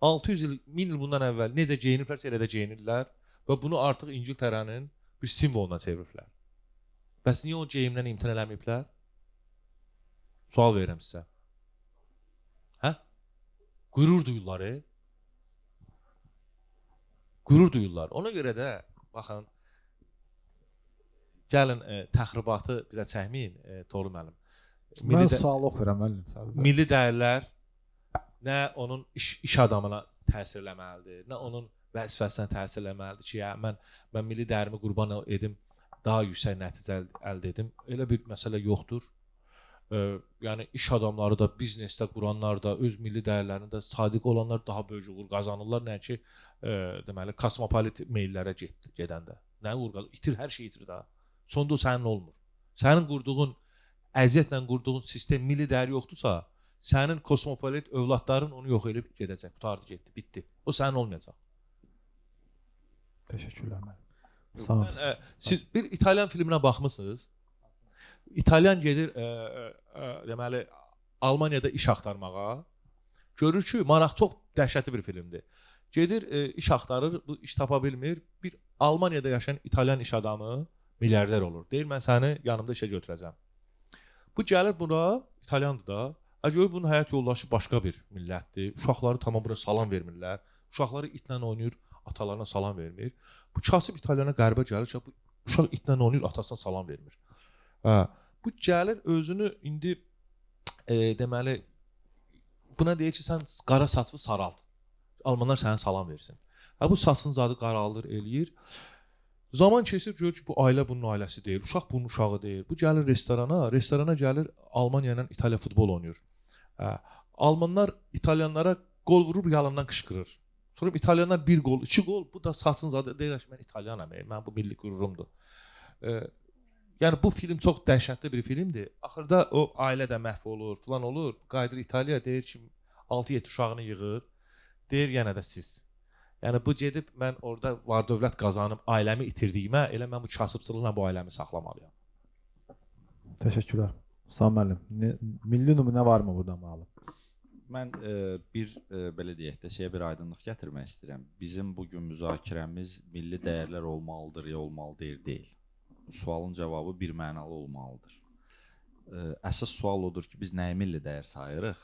600 il, 1000 il bundan əvvəl necə geyiniblərsə elə də geyinirlər və bunu artıq İngiltərənin bir simvoluna çeviriblər. Bəs niyə o geyimdən imtina eləməyiblər? Sual verirəm sizə. Hə? Qürur duyurlar, Qürur duyurlar. Ona görə də, baxın, gəlin təxribatı bizə çəkməyin, Toğrul müəllim. Mən sual oxuyuram, müəllim, sadəcə. Milli dəyərlər nə onun iş adamına təsir eləməlidir, nə onun vəzifəsinə təsir eləməlidir ki, ya, mən milli dəyərimi qurban edim, daha yüksək nəticə əldə edim. Elə bir məsələ yoxdur. Yəni iş adamları da, biznesdə quranlar da, öz milli dəyərlərində də sadiq olanlar daha böyük uğur qazanırlar, nə ki, deməli, kosmopolit meyillərə gedəndə. Nə uğur qazanır? İtir, hər şey itir daha. Sonda o sənin olmur. Sənin qurduğun, əziyyətlə qurduğun sistem milli dəyəri yoxdursa, sənin kosmopolit övladların onu yox edib gedəcək. Qurtardı, getdi, bitdi. O sənin olmayacaq. Təşəkkürlər müəllim. Sağ olun. Siz bir İtalyan filminə baxmısınız? İtalyan gedir, deməli, Almaniyada iş axtarmağa. Görür ki, maraq çox dəhşətli bir filmdir. Gedir, iş axtarır, bu iş tapa bilmir. Bir Almaniyada yaşayan İtalyan iş adamı milyarder olur. Deyir, mən səni yanımda işə götürəcəm. Bu gəlir bura, İtalyandır da. Görür, bunun həyat yoldaşı başqa bir millətdir. Uşaqları tamam bura salam vermirlər. Uşaqları itlə oynayır, atalarına salam vermir. Bu kasıb İtalyana qərbə gəlir ki, bu uşaq itlə oynayır, atasına salam vermir. Bu gəlir özünü indi deməli, buna deyir ki, sən qara saçlı saralt. Almanlar sənə salam versin. Bu saçın zadı qaraldır, eləyir. Zaman keçir, görür ki, bu ailə bunun ailəsi deyil, uşaq bunun uşağı deyil. Bu gəlir restorana, restorana gəlir, Almaniya ilə İtaliya futbol oynayır. Almanlar İtalyanlara qol vurub yalandan qışqırır. Sonra İtalyanlar bir qol, iki qol, bu da saçın zadı deyir ki, mən İtalyanam, mən bu milli qürurumdur. Yəni bu film çox dəhşətli bir filmdir. Axırda o ailə də məhv olur, filan olur. Qayıdır İtaliyaya, deyir ki, 6-7 uşağını yığır. Deyir yenə də siz. Yəni bu gedib mən orada var dövlət qazanıb ailəmi itirdiyimə, elə mən bu kasıbçılıqla bu ailəmi saxlamalıyam. Təşəkkürlər. Sam müəllim, milli nümunə varmı buradan bağlı? Mən bir belə deyək də şeyə bir aydınlıq gətirmək istəyirəm. Bizim bu gün müzakirəmiz milli dəyərlər olmalıdır ya olmalı deyil. Sualın cavabı bir mənalı olmalıdır. Əsas sual odur ki, biz nəyi milli dəyər sayırıq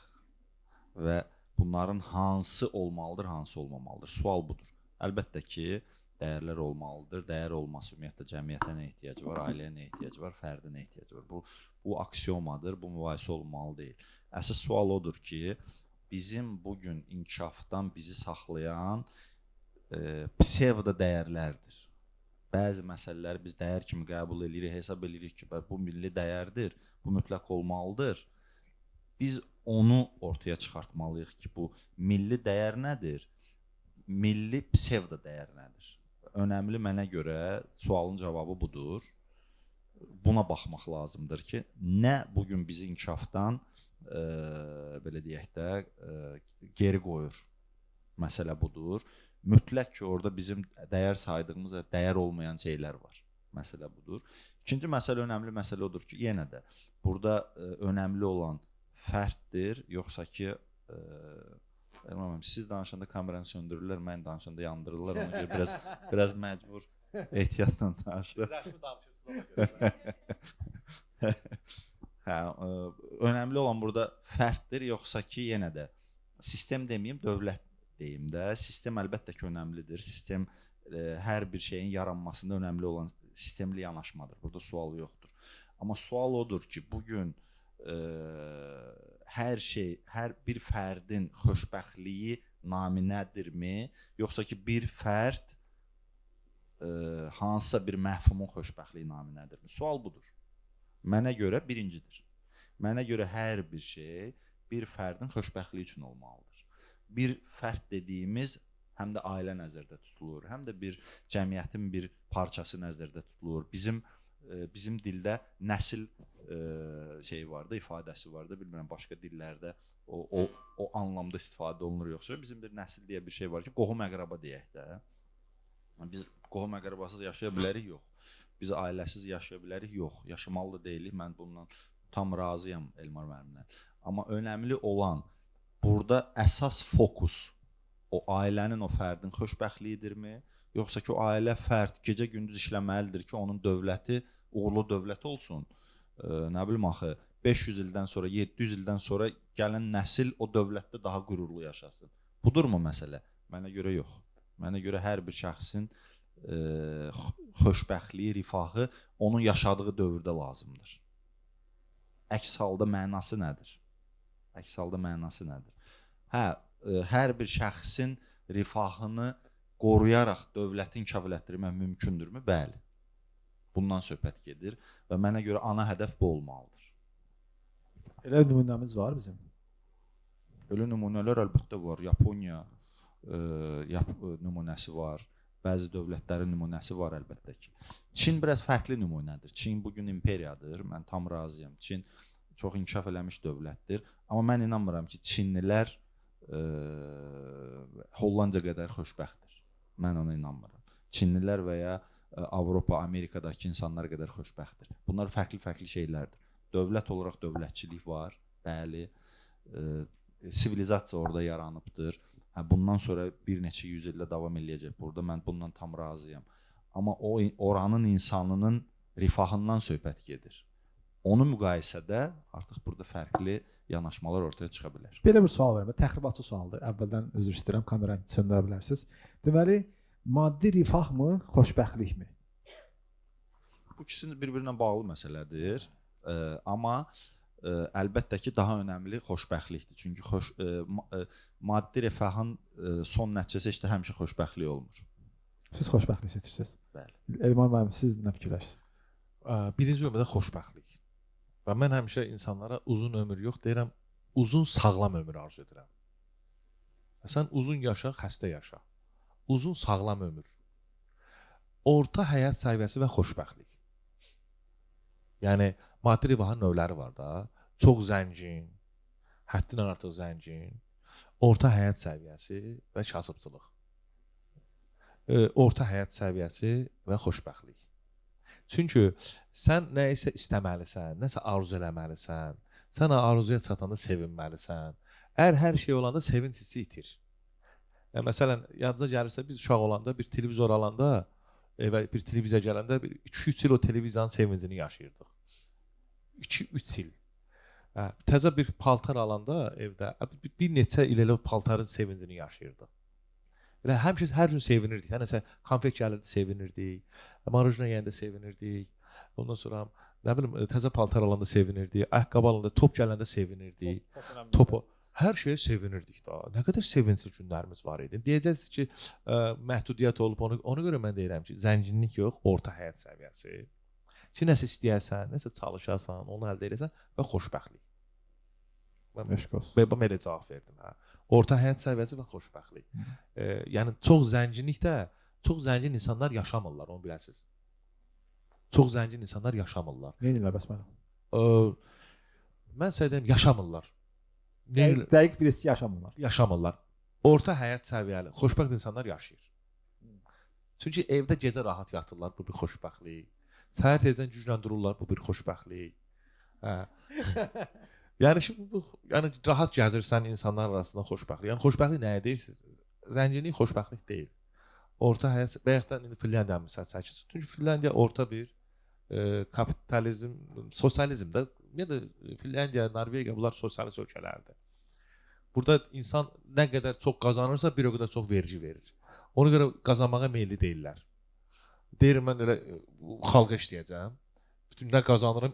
və bunların hansı olmalıdır, hansı olmamalıdır? Sual budur. Əlbəttə ki, dəyərlər olmalıdır. Dəyər olması ümumiyyətlə cəmiyyətə nə ehtiyacı var, ailəyə nə ehtiyacı var, fərdə nə ehtiyacı var. Bu aksiomadır, bu mübahisə olunmalı deyil. Əsas sual odur ki, bizim bu gün inkişafdan bizi saxlayan psevdo dəyərlərdir. Bəzi məsələləri biz dəyər kimi qəbul edirik, hesab edirik ki, bu milli dəyərdir, bu mütləq olmalıdır. Biz onu ortaya çıxartmalıyıq ki, bu milli dəyər nədir? Milli psevdo dəyər nədir? Önəmli mənə görə sualın cavabı budur. Buna baxmaq lazımdır ki, nə bu gün bizi inkişafdan belə deyək də geri qoyur. Məsələ budur. Mütləq ki, orada bizim dəyər saydığımız və dəyər olmayan şeylər var. Məsələ budur. İkinci məsələ, önəmli məsələ odur ki, yenə də burada önəmli olan fərddir, yoxsa ki, bilmirəm, siz danışanda kameranı söndürürlər, mən danışanda yandırırlar, ona görə biraz məcbur ehtiyatla danışıram. Rəsmi danışırsınız ona görə. Hə, önəmli olan burada fərddir, yoxsa ki, yenə də sistem deməyim, dövlət deyim də. Sistem əlbəttə ki, önəmlidir. Sistem hər bir şeyin yaranmasında önəmli olan sistemli yanaşmadır. Burada sual yoxdur. Amma sual odur ki, bu gün hər şey, hər bir fərdin xoşbəxtliyi naminədirmi, yoxsa ki, bir fərd hansısa bir məfhumun xoşbəxtliyi naminədirmi? Sual budur. Mənə görə birincidir. Mənə görə hər bir şey bir fərdin xoşbəxtliyi üçün olmalıdır. Bir fərd dediyimiz həm də ailə nəzərdə tutulur, həm də bir cəmiyyətin bir parçası nəzərdə tutulur. Bizim dildə nəsil şeyi vardı, ifadəsi vardı. Bilmirəm başqa dillərdə o anlamda istifadə olunur yoxsa. Bizim bir nəsil deyə bir şey var ki, qohum əqraba deyək də. Biz qohum əqrabasız yaşaya bilərik? Yox. Biz ailəsiz yaşaya bilərik? Yox. Yaşamalı da deyilik. Mən bundan tam razıyam Elmar müəllimlə. Amma önəmli olan burada əsas fokus o ailənin, o fərdin xoşbəxtliyidirmi? Yoxsa ki, o ailə, fərd gecə-gündüz işləməlidir ki, onun dövləti uğurlu dövlət olsun. Nə bilim axı, 500 ildən sonra, 700 ildən sonra gələn nəsil o dövlətdə daha qürurlu yaşasın. Budurmu məsələ? Mənə görə yox. Mənə görə hər bir şəxsin xoşbəxtliyi, rifahı onun yaşadığı dövrdə lazımdır. Əks halda mənası nədir? Əks halda mənası nədir? Hə, hər bir şəxsin rifahını qoruyaraq dövləti inkişaf elətdirmək mümkündürmü? Bəli. Bundan söhbət gedir və mənə görə ana hədəf bu olmalıdır. Elə nümunəmiz var bizim. Elə nümunələr əlbəttə var. Yaponiya nümunəsi var. Bəzi dövlətlərin nümunəsi var əlbəttə ki. Çin biraz fərqli nümunədir. Çin bugün imperiyadır. Mən tam razıyam. Çin çox inkişaf eləmiş dövlətdir. Amma mən inanmıram ki, Çinlilər Hollandiya qədər xoşbəxtdir. Mən ona inanmıram. Çinlilər və ya Avropa, Amerikadakı insanlar qədər xoşbəxtdir. Bunlar fərqli-fərqli şeylərdir. Dövlət olaraq dövlətçilik var, bəli. Sivilizasiya orada yaranıbdır. Hə, bundan sonra bir neçə yüz illə davam eləyəcək burada. Mən bundan tam razıyam. Amma o oranın insanının rifahından söhbət gedir. Onu müqayisədə artıq burada fərqli yanaşmalar ortaya çıxa bilər. Belə bir sual verim. Təxribatçı sualdır. Əvvəldən üzr istəyirəm, kameranı söndürə bilərsiniz. Deməli, maddi rifahmı, xoşbəxtlikmi? Bu ikisinin bir-birinə bağlı məsələdir. Amma əlbəttə ki, daha önəmli xoşbəxtlikdir. Çünki maddi rifahın son nəticəsi heç də həmişə xoşbəxtlik olmur. Siz xoşbəxtlik seçirsiniz. Bəli. Elmar müəllim, siz nə fikirləşirsiniz? Birinci növbədə xoşbəxtlik. Və mən həmişə insanlara uzun ömür yox deyirəm, uzun sağlam ömür arzu edirəm. Sən uzun yaşa, xəstə yaşa. Uzun sağlam ömür. Orta həyat səviyyəsi və xoşbəxtlik. Yəni maddi rifahın növləri var da. Çox zəngin, həddindən artıq zəngin, orta həyat səviyyəsi və kasıbçılıq. Orta həyat səviyyəsi və xoşbəxtlik. Çünki sən nə isə istəməlisən, nəsə arzu eləməlisən. Sən arzuya çatanda sevinməlisən. Əgər hər şey olanda sevinç hissi itir. Yəni, məsələn, yadınıza gəlirsə biz uşaq olanda bir televizor alanda evə bir televiziya gələndə bir 2-3 il o televiziyanın sevincini yaşayırdıq. 2-3 il. Hə, təzə bir paltar alanda evdə bir neçə il elə paltarın sevincini yaşayırdıq. Elə həmişə hər gün sevinirdik. Hər nəsə konfet gəlirdi, sevinirdik. Marojna yeyəndə sevinirdik. Ondan sonra nə bilim təzə paltar alanda sevinirdik, ayaqqabı alanda, top gələndə sevinirdik. Topu hər şeyə sevinirdik da. Nə qədər sevincli günlərimiz var idi. Deyəcəksiniz ki, məhdudiyyət olub, ona görə mən deyirəm ki, zənginlik yox, orta həyat səviyyəsi. Ki nəsə istəyərsən, nəsə çalışarsan, onu əldə edəsən və xoşbəxtlik. Mən belə cavab verdim, hə. Orta həyat səviyyəsi və xoşbəxtlik. Yəni çox zənginlikdə çox zəngin insanlar yaşamırlar, onu biləsiniz. Çox zəngin insanlar yaşamırlar. Nə edirlər bəs mənim? Mən sizə deyim, yaşamırlar. Dəqiq birisi yaşamırlar. Yaşamırlar. Orta həyat səviyyəli, xoşbəxt insanlar yaşayır. Çünki evdə gecə rahat yatırlar, bu bir xoşbəxtlik. Səhər tezdən güclə dururlar, bu bir xoşbəxtlik. Hə. Yəni şimdi bu, yəni rahat gəzirsən insanlar arasında xoşbəxtlik. Yəni xoşbəxtlik nəyə deyirsiniz? Zənginlik xoşbəxtlik deyil. Orta həyat, bayaqdan indi Finlandiya misal çəkirsiniz. Çünki Finlandiya orta bir kapitalizm, sosializm də, ümumiyyətlə Finlandiya, Norvegiya bunlar sosialist ölkələrdir. Burada insan nə qədər çox qazanırsa bir o qədər çox vergi verir. Ona görə qazanmağa meyilli deyirlər. Deyirəm mən elə xalqa işləyəcəm. Bütün nə qazanıram,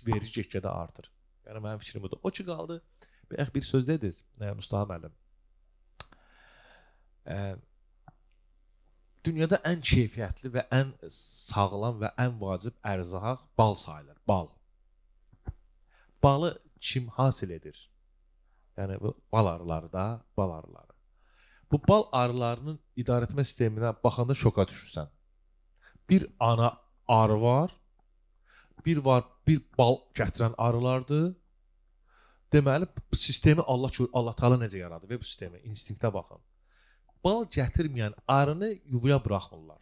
vergi get-gedə artır. Yəni mənim fikrim budur. O ki qaldı, bayaq bir söz dediniz, Mustafa müəllim. Dünyada ən keyfiyyətli və ən sağlam və ən vacib ərzaq bal sayılır. Bal. Balı kim hasil edir? Yəni bu bal arıları da, bal arıları. Bu bal arılarının idarə etmə sisteminə baxanda şoka düşürsən. Bir ana arı var, bir bal gətirən arılardır. Deməli, bu sistemi Allah Taala necə yaradı və bu sistemi, instinktə baxın. Bal gətirməyən arını yuvaya buraxmırlar.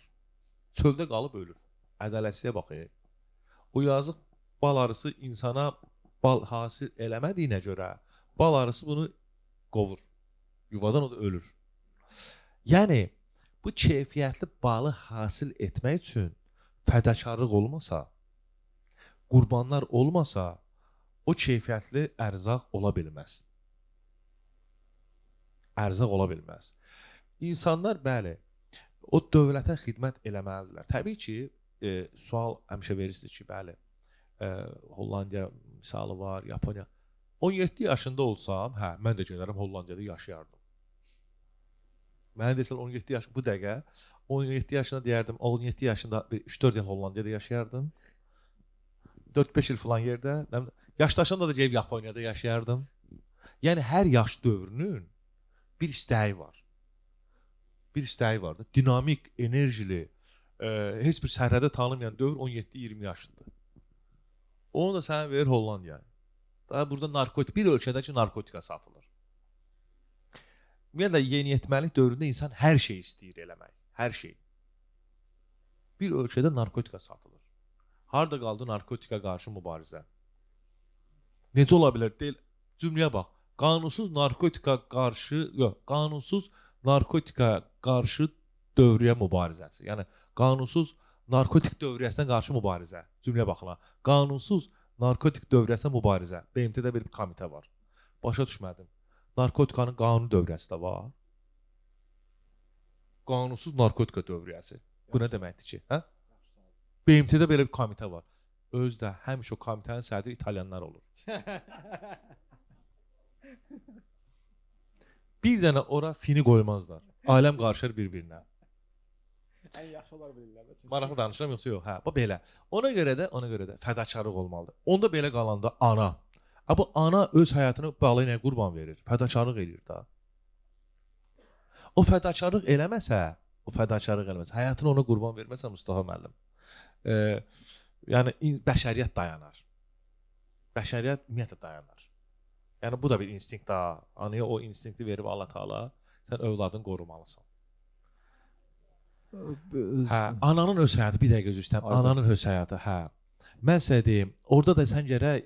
Çöldə qalıb ölür. Ədalətsizliyə baxın. O yazıq bal arısı insana bal hasil eləmədiyinə görə bal arısı bunu qovur. Yuvadan o da ölür. Yəni, bu keyfiyyətli balı hasil etmək üçün fədakarlıq olmasa, qurbanlar olmasa, o keyfiyyətli ərzaq ola bilməz. Ərzaq ola bilməz. İnsanlar, bəli, o dövlətə xidmət eləməlidirlər. Təbii ki, sual həmişə verirsiniz ki, bəli, Hollandiya misalı var, Yaponiya. 17 yaşında olsam, hə, mən də gedərəm Hollandiyada yaşayardım. Mənə desələr 17 yaş, bu dəqiqə 17 yaşında deyərdim, 17 yaşında 3-4 il Hollandiyada yaşayardım. 4-5 il falan yerdə. Yaşlaşanda da gedib Yaponiyada yaşayardım. Yəni hər yaş dövrünün bir istəyi var. Bir istəyi var da. Dinamik, enerjili, heç bir sərhədə tanımayan dövr 17-20 yaşındır. Onu da sənə verir Hollandiya. Daha burada narkotik, bir ölkədə ki narkotika satılır. Ümumiyyətlə yeniyetməlik dövründə insan hər şey istəyir eləmək. Hər şey. Bir ölkədə narkotika satılır. Harda qaldı narkotika qarşı mübarizə? Necə ola bilər? Deyil, cümləyə bax. Qanunsuz narkotika qarşı, yox, qanunsuz narkotika qarşı dövriyyə mübarizəsi. Yəni qanunsuz narkotik dövriyyəsinə qarşı mübarizə. Cümləyə baxın ha. Qanunsuz narkotik dövriyyəsinə mübarizə. BMT-də bir komitə var. Başa düşmədim. Narkotikanın qanuni dövriyyəsi də var. Qanunsuz narkotika dövriyyəsi. Bu nə deməkdir ki, hə? BMT-də belə bir komitə var. Özü də həmişə o komitənin sədri İtalyanlar olur. Bir dənə ora fini qoymazlar. Aləm qarışır bir-birinə. Ən yaxşı onlar bilirlər. Maraqlı danışıram yoxsa yox? Hə, bu belə. Ona görə də fədakarlıq olmalıdır. Onda belə qalanda ana. Ha, bu ana öz həyatını balı ilə qurban verir. Fədakarlıq eləyir da. O fədakarlıq eləməsə, həyatını ona qurban verməsə Mustafa müəllim. Yəni bəşəriyyət dayanar. Bəşəriyyət ümumiyyətlə dayanar. Yəni bu da bir instinkt daha. Anaya o instinkti verib Allah Taala, sən övladını qorumalısan. Hə, ananın öz həyatı, bir dəqiqə üzr istəyirəm. Ananın öz həyatı, hə. Mən sizə deyim, orada da sən gərək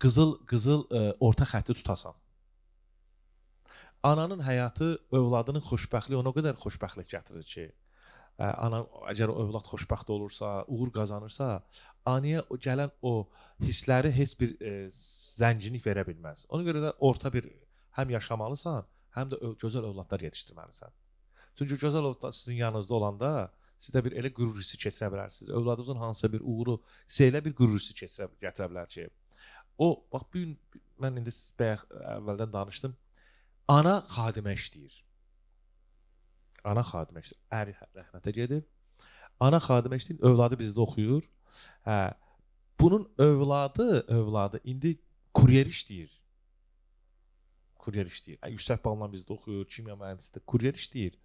qızıl orta xətti tutasan. Ananın həyatı, övladının xoşbəxtliyi ona o qədər xoşbəxtlik gətirir ki, ana əgər o övlad xoşbəxt olursa, uğur qazanırsa, anaya o gələn o hissləri heç bir zənginlik verə bilməz. Ona görə də orta bir həm yaşamalısan, həm də gözəl övladlar yetişdirməlisən. Çünki gözəl övladlar sizin yanınızda olanda siz də bir elə qürur hissi keçirə bilərsiniz. Övladınızın hansısa bir uğuru sizə elə bir qürur hissi gətirə bilər ki, o bax bu gün mən indi bayaq əvvəldən danışdım. Ana xadimə işləyir. Ana xadimə işləyir. Əri rəhmətə gedib. Ana xadimə işləyir, övladı bizdə oxuyur. Hə, bunun övladı indi kuryer işləyir. Kuryer işləyir. Yüksək balla bizdə oxuyur, kimya mühəndisidir, kuryer işləyir.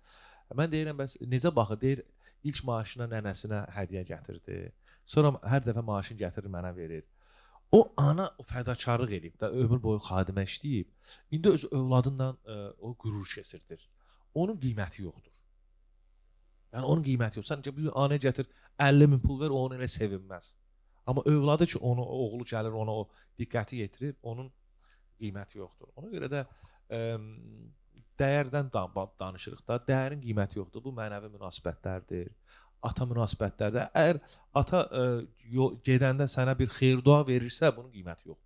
Mən deyirəm, bəs necə baxır? Deyir, ilk maaşına nənəsinə hədiyyə gətirdi. Sonra hər dəfə maaşını gətirir, mənə verir. O ana o fədakarlıq eləyib də, ömür boyu xadimə işləyib. İndi öz övladından o qürur keçirdir. Onun qiyməti yoxdur. Yəni onun qiyməti yox. Sən bir anaya gətir 50 min pul ver, o onu elə sevinməz. Amma övladı ki, onu, oğlu gəlir, ona o diqqəti yetirir, onun qiyməti yoxdur. Ona görə də dəyərdən danışırıq da, dəyərin qiyməti yoxdur. Bu mənəvi münasibətlərdir. Ata münasibətlərdə. Əgər ata gedəndə sənə bir xeyir-dua verirsə, bunun qiyməti yoxdur.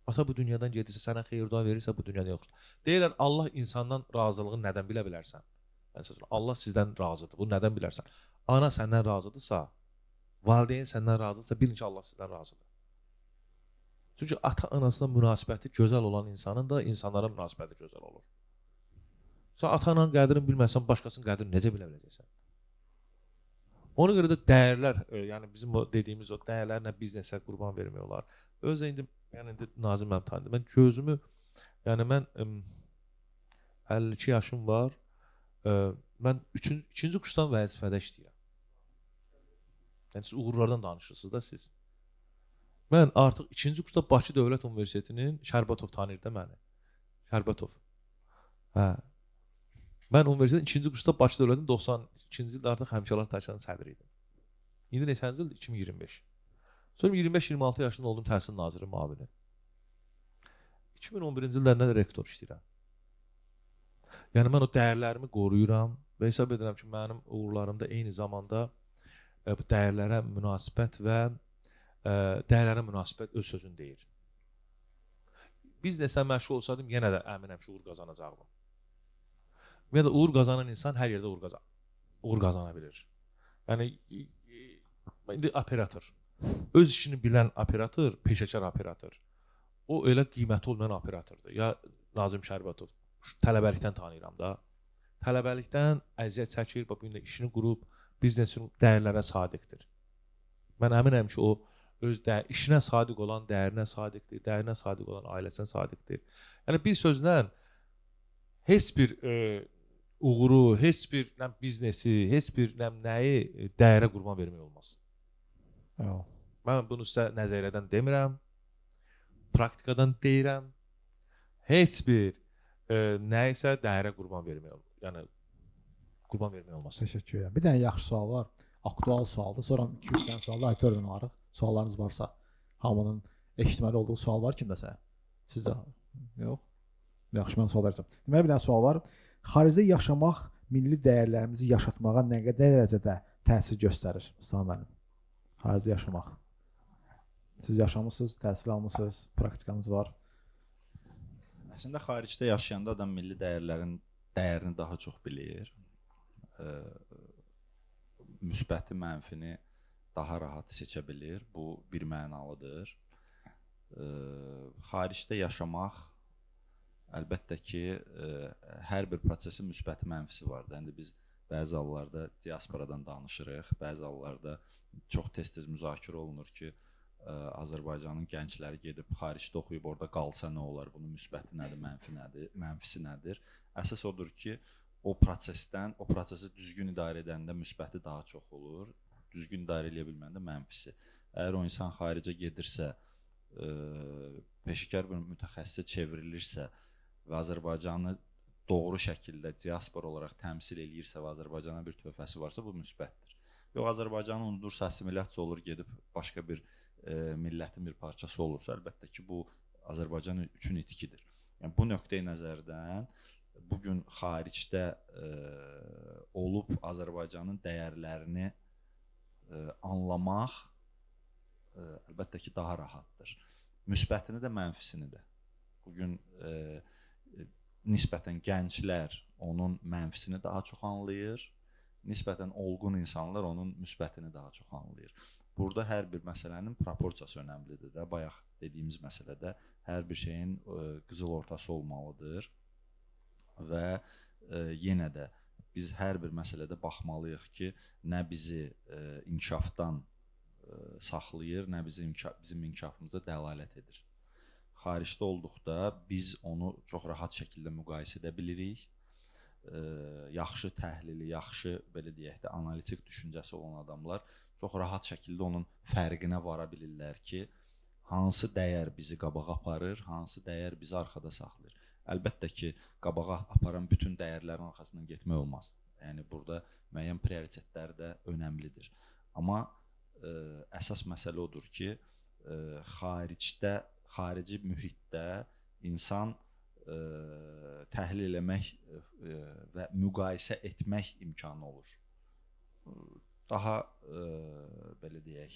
Ata bu dünyadan gedirsə, sənə xeyir-dua verirsə, bu dünyada yoxdur. Deyirlər, Allah insandan razılığını nədən bilə bilərsən? Mən sözüm, Allah sizdən razıdır. Bunu nədən bilərsən? Ana səndən razıdırsa, valideyn səndən razıdırsa, bilin ki, Allah sizdən razıdır. Çünki ata-anasına münasibəti gözəl olan insanın da insanlara münasibəti gözəl olur. Sən ata-ananın qədrini bilməsən, başqasının qədrini necə bilə biləcəksən? Ona görə də dəyərlər, yəni bizim o dediyimiz o dəyərlərlə biznesə qurban vermək olar. Özü indi, yəni indi Nazim mənim tanıyır. Mən gözümü, yəni mən 52 yaşım var. Mən ikinci kursdan vəzifədə işləyirəm. Yəni siz uğurlardan danışırsınız da siz. Mən artıq ikinci kursda Bakı Dövlət Universitetinin Şərbatov tanıyır da məni. Şərbatov. Hə. Mən universitetin ikinci kursda Bakı Dövlətin 92-ci ildə artıq Həmkarlar Təşkilatının sədri idim. İndi neçənci ildir? 2025. Sonra 25-26 yaşında oldum Təhsil Naziri müavini. 2011-ci ildən də rektor işləyirəm. Yəni mən o dəyərlərimi qoruyuram və hesab edirəm ki, mənim uğurlarımda eyni zamanda bu dəyərlərə münasibət və dəyərlərə münasibət öz sözünü deyir. Bizneslə məşğul olsaydım, yenə də əminəm ki, uğur qazanacaqdım. Ümumiyyətlə, uğur qazanan insan hər yerdə uğur qazana bilir. Yəni, indi operator. Öz işini bilən operator, peşəkar operator. O elə qiyməti olmayan operatordur. Ya Nazim Şərbatov, tələbəlikdən tanıyıram da. Tələbəlikdən əziyyət çəkir, bu gün də işini qurub, biznesin dəyərlərə sadiqdir. Mən əminəm ki, o öz işinə sadiq olan dəyərinə sadiqdir, dəyərinə sadiq olan ailəsinə sadiqdir. Yəni, bir sözlə heç bir uğuru, heç bir biznesi, heç bir nəyi dəyərə qurban vermək olmaz. Mən bunu sizə nəzəriyyədən demirəm, praktikadan deyirəm. Heç bir nəyisə dəyərə qurban vermək olmaz. Yəni, qurban vermək olmaz. Təşəkkür edirəm. Bir dənə yaxşı sual var, aktual sualdır. Sonra 2-3 dənə sualda auditoriyadan alırıq. Suallarınız varsa, hamının eşitməli olduğu sual var kimdəsə? Sizdə? Yox? Yaxşı, mən sual verəcəm. Deməli, bir dənə sual var. Xaricdə yaşamaq milli dəyərlərimizi yaşatmağa nə qədər dərəcədə təsir göstərir, Mustafa müəllim? Xaricdə yaşamaq. Siz yaşamısınız, təhsil almısınız, praktikanız var. Əslində, xaricdə yaşayanda adam milli dəyərlərin dəyərini daha çox bilir. Müsbəti, mənfini daha rahat seçə bilir. Bu bir mənalıdır. Xaricdə yaşamaq əlbəttə ki, hər bir prosesin müsbəti, mənfisi vardır. İndi biz bəzi hallarda diasporadan danışırıq, bəzi hallarda çox tez-tez müzakirə olunur ki, Azərbaycanın gəncləri gedib xaricdə oxuyub orada qalsa nə olar, bunun müsbəti nədir, mənfi nədir, mənfisi nədir? Əsas odur ki, o prosesi düzgün idarə edəndə müsbəti daha çox olur, Düzgün idarə eləyə bilməyəndə mənfisi. Əgər o insan xaricə gedirsə, peşəkar bir mütəxəssisə çevrilirsə və Azərbaycanı doğru şəkildə diaspora olaraq təmsil eləyirsə və Azərbaycana bir töhfəsi varsa, bu müsbətdir. Yox, Azərbaycanı unudursa, assimilyasiya olur, gedib başqa bir millətin bir parçası olursa, əlbəttə ki, bu Azərbaycan üçün itkidir. Yəni bu nöqteyi nəzərdən bu gün xaricdə olub Azərbaycanın dəyərlərini anlamaq əlbəttə ki, daha rahatdır. Müsbətini də, mənfisini də. Bu gün nisbətən gənclər onun mənfisini daha çox anlayır, nisbətən olğun insanlar onun müsbətini daha çox anlayır. Burada hər bir məsələnin proporsiyası önəmlidir də. Bayaq dediyimiz məsələdə hər bir şeyin qızıl ortası olmalıdır və yenə də biz hər bir məsələdə baxmalıyıq ki, nə bizi inkişafdan saxlayır, nə bizim inkişafımıza dəlalət edir. Xaricdə olduqda biz onu çox rahat şəkildə müqayisə edə bilirik. Yaxşı təhlili, yaxşı, belə deyək də, analitik düşüncəsi olan adamlar çox rahat şəkildə onun fərqinə vara bilirlər ki, hansı dəyər bizi qabağa aparır, hansı dəyər bizi arxada saxlayır. Əlbəttə ki, qabağa aparan bütün dəyərlərin arxasından getmək olmaz. Yəni burada müəyyən prioritetlər də önəmlidir. Amma əsas məsələ odur ki, xarici mühitdə insan təhlil eləmək və müqayisə etmək imkanı olur. Daha belə deyək,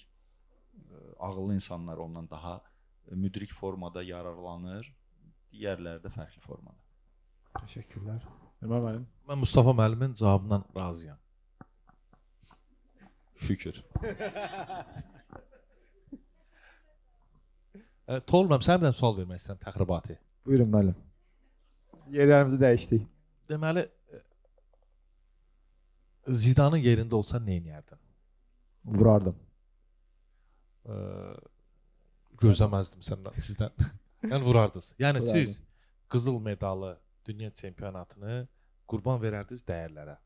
ağıllı insanlar ondan daha müdrik formada yararlanır, digərləri də fərqli formada. Təşəkkürlər. Ömər müəllim. Mən Mustafa müəllimin cavabından razıyam. Şükür. Toğrul müəllim, sənə bir dənə sual vermək istəyirəm təxribati. Buyurun müəllim. Yerlərimizi dəyişdik. Deməli, Zidanın yerində olsan nə edərdin? Vurardım. Gözləməzdim səndən, sizdən. Yəni vurardınız. Yəni vurardım. Siz qızıl medalı dünya çempionatını qurban verərdiniz dəyərlərə.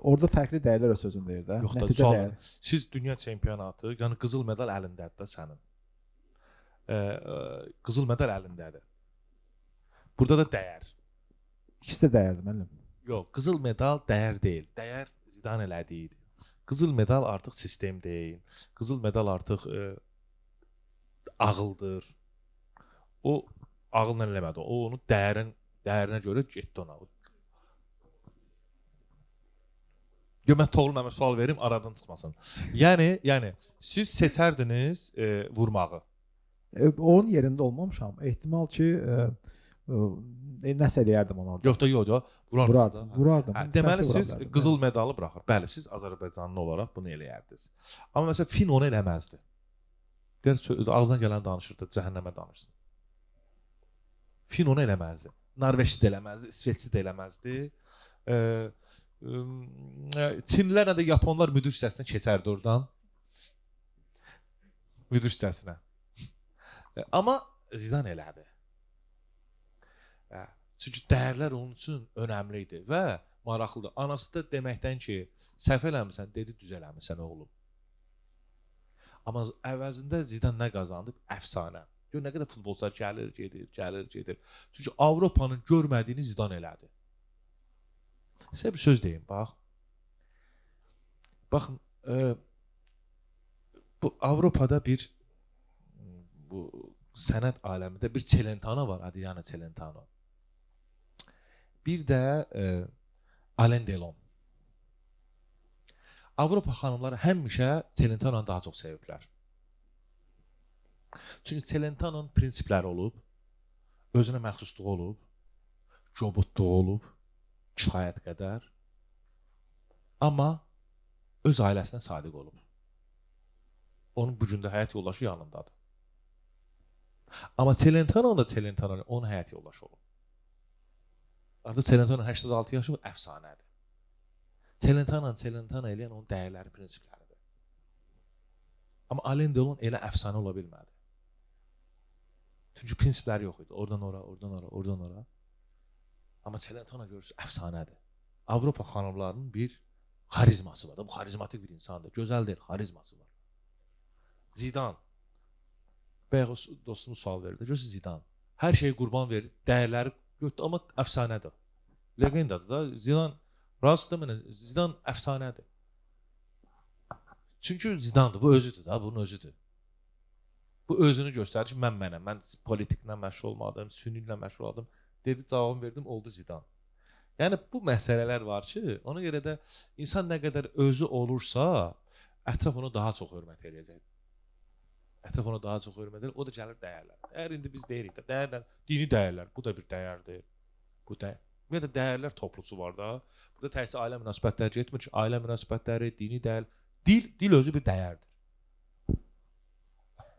Orada fərqli dəyərlər öz sözünü deyir də. Yox da, Nəticə dəyər. Siz dünya çempionatı, yəni qızıl medal əlindədir də sənin. Qızıl medal əlindədir. Burada da dəyər. İkisi də dəyərdir müəllim. Yox, qızıl medal dəyər deyil. Dəyər Zidan elədiyi idi. Qızıl medal artıq sistem deyil. Qızıl medal artıq ağıldır. O ağılla eləmədi. O onu dəyərinə görə getdi ona. Yox, mən Toğrul müəllimə sual verim, aradan çıxmasın. Yəni siz seçərdiniz vurmağı. Onun yerində olmamışam. Ehtimal ki nəsə eləyərdim onu orada. Yox da, yox da, vurardım. Vurardım. Hə, deməli siz qızıl medalı buraxır. Bəli, siz Azərbaycanlı olaraq bunu eləyərdiniz. Amma məsələn Fin onu eləməzdi. Deyir, ağzına gələn danışır da, cəhənnəmə danışsın. Fin onu eləməzdi. Norveçli də eləməzdi, İsveçli də eləməzdi. Çinlilərlə də Yaponlar müdür hissəsinə keçərdi oradan. Müdür hissəsinə. Amma Zidan elədi. Çünki dəyərlər onun üçün önəmli idi və maraqlıdır. Anası da deməkdən ki, səhv eləmisən, dedi, düz eləmisən oğlum. Amma əvəzində Zidan nə qazandı? Əfsanə. Gör nə qədər futbolçular gəlir, gedir, gəlir, gedir. Çünki Avropanın görmədiyini Zidan elədi. Sizə bir söz deyim, bax. Baxın, bu Avropada bir bu sənət aləmində bir Celentano var, Adriano Celentano. Bir də Alain Delon. Avropa xanımları həmişə Celentano'nu daha çox seviblər. Çünki Celentano'nun prinsipləri olub, özünə məxsusluğu olub, cobudluğu olub, kifayət qədər. Amma öz ailəsinə sadiq olub. Onun bu gün də həyat yoldaşı yanındadır. Amma Celentano da Celentano onun həyat yoldaşı olub. Artıq Celentano 86 yaşı əfsanədir. Celentano Celentano eləyən onun dəyərləri, prinsipləridir. Amma Alain Delon elə əfsanə ola bilmədi. Çünki prinsipləri yox idi. Oradan ora, oradan ora, oradan ora. Amma Celentano görürsünüz, əfsanədir. Avropa xanımlarının bir Xarizması var da, bu xarizmatik bir insandır. Gözəl deyil, xarizması var. Zidan. Bayaq o dostumuz sual verdi. Görürsüz Zidan. Hər şeyi qurban verdi, dəyərləri götürdü, amma əfsanədir. Legendadır da. Zidan razıdır mənə. Zidan əfsanədir. Çünki Zidandır, bu özüdür da, bunun özüdür. Bu özünü göstərir ki, mən mənəm. Mən politiklə məşğul olmadım, süni ilə məşğul olmadım. Dedi, cavabımı verdim, oldu Zidan. Yəni bu məsələlər var ki, ona görə də insan nə qədər özü olursa, ətraf onu daha çox hörmət eləyəcək. Ətraf onu daha çox hörmət edir. O da gəlir dəyərlər. Dəyər indi biz deyirik də, dəyərlər, dini dəyərlər, bu da bir dəyərdir. Bu dəyər. Ümumiyyətlə dəyərlər toplusu var da. Burada təkcə ailə münasibətləri getmir ki, ailə münasibətləri, dini dəyər, dil özü bir dəyərdir.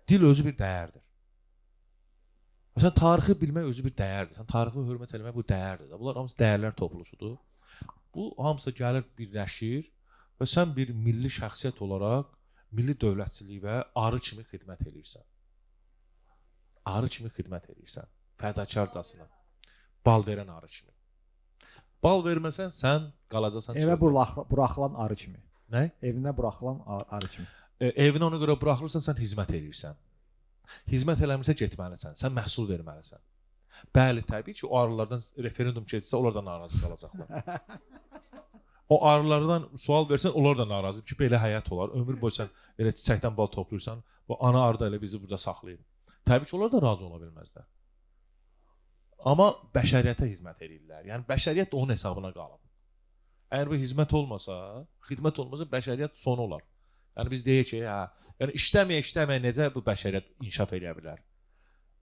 Dil özü bir dəyərdir. Məsələn, tarixi bilmək özü bir dəyərdir. Sən tarixi hörmət eləmək bu dəyərdir. Bunlar hamısı dəyərlər toplusudur. Bu hamısı gəlir birləşir və sən bir milli şəxsiyyət olaraq milli dövlətçiliyyə arı kimi xidmət eləyirsən. Arı kimi xidmət eləyirsən. Fədakarcasına. Bal verən arı kimi. Bal verməsən sən qalacaqsan Evə buraxılan arı kimi. Nə? Evinə buraxılan arı kimi. Evinə ona görə buraxılırsan, sən xidmət eləyirsən. Xidmət eləmirsə getməlisən, sən məhsul verməlisən. Bəli, təbii ki, o arılardan referendum keçsə, onlar da narazı qalacaqlar. O arılardan sual versən, onlar da narazı ki, belə həyat olar. Ömür boyu sən elə çiçəkdən bal toplayırsan, bu ana arı da elə bizi burada saxlayır. Təbii ki, onlar da razı ola bilməzlər. Amma bəşəriyyətə xidmət eləyirlər. Yəni bəşəriyyət də onun hesabına qalıb. Əgər bu xidmət olmasa, xidmət olmasa bəşəriyyət sonu olar. Yəni biz deyək ki, hə, yəni işləməyə necə bu bəşəriyyət inkişaf eləyə bilər?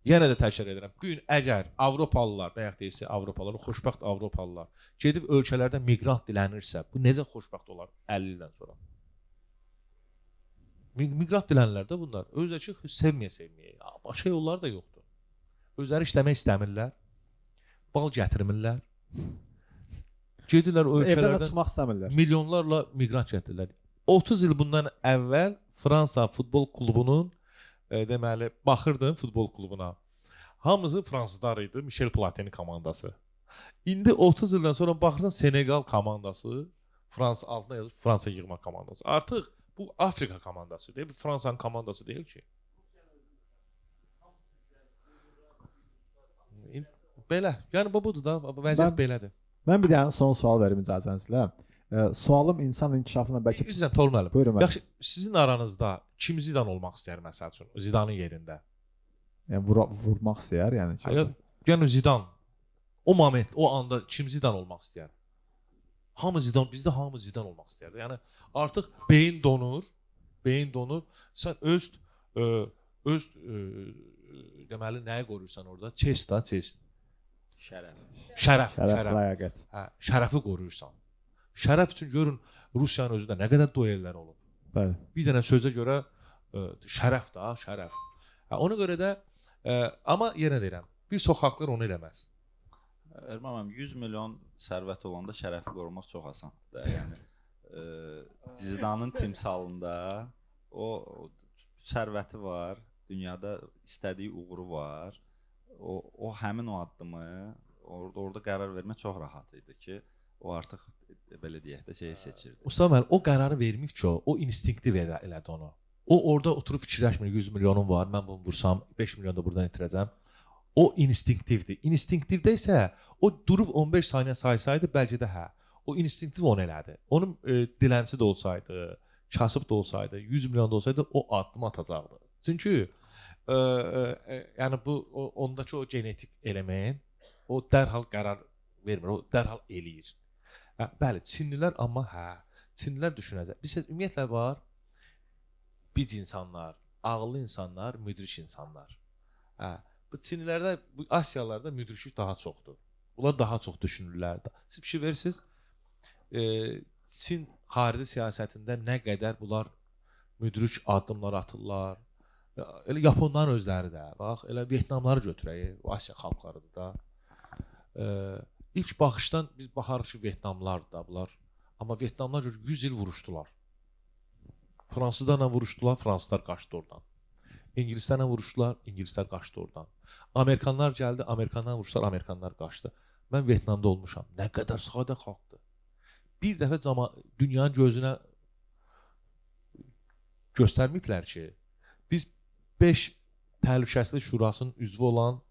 Yenə də təkrar edirəm. Bu gün əgər Avropalılar, bayaq deyirsə Avropalılar, xoşbəxt Avropalılar gedib ölkələrdə miqrant dilənirsə, bu necə xoşbəxt olar 50 ildən sonra? Miqrant dilənirlər də bunlar. Özləri ki, sevməyə. Başqa yolları da yoxdur. Özləri işləmək istəmirlər. Bal gətirmirlər. Gedirlər o ölkələrdən çıxmaq istəmirlər. Milyonlarla miqrant gətirirlər. 30 il bundan əvvəl Fransa futbol klubunun deməli baxırdım futbol klubuna. Hamısı fransızlar idi, Michel Platini komandası. İndi 30 ildən sonra baxırsan Senegal komandası, Fransa altına yazır Fransa yığma komandası. Artıq bu Afrika komandası deyil, bu Fransanın komandası deyil ki. Belə, yəni bu budur da, vəziyyət belədir. Mən bir dənə son sual verim icazənizlə. Sualım insan inkişafına bəlkə... Üzr istəyirəm, Toğrul müəllim. Buyurun müəllim. Yaxşı, sizin aranızda kim Zidan olmaq istəyər məsəl üçün? Zidanın yerində. Yəni vurmaq istəyər, yəni ki. Hayır, yəni Zidan o moment, o anda kim Zidan olmaq istəyər? Hamı Zidan, bizdə hamı Zidan olmaq istəyər. Yəni artıq beyin donur, beyin donur. Sən öz deməli nəyi qoruyursan orada? Chest da, chest. Şərəf. Şərəf, şərəf, ləyaqət. Hə, şərəfi qoruyursan. Şərəf üçün görün Rusiyanın özündə nə qədər duellər olub. Bəli. Bir dənə sözə görə şərəf da, şərəf. Hə, ona görə də amma yenə deyirəm, bir çox xalqlar onu eləməz. Erman müəllim, 100 milyon sərvət olanda şərəfi qorumaq çox asandır da. Yəni Zidanın timsalında o sərvəti var, dünyada istədiyi uğuru var. O həmin o addımı orada qərar vermək çox rahat idi ki, o artıq belə deyək də şeyi seçirdi. Usta müəllim, o qərarı vermir ki, o instinktiv elədi onu. O orada oturub fikirləşmir, 100 milyonum var, mən bunu vursam 5 milyon da buradan itirəcəm. O instinktivdir. İnstinktivdə isə o durub 15 saniyə saysaydı bəlkə də hə. O instinktiv onu elədi. Onun dilənçi də olsaydı, kasıb da olsaydı, 100 milyon da olsaydı o addımı atacaqdı. Çünki yəni bu ondakı o genetik element o dərhal qərar vermir, o dərhal eləyir. Hə, bəli, Çinlilər amma hə, Çinlilər düşünəcək. Biz ümumiyyətlə var biz insanlar, ağıllı insanlar, müdrik insanlar. Hə, bu Çinlilərdə, bu Asiyalarda müdriklik daha çoxdur. Bunlar daha çox düşünürlər. Siz fikir verirsiniz, Çin xarici siyasətində nə qədər bunlar müdrik addımlar atırlar. Elə Yaponların özləri də, bax, elə Vyetnamları götürək, Asiya xalqlarıdır da. İlk baxışdan biz baxarıq ki, Vyetnamlardır da bunlar. Amma Vyetnamlar 100 il vuruşdular. Fransızlarla vuruşdular, fransızlar qaçdı oradan. İngilislərlə vuruşdular, ingilislər qaçdı oradan. Amerikanlar gəldi, amerikanlar vuruşdular, amerikanlar qaçdı. Mən Vyetnamda olmuşam. Nə qədər sadə xalqdır. Bir dəfə dünyanın gözünə göstərməyiblər ki, biz 5 Təhlükəsizlik Şurasının üzvü olan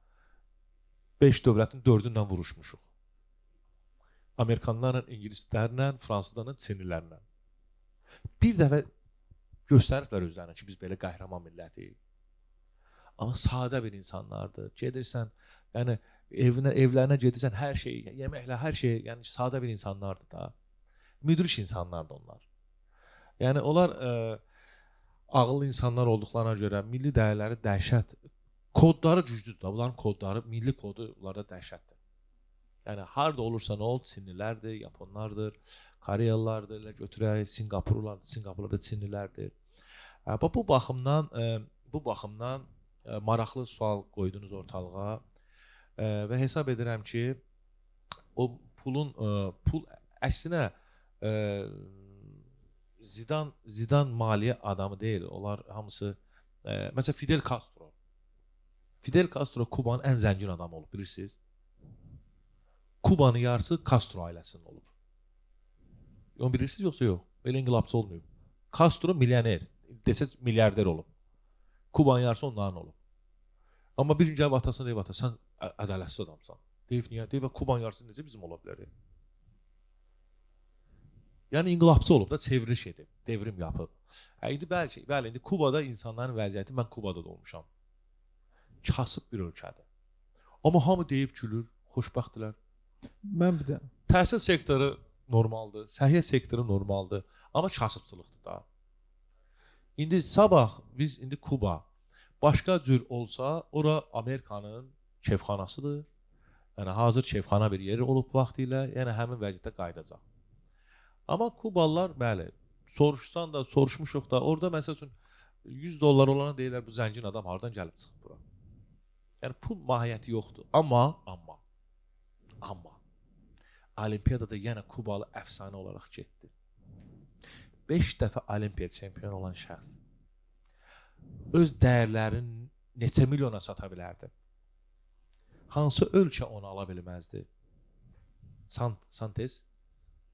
5 dövlətin 4-ü ilə vuruşmuşuq. Amerikanlarla, ingilislərlə, fransızlarla, çinlilərlə. Bir dəfə göstəriblər özlərinə ki, biz belə qəhrəman millətik. Amma sadə bir insanlardır. Gedirsən, yəni evlərinə gedirsən, hər şey, yeməklə, hər şey, yəni sadə bir insanlardır da. Müdrik insanlardır onlar. Yəni onlar ağıllı insanlar olduqlarına görə milli dəyərləri dəhşət, kodları güclüdür da. Bunların kodları, milli kodu bunlarda dəhşətdir. Yəni harda olursa nə ol, Çinlilərdir, Yaponlardır, Koreyalılardır, elə götürək, Sinqapurlulardır, Sinqapurda Çinlilərdir. Bu baxımdan maraqlı sual qoydunuz ortalığa və hesab edirəm ki, o pulun pul əksinə Zidan maliyyə adamı deyil. Onlar hamısı məsələn Fidel Castro. Fidel Castro Kubanın ən zəngin adamı olub, bilirsiniz? Kubanın yarısı Castro ailəsinin olub. Onu bilirsiniz yoxsa yox? Elə inqilabçı olmayıb. Castro milyoner, desəz milyarder olub. Kubanın yarısı onların olub. Amma bir gün gəlib atasına deyib, ata, sən ədalətsiz adamsan. Deyib, niyə? Deyib, Kubanın yarısı necə bizim ola bilər? Yəni inqilabçı olub da, çevriliş edib, devrim yapıb. İndi bəli, indi Kubada insanların vəziyyəti, mən Kubada da olmuşam. Kasıb bir ölkədir. Amma hamı deyib gülür, xoşbəxtdirlər. Mən bir də təhsil sektoru normaldır, səhiyyə sektoru normaldır, amma kasıbçılıqdır da. İndi sabah biz indi Kuba başqa cür olsa, ora Amerikanın kefxanasıdır. Yəni hazır kefxana bir yeri olub vaxtilə, yəni həmin vəziyyətə qayıdacaq. Amma Kubalılar, bəli, soruşsan da, soruşmuşuq da, orada məsəl üçün $100 olana deyirlər bu zəngin adam hardan gəlib çıxıb bura. Yəni pul mahiyyəti yoxdur. Amma Olimpiyadada yenə Kubalı əfsanə olaraq getdi. 5 dəfə Olimpiya çempionu olan şəxs öz dəyərlərini neçə milyona sata bilərdi? Hansı ölkə onu ala bilməzdi? Santos.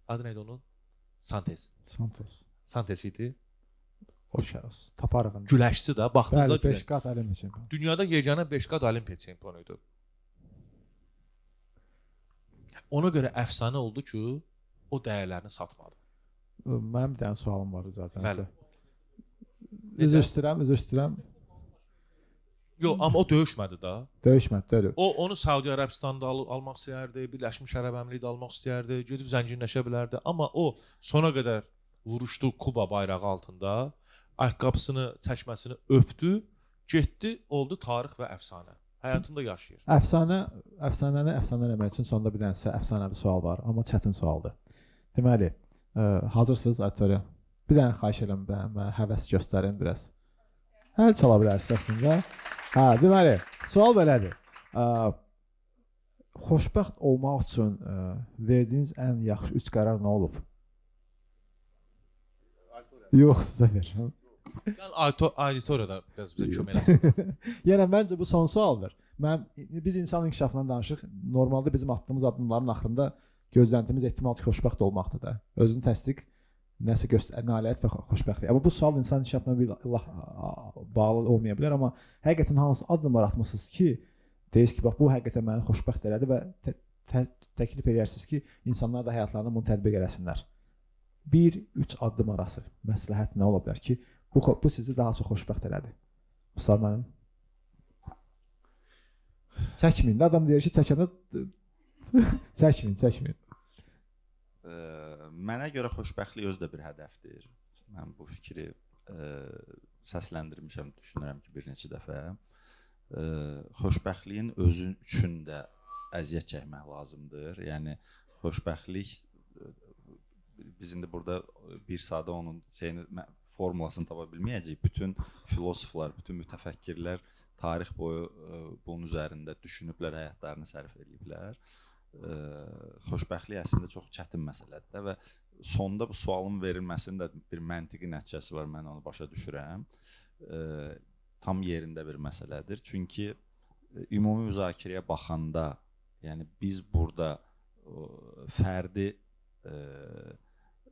Adı neydi onun? Santos. Santos idi. O şəxs taparıq. Güləşçi də, baxdınızda. Bəli, 5 qat Olimpiya çempionu. Dünyada yeganə 5 qat Olimpiya çempionu idi. Ona görə əfsanə oldu ki, o dəyərlərini satmadı. Mənim bir dənə sualım var zaten. Bəli. Üzr istəyirəm. Yox, amma o döyüşmədi da. Döyüşmədi, deyil. O, onu Saudi Ərəbistanda almaq istəyərdi, Birləşmiş Ərəb Əmirlikdə almaq istəyərdi, gedib zənginləşə bilərdi. Amma o sona qədər vuruşdu Kuba bayrağı altında, ayaqqabısını, çəkməsini öpdü, getdi, oldu tarix və əfsanə. Həyatında yaşayır. Əfsanəni əfsanə eləmək üçün sonda bir dənə sizə əfsanəvi sual var, amma çətin sualdır. Deməli, hazırsınız auditoriya? Bir dənə xahiş edirəm, mənə həvəs göstərin biraz. Əl çala bilərsiniz əslində. Hə, deməli, sual belədir. Xoşbəxt olmaq üçün verdiyiniz ən yaxşı 3 qərar nə olub? Yox, sizə verirəm. Gəl auditoriyada biraz bizə kömək eləsin. Yəni məncə bu son sualdır. Biz insan inkişafından danışırıq. Normalda bizim atdığımız addımların axırında gözləntimiz ehtimal ki, xoşbəxt olmaqdır da. Özünü təsdiq, nəsə nailiyyət və xoşbəxtlik. Amma bu sual insan inkişafına bir bağlı olmaya bilər, amma həqiqətən hansı addımlar atmısınız ki, deyirsiniz ki, bax bu həqiqətən məni xoşbəxt elədi və təklif edərsiniz ki, insanlar da həyatlarında bunu tətbiq eləsinlər. 1-3 addım arası məsləhət nə ola bilər ki, bu sizi daha çox xoşbəxt elədi? Usar mənim. Çəkməyin. Adam deyir ki, çəkəndə çəkməyin. Mənə görə xoşbəxtlik özü də bir hədəfdir. Mən bu fikri səsləndirmişəm, düşünürəm ki, bir neçə dəfə. Xoşbəxtliyin özü üçün də əziyyət çəkmək lazımdır. Yəni, xoşbəxtlik, biz indi burada bir sadə onun şeyini, formulasını tapa bilməyəcəyik. Bütün filosoflar, bütün mütəfəkkirlər tarix boyu bunun üzərində düşünüblər, həyatlarını sərf ediblər. Xoşbəxtlik əslində çox çətin məsələdir də və sonda bu sualın verilməsinin də bir məntiqi nəticəsi var, mən onu başa düşürəm. Tam yerində bir məsələdir. Çünki ümumi müzakirəyə baxanda, yəni biz burada fərdi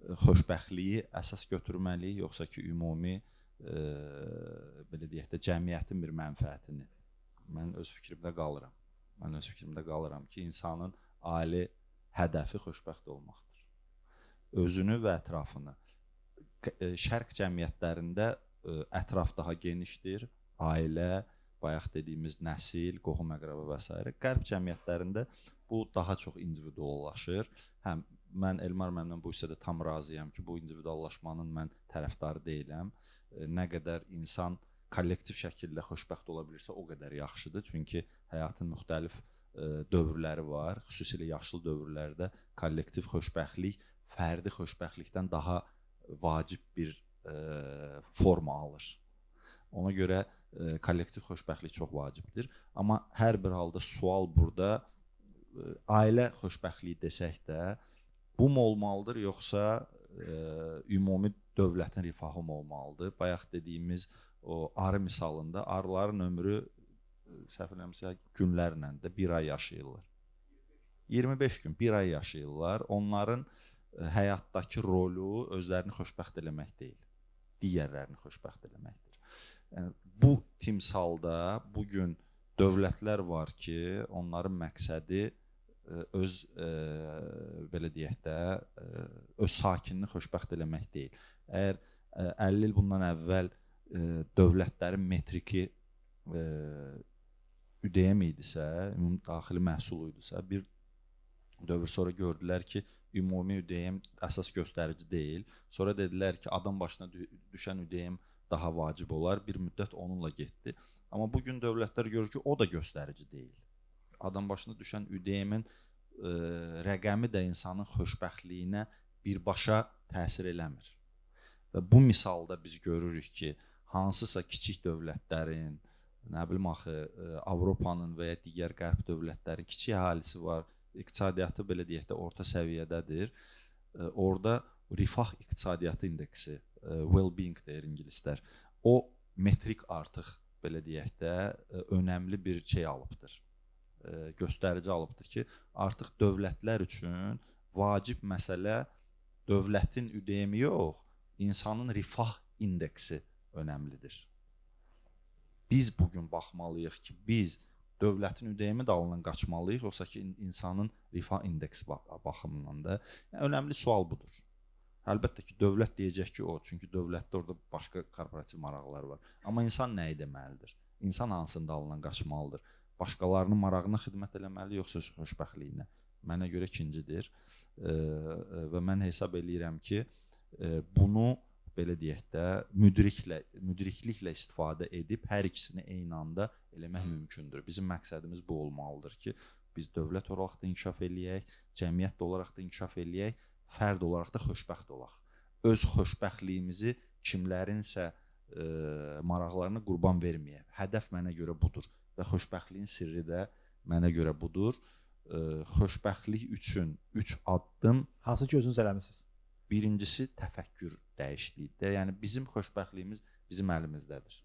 xoşbəxtliyi əsas götürməliyik, yoxsa ki ümumi belə deyək də cəmiyyətin bir mənfəətini? Mən öz fikrimdə qalıram. Mən öz fikrimdə qalıram ki, insanın ali hədəfi xoşbəxt olmaqdır. Özünü və ətrafını. Şərq cəmiyyətlərində ətraf daha genişdir, ailə, bayaq dediyimiz nəsil, qohum-əqrəba və s. Qərb cəmiyyətlərində bu daha çox individuallaşır. Həm mən Elmar müəllimlə bu hissədə tam razıyam ki, bu individuallaşmanın mən tərəfdarı deyiləm. Nə qədər insan kollektiv şəkildə xoşbəxt ola bilirsə, o qədər yaxşıdır. Çünki həyatın müxtəlif dövrləri var. Xüsusilə yaşlı dövrlərdə kollektiv xoşbəxtlik fərdi xoşbəxtlikdən daha vacib bir forma alır. Ona görə kollektiv xoşbəxtlik çox vacibdir. Amma hər bir halda sual burada ailə xoşbəxtliyi desək də bu mu olmalıdır, yoxsa ümumi dövlətin rifahı mı olmalıdır? Bayaq dediyimiz o arı misalında arıların ömrü səhv eləmirəmsə günlərlə də bir ay yaşayırlar. 25 gün, bir ay yaşayırlar. Onların həyatdakı rolu özlərini xoşbəxt eləmək deyil, digərlərini xoşbəxt eləməkdir. Yəni, bu timsalda bu gün dövlətlər var ki, onların məqsədi öz belə deyək də öz sakinini xoşbəxt eləmək deyil. Əgər 50 il bundan əvvəl dövlətlərin metriki ÜDM idisə, ümumi daxili məhsul idisə, bir dövr sonra gördülər ki, ümumi ÜDM əsas göstərici deyil. Sonra dedilər ki, adam başına düşən ÜDM daha vacib olar. Bir müddət onunla getdi. Amma bu gün dövlətlər görür ki, o da göstərici deyil. Adam başına düşən ÜDM-in rəqəmi də insanın xoşbəxtliyinə birbaşa təsir eləmir. Və bu misalda biz görürük ki, hansısa kiçik dövlətlərin, nə bilim axı Avropanın və ya digər qərb dövlətlərin kiçik əhalisi var, iqtisadiyyatı belə deyək də orta səviyyədədir. Orada rifah iqtisadiyyatı indeksi, well-being deyir ingilislər. O metrik artıq belə deyək də önəmli bir şey alıbdır. Göstərici alıbdır ki, artıq dövlətlər üçün vacib məsələ dövlətin ÜDM-i yox, insanın rifah indeksi önəmlidir. Biz bugün baxmalıyıq ki, biz dövlətin ÜDM-i dalından qaçmalıyıq, yoxsa ki, insanın rifah indeksi baxımından da. Yəni, önəmli sual budur. Əlbəttə ki, dövlət deyəcək ki, o, çünki dövlətdə orada başqa korporativ maraqlar var. Amma insan nəyi deməlidir? İnsan hansının dalından qaçmalıdır? Başqalarının marağına xidmət eləməli, yoxsa xoşbəxtliyinə? Mənə görə ikincidir. Və mən hesab eləyirəm ki, bunu belə deyək də müdrikliklə istifadə edib hər ikisini eyni anda eləmək mümkündür. Bizim məqsədimiz bu olmalıdır ki, biz dövlət olaraq da inkişaf eləyək, cəmiyyət olaraq da inkişaf eləyək, fərd olaraq da xoşbəxt olaq. Öz xoşbəxtliyimizi kimlərinsə maraqlarına qurban verməyək. Hədəf mənə görə budur və xoşbəxtliyin sirri də mənə görə budur. Xoşbəxtlik üçün 3 addım. Hansı ki özünüz eləmisiniz? Birincisi təfəkkür dəyişikliyidir. Yəni bizim xoşbəxtliyimiz bizim əlimizdədir.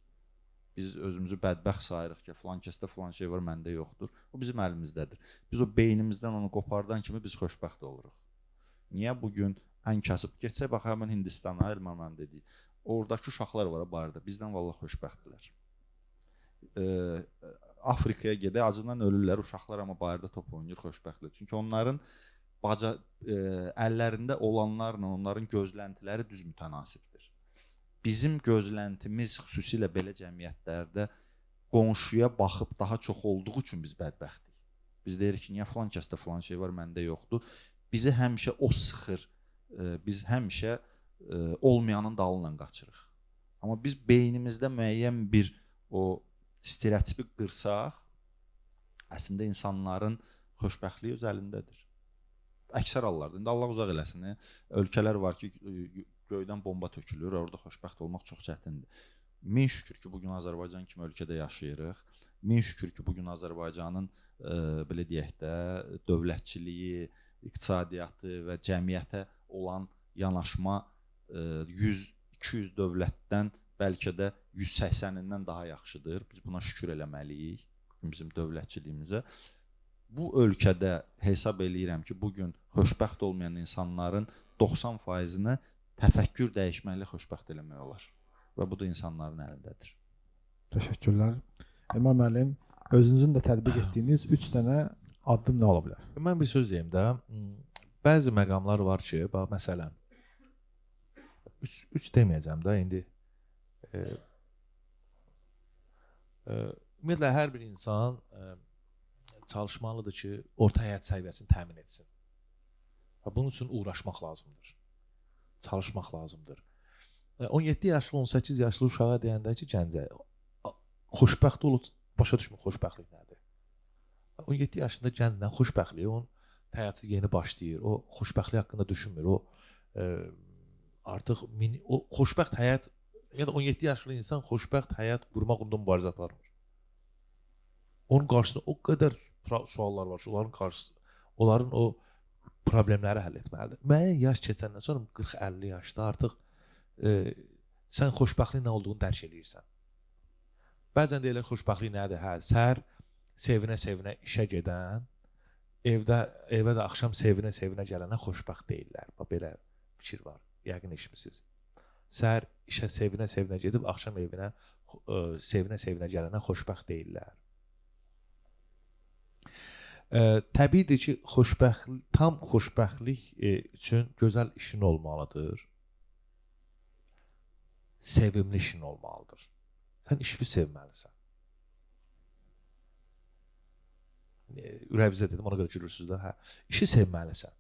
Biz özümüzü bədbəxt sayırıq ki, filan kəsdə filan şey var, məndə yoxdur. O bizim əlimizdədir. Biz o beynimizdən onu qopardan kimi biz xoşbəxt oluruq. Niyə bu gün ən kasıb getsək bax həmin Hindistana, Elmar müəllim dediyi, oradakı uşaqlar var barda, bizdən vallah xoşbəxtdirlər. Afrikaya gedək, acından ölürlər uşaqlar, amma bayırda top oynayır, xoşbəxtdirlər. Çünki onların əllərində olanlarla onların gözləntiləri düz mütənasibdir. Bizim gözləntimiz xüsusilə belə cəmiyyətlərdə qonşuya baxıb daha çox olduğu üçün biz bədbəxtik. Biz deyirik ki, niyə filan kəsdə filan şey var, məndə yoxdur. Bizi həmişə o sıxır, biz həmişə olmayanın dalından qaçırıq. Amma biz beynimizdə müəyyən bir o stereotipi qırsaq, əslində insanların xoşbəxtliyi öz əlindədir. Əksər hallarda, indi Allah uzaq eləsin, ölkələr var ki, göydən bomba tökülür, orada xoşbəxt olmaq çox çətindir. Min şükür ki, bugün Azərbaycan kimi ölkədə yaşayırıq. Min şükür ki, bugün Azərbaycanın belə deyək də dövlətçiliyi, iqtisadiyyatı və cəmiyyətə olan yanaşma 100-200 dövlətdən bəlkə də 180-indən daha yaxşıdır. Biz buna şükür eləməliyik bugün bizim dövlətçiliyimizə. Bu ölkədə hesab eləyirəm ki, bugün xoşbəxt olmayan insanların 90%-nə təfəkkür dəyişməklə xoşbəxt eləmək olar. Və bu da insanların əlindədir. Təşəkkürlər. Elmar müəllim, özünüzün də tətbiq etdiyiniz 3 dənə addım nə ola bilər? Mən bir söz deyim də. Bəzi məqamlar var ki, bax məsələn 3 deməyəcəm də indi. Ümumiyyətlə hər bir insan çalışmalıdır ki, orta həyat səviyyəsini təmin etsin. Və bunun üçün uğraşmaq lazımdır. Çalışmaq lazımdır. 17 yaşlı, 18 yaşlı uşağa deyəndə ki, gəncə xoşbəxt olur, başa düşmür xoşbəxtlik nədir. 17 yaşında gənc nə xoşbəxtliyi, onun həyatı yeni başlayır. O xoşbəxtlik haqqında düşünmür. O artıq o xoşbəxt həyat, ya da 17 yaşlı insan xoşbəxt həyat qurmaq uğrunda mübarizə aparmır. Onun qarşısında o qədər suallar var ki, onların o problemləri həll etməlidir. Müəyyən yaş keçəndən sonra 40-50 yaşda artıq sən xoşbəxtlik nə olduğunu dərk eləyirsən. Bəzən deyirlər xoşbəxtlik nədir? Hə, səhər sevinə-sevinə işə gedən, evə də axşam sevinə-sevinə gələnə xoşbəxt deyirlər. Bax belə fikir var. Yəqin eşitmisiniz. Səhər işə sevinə-sevinə gedib axşam evinə sevinə-sevinə gələnə xoşbəxt deyirlər. Təbiidir ki, tam xoşbəxtlik üçün gözəl işin olmalıdır. Sevimli işin olmalıdır. Sən işini sevməlisən. Ürəyinizə dedim, ona görə gülürsünüz də. Hə, işi sevməlisən.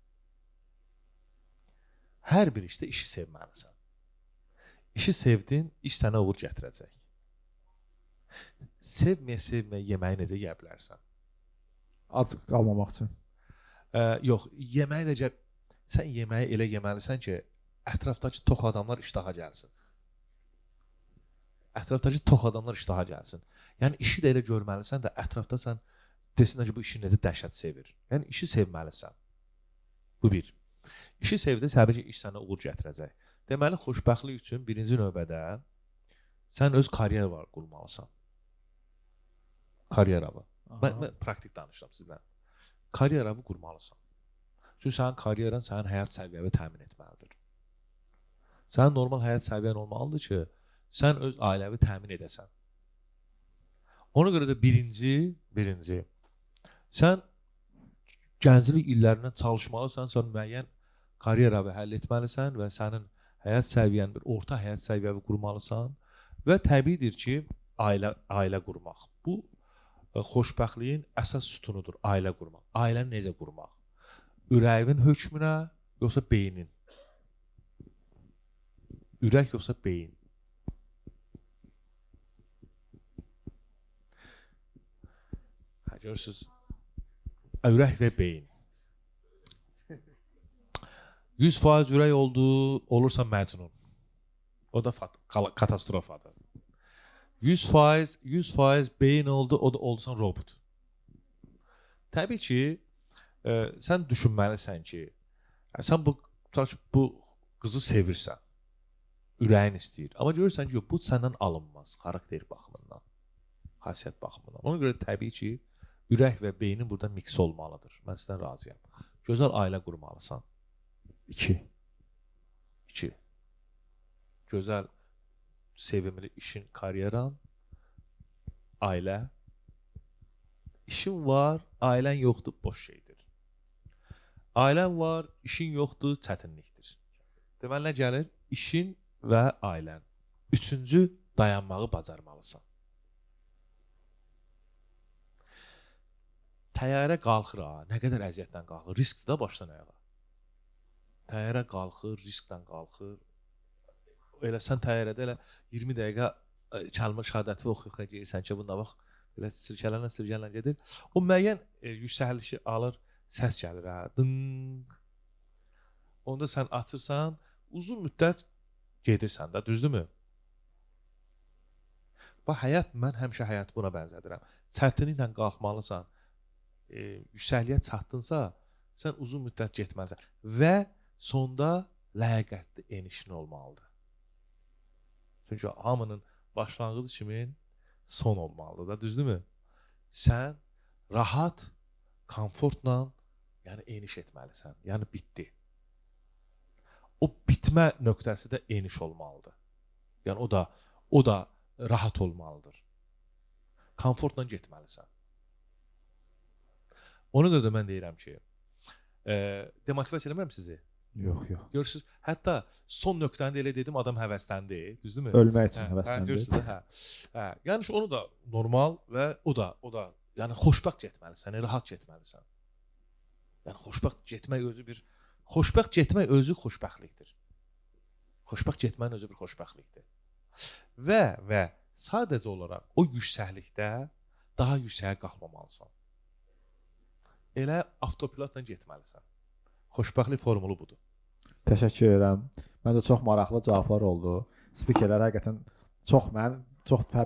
Hər bir işdə işi sevməlisən. İşi sevdin, iş sənə uğur gətirəcək. Sevməyə-sevməyə yeməyi necə yeyə bilərsən? Ac qalmamaq üçün. Yox, yeməyi necə... Sən yeməyi elə yeməlisən ki, ətrafdakı tox adamlar iştaha gəlsin. Ətrafdakı tox adamlar iştaha gəlsin. Yəni, işi də elə görməlisən də, ətrafda sən desinlər ki, bu işi necə dəhşət sevir. Yəni, işi sevməlisən. Bu bir. İşi sevdi, səbəbi ki, iş sənə uğur gətirəcək. Deməli, xoşbəxtlik üçün birinci növbədə sən öz karyera var qurmalısan. Karyeranı. Mən praktik danışıram sizdən. Karyeranı qurmalısan. Çünki sənin karyeran sənin həyat səviyyəni təmin etməlidir. Sənin normal həyat səviyyən olmalıdır ki, sən öz ailəvi təmin edəsən. Ona görə də birinci, sən gənclik illərindən çalışmalısan, sən müəyyən karyeranı həll etməlisən və sənin həyat səviyyən, bir orta həyat səviyyəni qurmalısan və təbiidir ki, ailə qurmaq. Bu, xoşbəxtliyin əsas sütunudur, ailə qurmaq. Ailəni necə qurmaq? Ürəyin hökmünə, yoxsa beynin? Ürək yoxsa beyin? Hə, görürsünüz, ürək və beyin. 100% ürək oldu, olursa məcnun. O da katastrofadır. 100% beyin oldu, o da olsan robot. Təbii ki, sən düşünməlisən ki, sən bu qızı sevirsən, ürəyin istəyir. Amma görürsən ki, yox, bu səndən alınmaz, xarakter baxımından, xasiyyət baxımından. Ona görə təbii ki, ürək və beynin burada miks olmalıdır. Mən sizdən razıyam. Gözəl ailə qurmalısan. 2. Gözəl, sevimli işin, karyeran, ailə. İşin var, ailən yoxdur, boş şeydir. Ailən var, işin yoxdur, çətinlikdir. Deməli, nə gəlir? İşin və ailən. Üçüncü, dayanmağı bacarmalısan. Təyyarə qalxır ha, nə qədər əziyyətlə qalxır, riskdir də başdan ayağa. Təyyarə qalxır, risklə qalxır. Elə sən təyyarədə elə 20 dəqiqə kəlmə şəhadəti oxuyub gəlirsən ki, bunda bax, belə sirkələnə gedir. O müəyyən yüksəlişi alır, səs gəlir ha, dınq. Onda sən açırsan, uzun müddət gedirsən də, düzdürmü? Bax, həyat, mən həmişə həyatı buna bənzədirəm. Çətinliklə qalxmalısan, yüksəkliyə çatdınsa, sən uzun müddət getməlisən və sonda ləyaqətli enişin olmalıdır. Çünki hamının başlanğıcı kimi son olmalıdır da, düzdürmü? Sən rahat, komfortla, yəni eniş etməlisən. Yəni bitdi. O bitmə nöqtəsi də eniş olmalıdır. Yəni o da rahat olmalıdır. Komfortla getməlisən. Ona görə də mən deyirəm ki, demotivasiya eləmirəm sizi. Yox, yox. Görürsüz, hətta son nöqtəni də elə dedim, adam həvəsləndi, düzdürmü? Ölmək üçün həvəsləndi. Görürsüz, hə. Hə, yəni onu da normal və o da, yəni xoşbəxt getməlisən, rahat getməlisən. Yəni xoşbəxt getmək özü bir xoşbəxt getmək özü xoşbəxtlikdir. Xoşbəxt getmənin özü bir xoşbəxtlikdir. Və sadəcə olaraq o yüksəklikdə daha yüksəyə qalxmamalısan. Elə avtopilotla getməlisən. Xoşbəxtlik formulu budur. Təşəkkür edirəm. Məncə çox maraqlı cavablar oldu. Spikerlər həqiqətən çox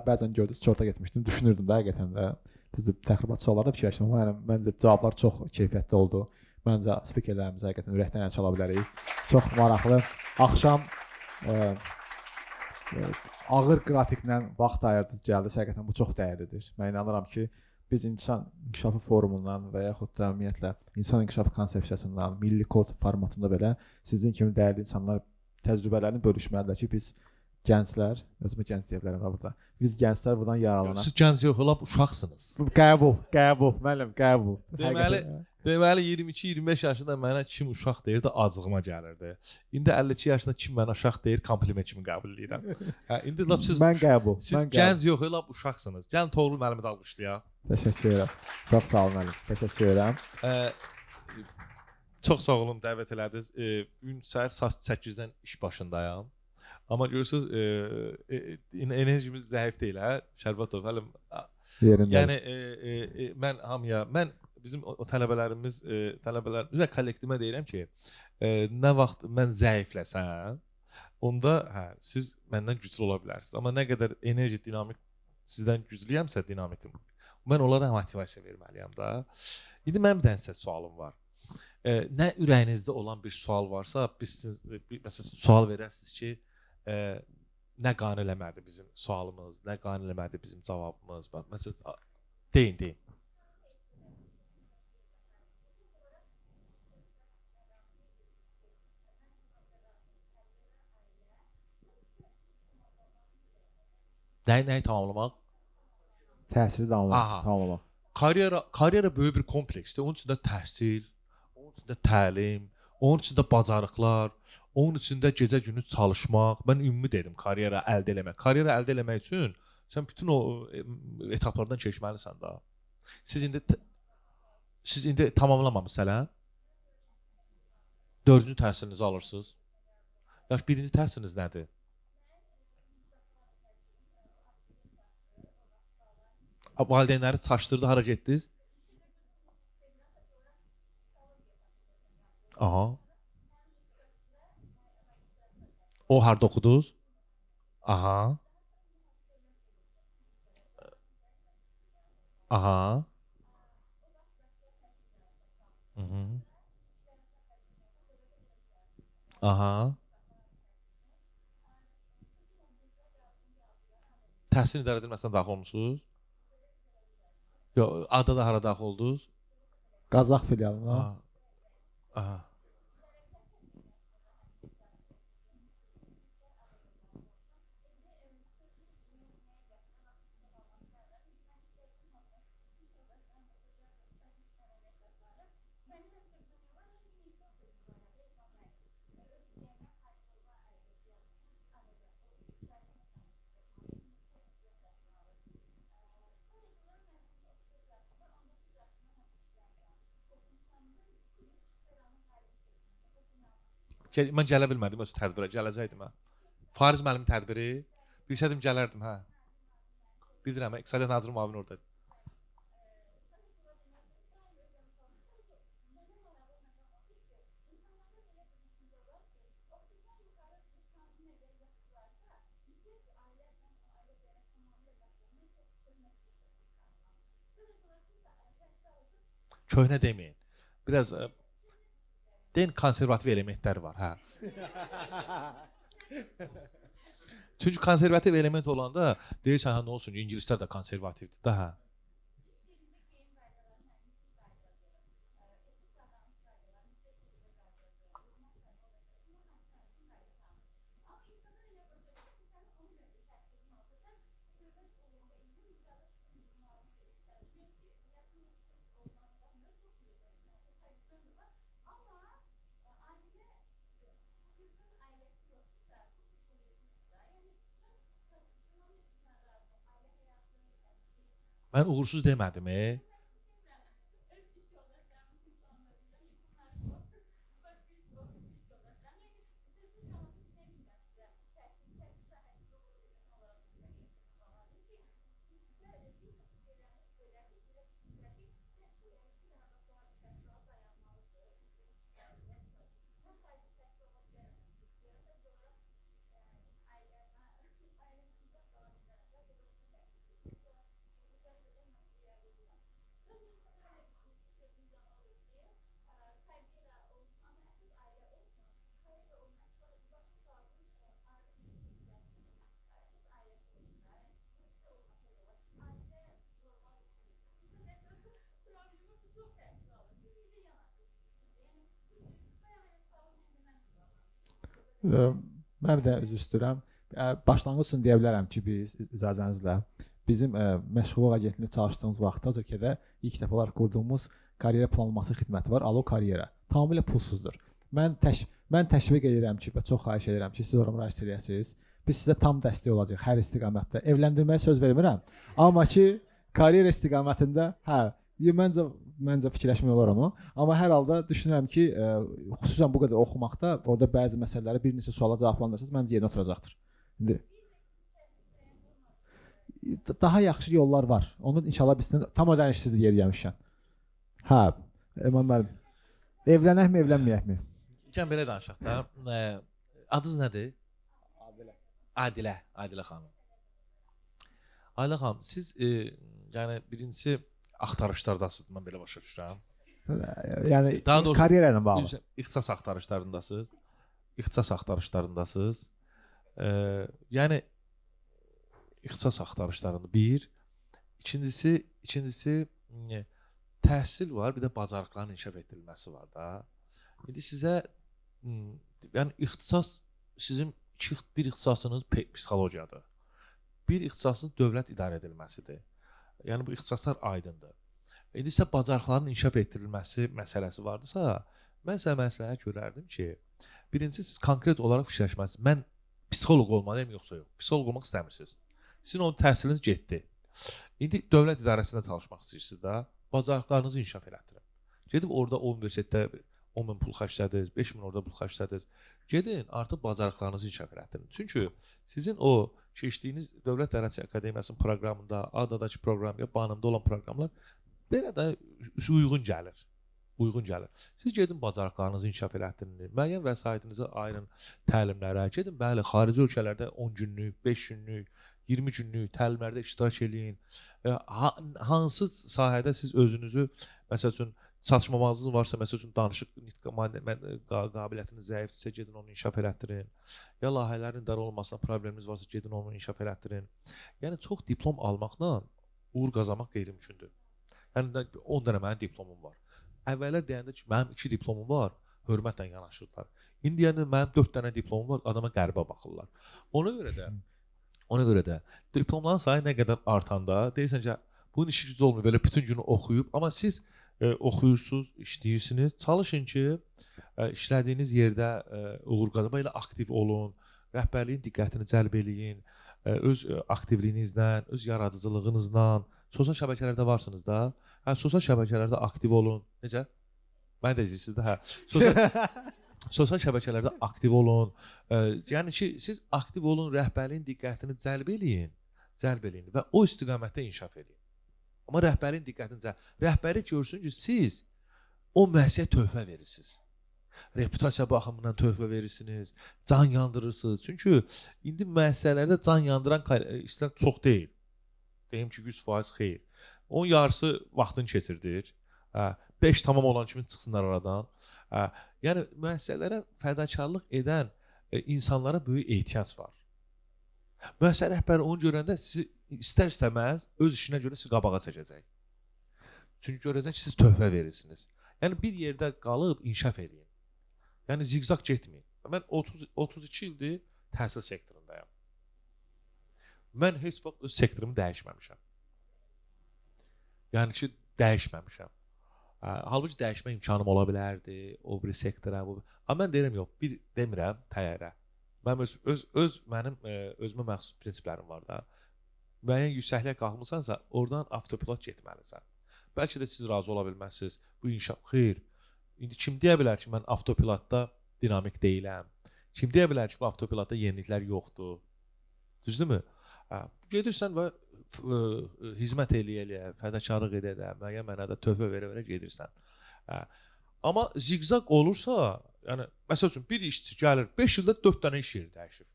bəzən gördünüz, çorta getmişdim, düşünürdüm də həqiqətən də. Düzdür, təxribat suallarda fikirləşdim, amma yəni məncə cavablar çox keyfiyyətli oldu. Məncə spikerlərimizə həqiqətən ürəkdən əl çala bilərik. Çox maraqlı. Axşam ağır qrafiklə vaxt ayırdınız, gəldiniz. Həqiqətən bu çox dəyərlidir. Mən inanıram ki, biz insan inkişafı forumundan və yaxud da ümumiyyətlə insan inkişafı konsepsiyasından, milli kod formatında belə sizin kimi dəyərli insanlar təcrübələrini bölüşməlidirlər ki, biz gənclər, özümü gənc deyə bilərəm burada. Biz gənclər buradan yararlanaq. Siz gənc yox, lap uşaqsınız. Qəbul, qəbul, müəllim, qəbul. Deməli 22-25 yaşında mənə kim uşaq deyirdi, acığıma gəlirdi. İndi 52 yaşında kim mənə uşaq deyir, kompliment kimi qəbul edirəm. Hə, indi lap siz mən qəbul. Siz mən gənc yox, lap uşaqsınız. Gəlin Toğrul müəllimi də alqışlayaq. Təşəkkür edirəm. Çox sağ olun müəllim. Təşəkkür edirəm. Çox sağ olun, dəvət elədiniz. Bu gün səhər saat 8-dən iş başındayam. Amma görürsüz, enerjimiz zəif deyil, hə? Şərbatov, həlim. Yerində. Yəni mən hamıya, mən bizim o tələbələrimiz, tələbələr, üzə kollektivimə deyirəm ki, nə vaxt mən zəifləsəm, onda hə, siz məndən güclü ola bilərsiniz. Amma nə qədər enerji dinamik sizdən güclüyəmsə dinamikim, mən onlara motivasiya verməliyəm də. İndi mənim bir dənə sizə sualım var. Nə ürəyinizdə olan bir sual varsa, biz sizin, məsələn, sual verəsiniz ki, nə qane eləmədi bizim sualımız, nə qane eləmədi bizim cavabımız. Bax, məsələn, deyin. Nəyi tamamlamaq? Təhsili tamamlamaq. Karyera böyük bir kompleksdir. Onun içində təhsil, onun içində təlim, onun içində bacarıqlar, onun içində gecə-gündüz çalışmaq. Mən ümumi dedim, karyera əldə eləmək. Karyera əldə eləmək üçün sən bütün o etaplardan keçməlisən da. Siz indi tamamlamamısınız hələ? 4-cü təhsilinizi alırsınız. Yaxşı, birinci təhsiliniz nədir? Valideynləri çaşdırdı, hara getdiniz? Aha. O harda oxudunuz? Aha. Aha. Hı-hı. Aha. Təhsil idarə edilməsinə daxil olmuşsunuz? Yox, adada hara daxil oldunuz? Qazax filialına. Aha. Mən gələ bilmədim öz tədbirə, gələcəkdim hə. Fariz müəllim tədbiri, bilsəydim gələrdim hə. Bilirəm, İqtisadiyyat Naziri müavini oradaydı. Köhnə deməyin. Biraz deyin konservativ elementlər var, hə. Çünki konservativ element olanda deyirsən, hə, nə olsun, ingilislər də konservativdir də, hə. Mən uğursuz demədim. Mən bir də üzr istəyirəm. Başlanğıc üçün deyə bilərəm ki, biz icazənizlə bizim məşğulluq agentliyində çalışdığımız vaxtda ölkədə ilk dəfə olaraq qurduğumuz karyera planlaması xidməti var. Alo Karyera. Tamamilə pulsuzdur. Mən təşviq edirəm ki, və çox xahiş edirəm ki, siz ora müraciət eləyəsiniz. Biz sizə tam dəstək olacağıq hər istiqamətdə. Evləndirməyə söz vermirəm. Amma ki, karyera istiqamətində, hə, məncə fikirləşmək olar onu. Amma hər halda düşünürəm ki, xüsusən bu qədər oxumaqda orada bəzi məsələləri bir neçə suala cavablandırsanız məncə yerinə oturacaqdır. İndi daha yaxşı yollar var. Onu inşallah biz sizin tam ödənişsiz yer gəlmişəm. Hə, Elman müəllim. Evlənəkmi, evlənməyəkmi? Gəlin belə danışaq da. Adınız nədir? Adilə. Adilə, Adilə xanım. Adilə xanım, siz yəni birincisi axtarışlardasınız, mən belə başa düşürəm. Yəni karyera ilə bağlı. İxtisas axtarışlarındasınız. İxtisas axtarışlarındasınız. Yəni ixtisas axtarışlarında bir, ikincisi təhsil var, bir də bacarıqların inkişaf etdirilməsi var da. İndi sizə yəni ixtisas sizin bir ixtisasınız psixologiyadır. Bir ixtisasınız dövlət idarə edilməsidir. Yəni bu ixtisaslar aydındır. İndi isə bacarıqların inkişaf etdirilməsi məsələsi vardısa, mən sizə məsləhət görərdim ki, birincisi siz konkret olaraq fikirləşməlisiniz. Mən psixoloq olmalıyam yoxsa yox? Psixoloq olmaq istəmirsiniz. Sizin onun təhsiliniz getdi. İndi dövlət idarəsində çalışmaq istəyirsiniz də, bacarıqlarınızı inkişaf elətdirin. Gedib orada o universitetdə 10 min pul xərclədiniz, 5 min orada pul xərclədiniz. Gedin, artıq bacarıqlarınızı inkişaf elətdirin. Çünki sizin o keçdiyiniz Dövlət İdarəçi Akademiyasının proqramında, ADA-dakı proqram ya BANIM-da olan proqramlar belə də uyğun gəlir. Uyğun gəlir. Siz gedin bacarıqlarınızı inkişaf elətdirin, müəyyən vəsaitinizi ayırın təlimlərə. Gedin, bəli, xarici ölkələrdə 10 günlük, 5 günlük, 20 günlük təlimlərdə iştirak eləyin. Hansı sahədə siz özünüzü, məsəl üçün, çatışmamazlığınız varsa, məsəl üçün, danışıq qabiliyyətiniz zəifdirsə, gedin onu inkişaf elətdirin. Ya layihələrin idarə olunmasına probleminiz varsa, gedin onu inkişaf elətdirin. Yəni, çox diplom almaqla uğur qazanmaq qeyri-mümkündür. Yəni, 10 dənə mənim diplomum var. Əvvəllər deyəndə ki, mənim 2 diplomum var, hörmətlə yanaşırdılar. İndi deyəndə mənim 4 dənə diplomum var, adama qəribə baxırlar. Ona görə də diplomların sayı nə qədər artanda, deyirsən ki, bunun işi gücü olmuyor, belə bütün günü oxuyub, amma siz oxuyursunuz, işləyirsiniz, çalışın ki, işlədiyiniz yerdə uğur qazanma ilə aktiv olun, rəhbərliyin diqqətini cəlb eləyin, öz aktivliyinizlə, öz yaradıcılığınızla, sosial şəbəkələrdə varsınız da, hə, sosial şəbəkələrdə aktiv olun. Necə? Məni də izləyirsiniz də, hə. Sosial şəbəkələrdə aktiv olun. Yəni ki, siz aktiv olun, rəhbərliyin diqqətini cəlb eləyin, və o istiqamətdə inkişaf eləyin. Amma rəhbərin diqqətini cəlb. Rəhbəri görsün ki, siz o müəssisəyə töhfə verirsiniz. Reputasiya baxımından töhfə verirsiniz, can yandırırsınız. Çünki indi müəssisələrdə can yandıran işlər çox deyil. Deyim ki, 100% xeyir. Onun yarısı vaxtını keçirdir. 5 tamam olan kimi çıxsınlar aradan. Yəni müəssisələrə fədakarlıq edən insanlara böyük ehtiyac var. Müəssisə rəhbəri onu görəndə sizi istər-istəməz öz işinə görə sizi qabağa çəkəcək. Çünki görəcək ki, siz töhfə verirsiniz. Yəni bir yerdə qalıb inkişaf eləyin. Yəni ziqzaq getməyin. Mən 32 ildir təhsil sektorundayam. Mən heç vaxt öz sektorumu dəyişməmişəm. Yəni ki, dəyişməmişəm. Halbuki dəyişmə imkanım ola bilərdi, o bir sektora, bu. Amma mən deyirəm yox, bir demirəm təyyarə. Mənim öz mənim özümə məxsus prinsiplərim var da. Müəyyən yüksəkliyə qalxmısansa, oradan avtopilot getməlisən. Bəlkə də siz razı ola bilməzsiniz. Bu inkişaf xeyr. İndi kim deyə bilər ki, mən avtopilotda dinamik deyiləm? Kim deyə bilər ki, bu avtopilotda yeniliklər yoxdur? Düzdürmü? Hə, gedirsən və xidmət eləyə-eləyə, fədakarlıq edə-edə, müəyyən mənada töhfə verə-verə gedirsən. Hə. Amma ziqzaq olursa, yəni məsəl üçün bir işçi gəlir, 5 ildə 4 dənə iş yeri dəyişir.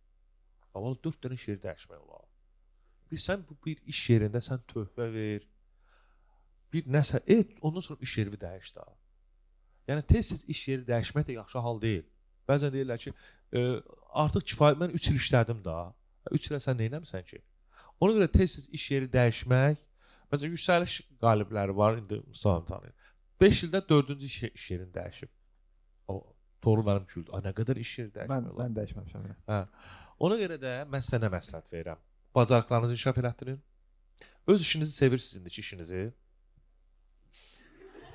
Avval 4 dənə iş yeri dəyişmək olar. Bir sən bu bir iş yerində sən töhfə ver, bir nəsə et, ondan sonra iş yerini dəyiş də. Yəni tez-tez iş yeri dəyişmək də yaxşı hal deyil. Bəzən deyirlər ki, artıq kifayət mən 3 il işlədim da. 3 ilə sən nə etmisən ki? Ona görə tez-tez iş yeri dəyişmək, məsələn yüksəliş qalibləri var, indi Mustafa tanıyır. 5 ildə 4-cü iş yerini dəyişib. O Toğrul mənim güldü. Ay nə qədər iş yeri dəyişmək olar. Mən dəyişməmişəm. Hə. Ona görə də mən sizə nə məsləhət verirəm? Bacarıqlarınızı inkişaf elətdirin. Öz işinizi sevirsiniz indiki işinizi.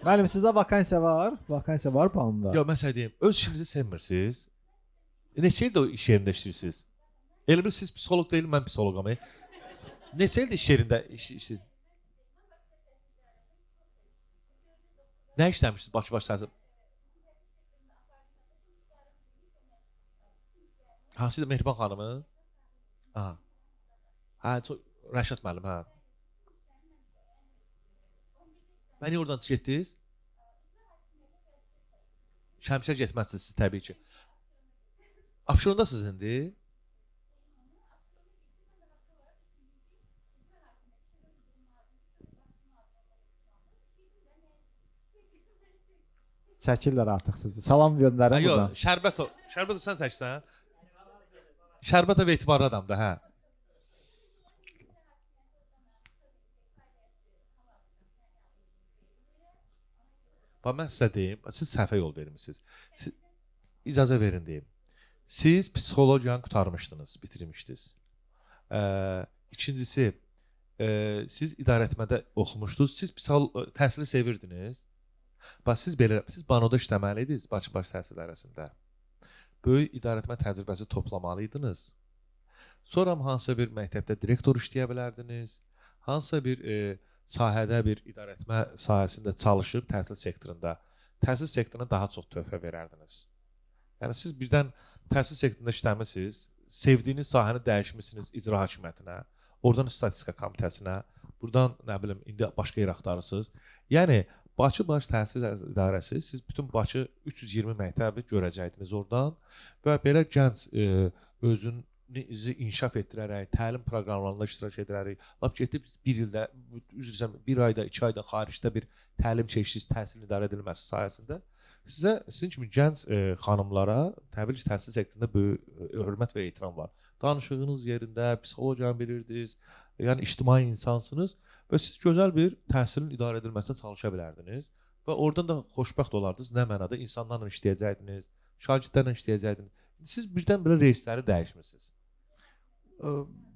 Müəllim, sizdə vakansiya var? Vakansiya var planında. Yox, mən sənə deyim, öz işinizi sevmirsiniz. Neçə ildir o iş yerində işləyirsiniz? Elə bil siz psixoloq deyil, mən psixoloqam. Neçə ildir iş yerində işləyirsiniz? Nə işləmişsiniz Bakı Baş Təhsil? Hansı idi Mehriban xanımı? Aha. Hə, çox Rəşad müəllim, hə. Məni oradan getdiniz? Şəmşə getməzsiniz siz təbii ki. Abşerondasınız indi? Çəkirlər artıq sizi. Salam göndərin buradan. Yox, Şərbət o. Şərbət sən çəksən. Şərbət etibarlı adamdır, hə. Bax, mən sizə deyim, siz səhvə yol vermisiniz. Siz, icazə verin deyim. Siz psixologiyanı qurtarmışdınız, bitirmişdiniz. İkincisi, siz idarəetmədə oxumuşdunuz. Siz təhsili sevirdiniz. Bax, siz belə, siz banoda işləməli idiniz Bakı Baş Təhsil İdarəsində. Böyük idarəetmə təcrübəsi toplamalıydınız. Sonra hansısa bir məktəbdə direktor işləyə bilərdiniz. Hansısa bir sahədə bir idarəetmə sahəsində çalışıb təhsil sektorunda, təhsil sektoruna daha çox töhfə verərdiniz. Yəni siz birdən təhsil sektorunda işləmisiniz, sevdiyiniz sahəni dəyişmisiniz icra hakimiyyətinə, oradan statistika komitəsinə, buradan nə bilim indi başqa yer axtarırsınız. Yəni Bakı Baş Təhsil İdarəsi, siz bütün Bakı 320 məktəbi görəcəydiniz oradan və belə gənc özünü inkişaf etdirərək, təlim proqramlarında iştirak edərək, lap getib bir ildə, üzr istəyirəm, bir ayda, 2 ayda xaricdə bir təlim keçdiniz, təhsil idarə edilməsi sayəsində sizə, sizin kimi gənc xanımlara təbii ki, təhsil sektorunda böyük hörmət və ehtiram var. Danışığınız yerində, psixologiyanı bilirdiniz, yəni ictimai insansınız və siz gözəl bir təhsilin idarə edilməsinə çalışa bilərdiniz və oradan da xoşbəxt olardınız. Nə mənada? İnsanlarla işləyəcəydiniz, şagirdlərlə işləyəcəydiniz. Siz birdən-birə reysləri dəyişmisiniz.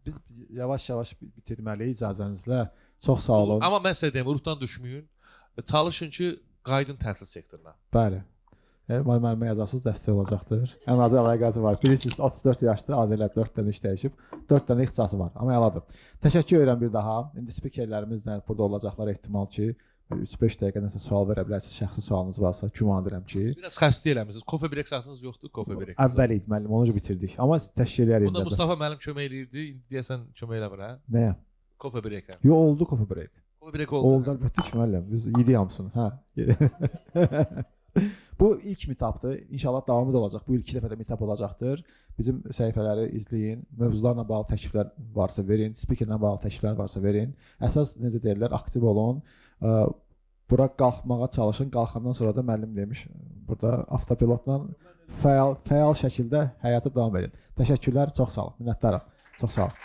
Biz yavaş-yavaş bitirməliyik icazənizlə. Çox sağ olun. Amma mən sizə deyim, ruhdan düşməyin. Çalışın ki, qayıdın təhsil sektoruna. Bəli. Müəllimə yazarsınız, dəstək olacaqdır. Ən azı əlaqəsi var. Bilirsiniz, 34 yaşlı Adilə 4 dənə iş dəyişib, 4 dənə ixtisası var. Amma əladır. Təşəkkür edirəm bir daha. İndi spikerlərimizlə burada olacaqlar ehtimal ki, 3-5 dəqiqə nəsə sual verə bilərsiniz. Şəxsi sualınız varsa, güman edirəm ki. Biraz xəstə eləmisiniz. Kofe break saatınız yoxdur, kofe break. Əvvəl idi müəllim, onu bitirdik. Amma təşkil eləyərik. Bunda Mustafa müəllim kömək eləyirdi. İndi deyəsən kömək eləmir, hə? Nəyə? Kofe breakə. Yox, oldu kofe break. Kofe break oldu. Oldu əlbəttə ki, müəllim. Biz yedik hamısını, hə. Bu ilk meetupdır. İnşallah davamı da olacaq. Bu il 2 dəfə də meetup olacaqdır. Bizim səhifələri izləyin. Mövzularla bağlı təkliflər varsa verin, spikerlə bağlı təkliflər varsa verin. Əsas necə deyirlər, aktiv olun. Bura qalxmağa çalışın. Qalxandan sonra da müəllim demiş, burada avtopilotla fəal şəkildə həyata davam edin. Təşəkkürlər, çox sağ olun. Minnətdaram. Çox sağ olun.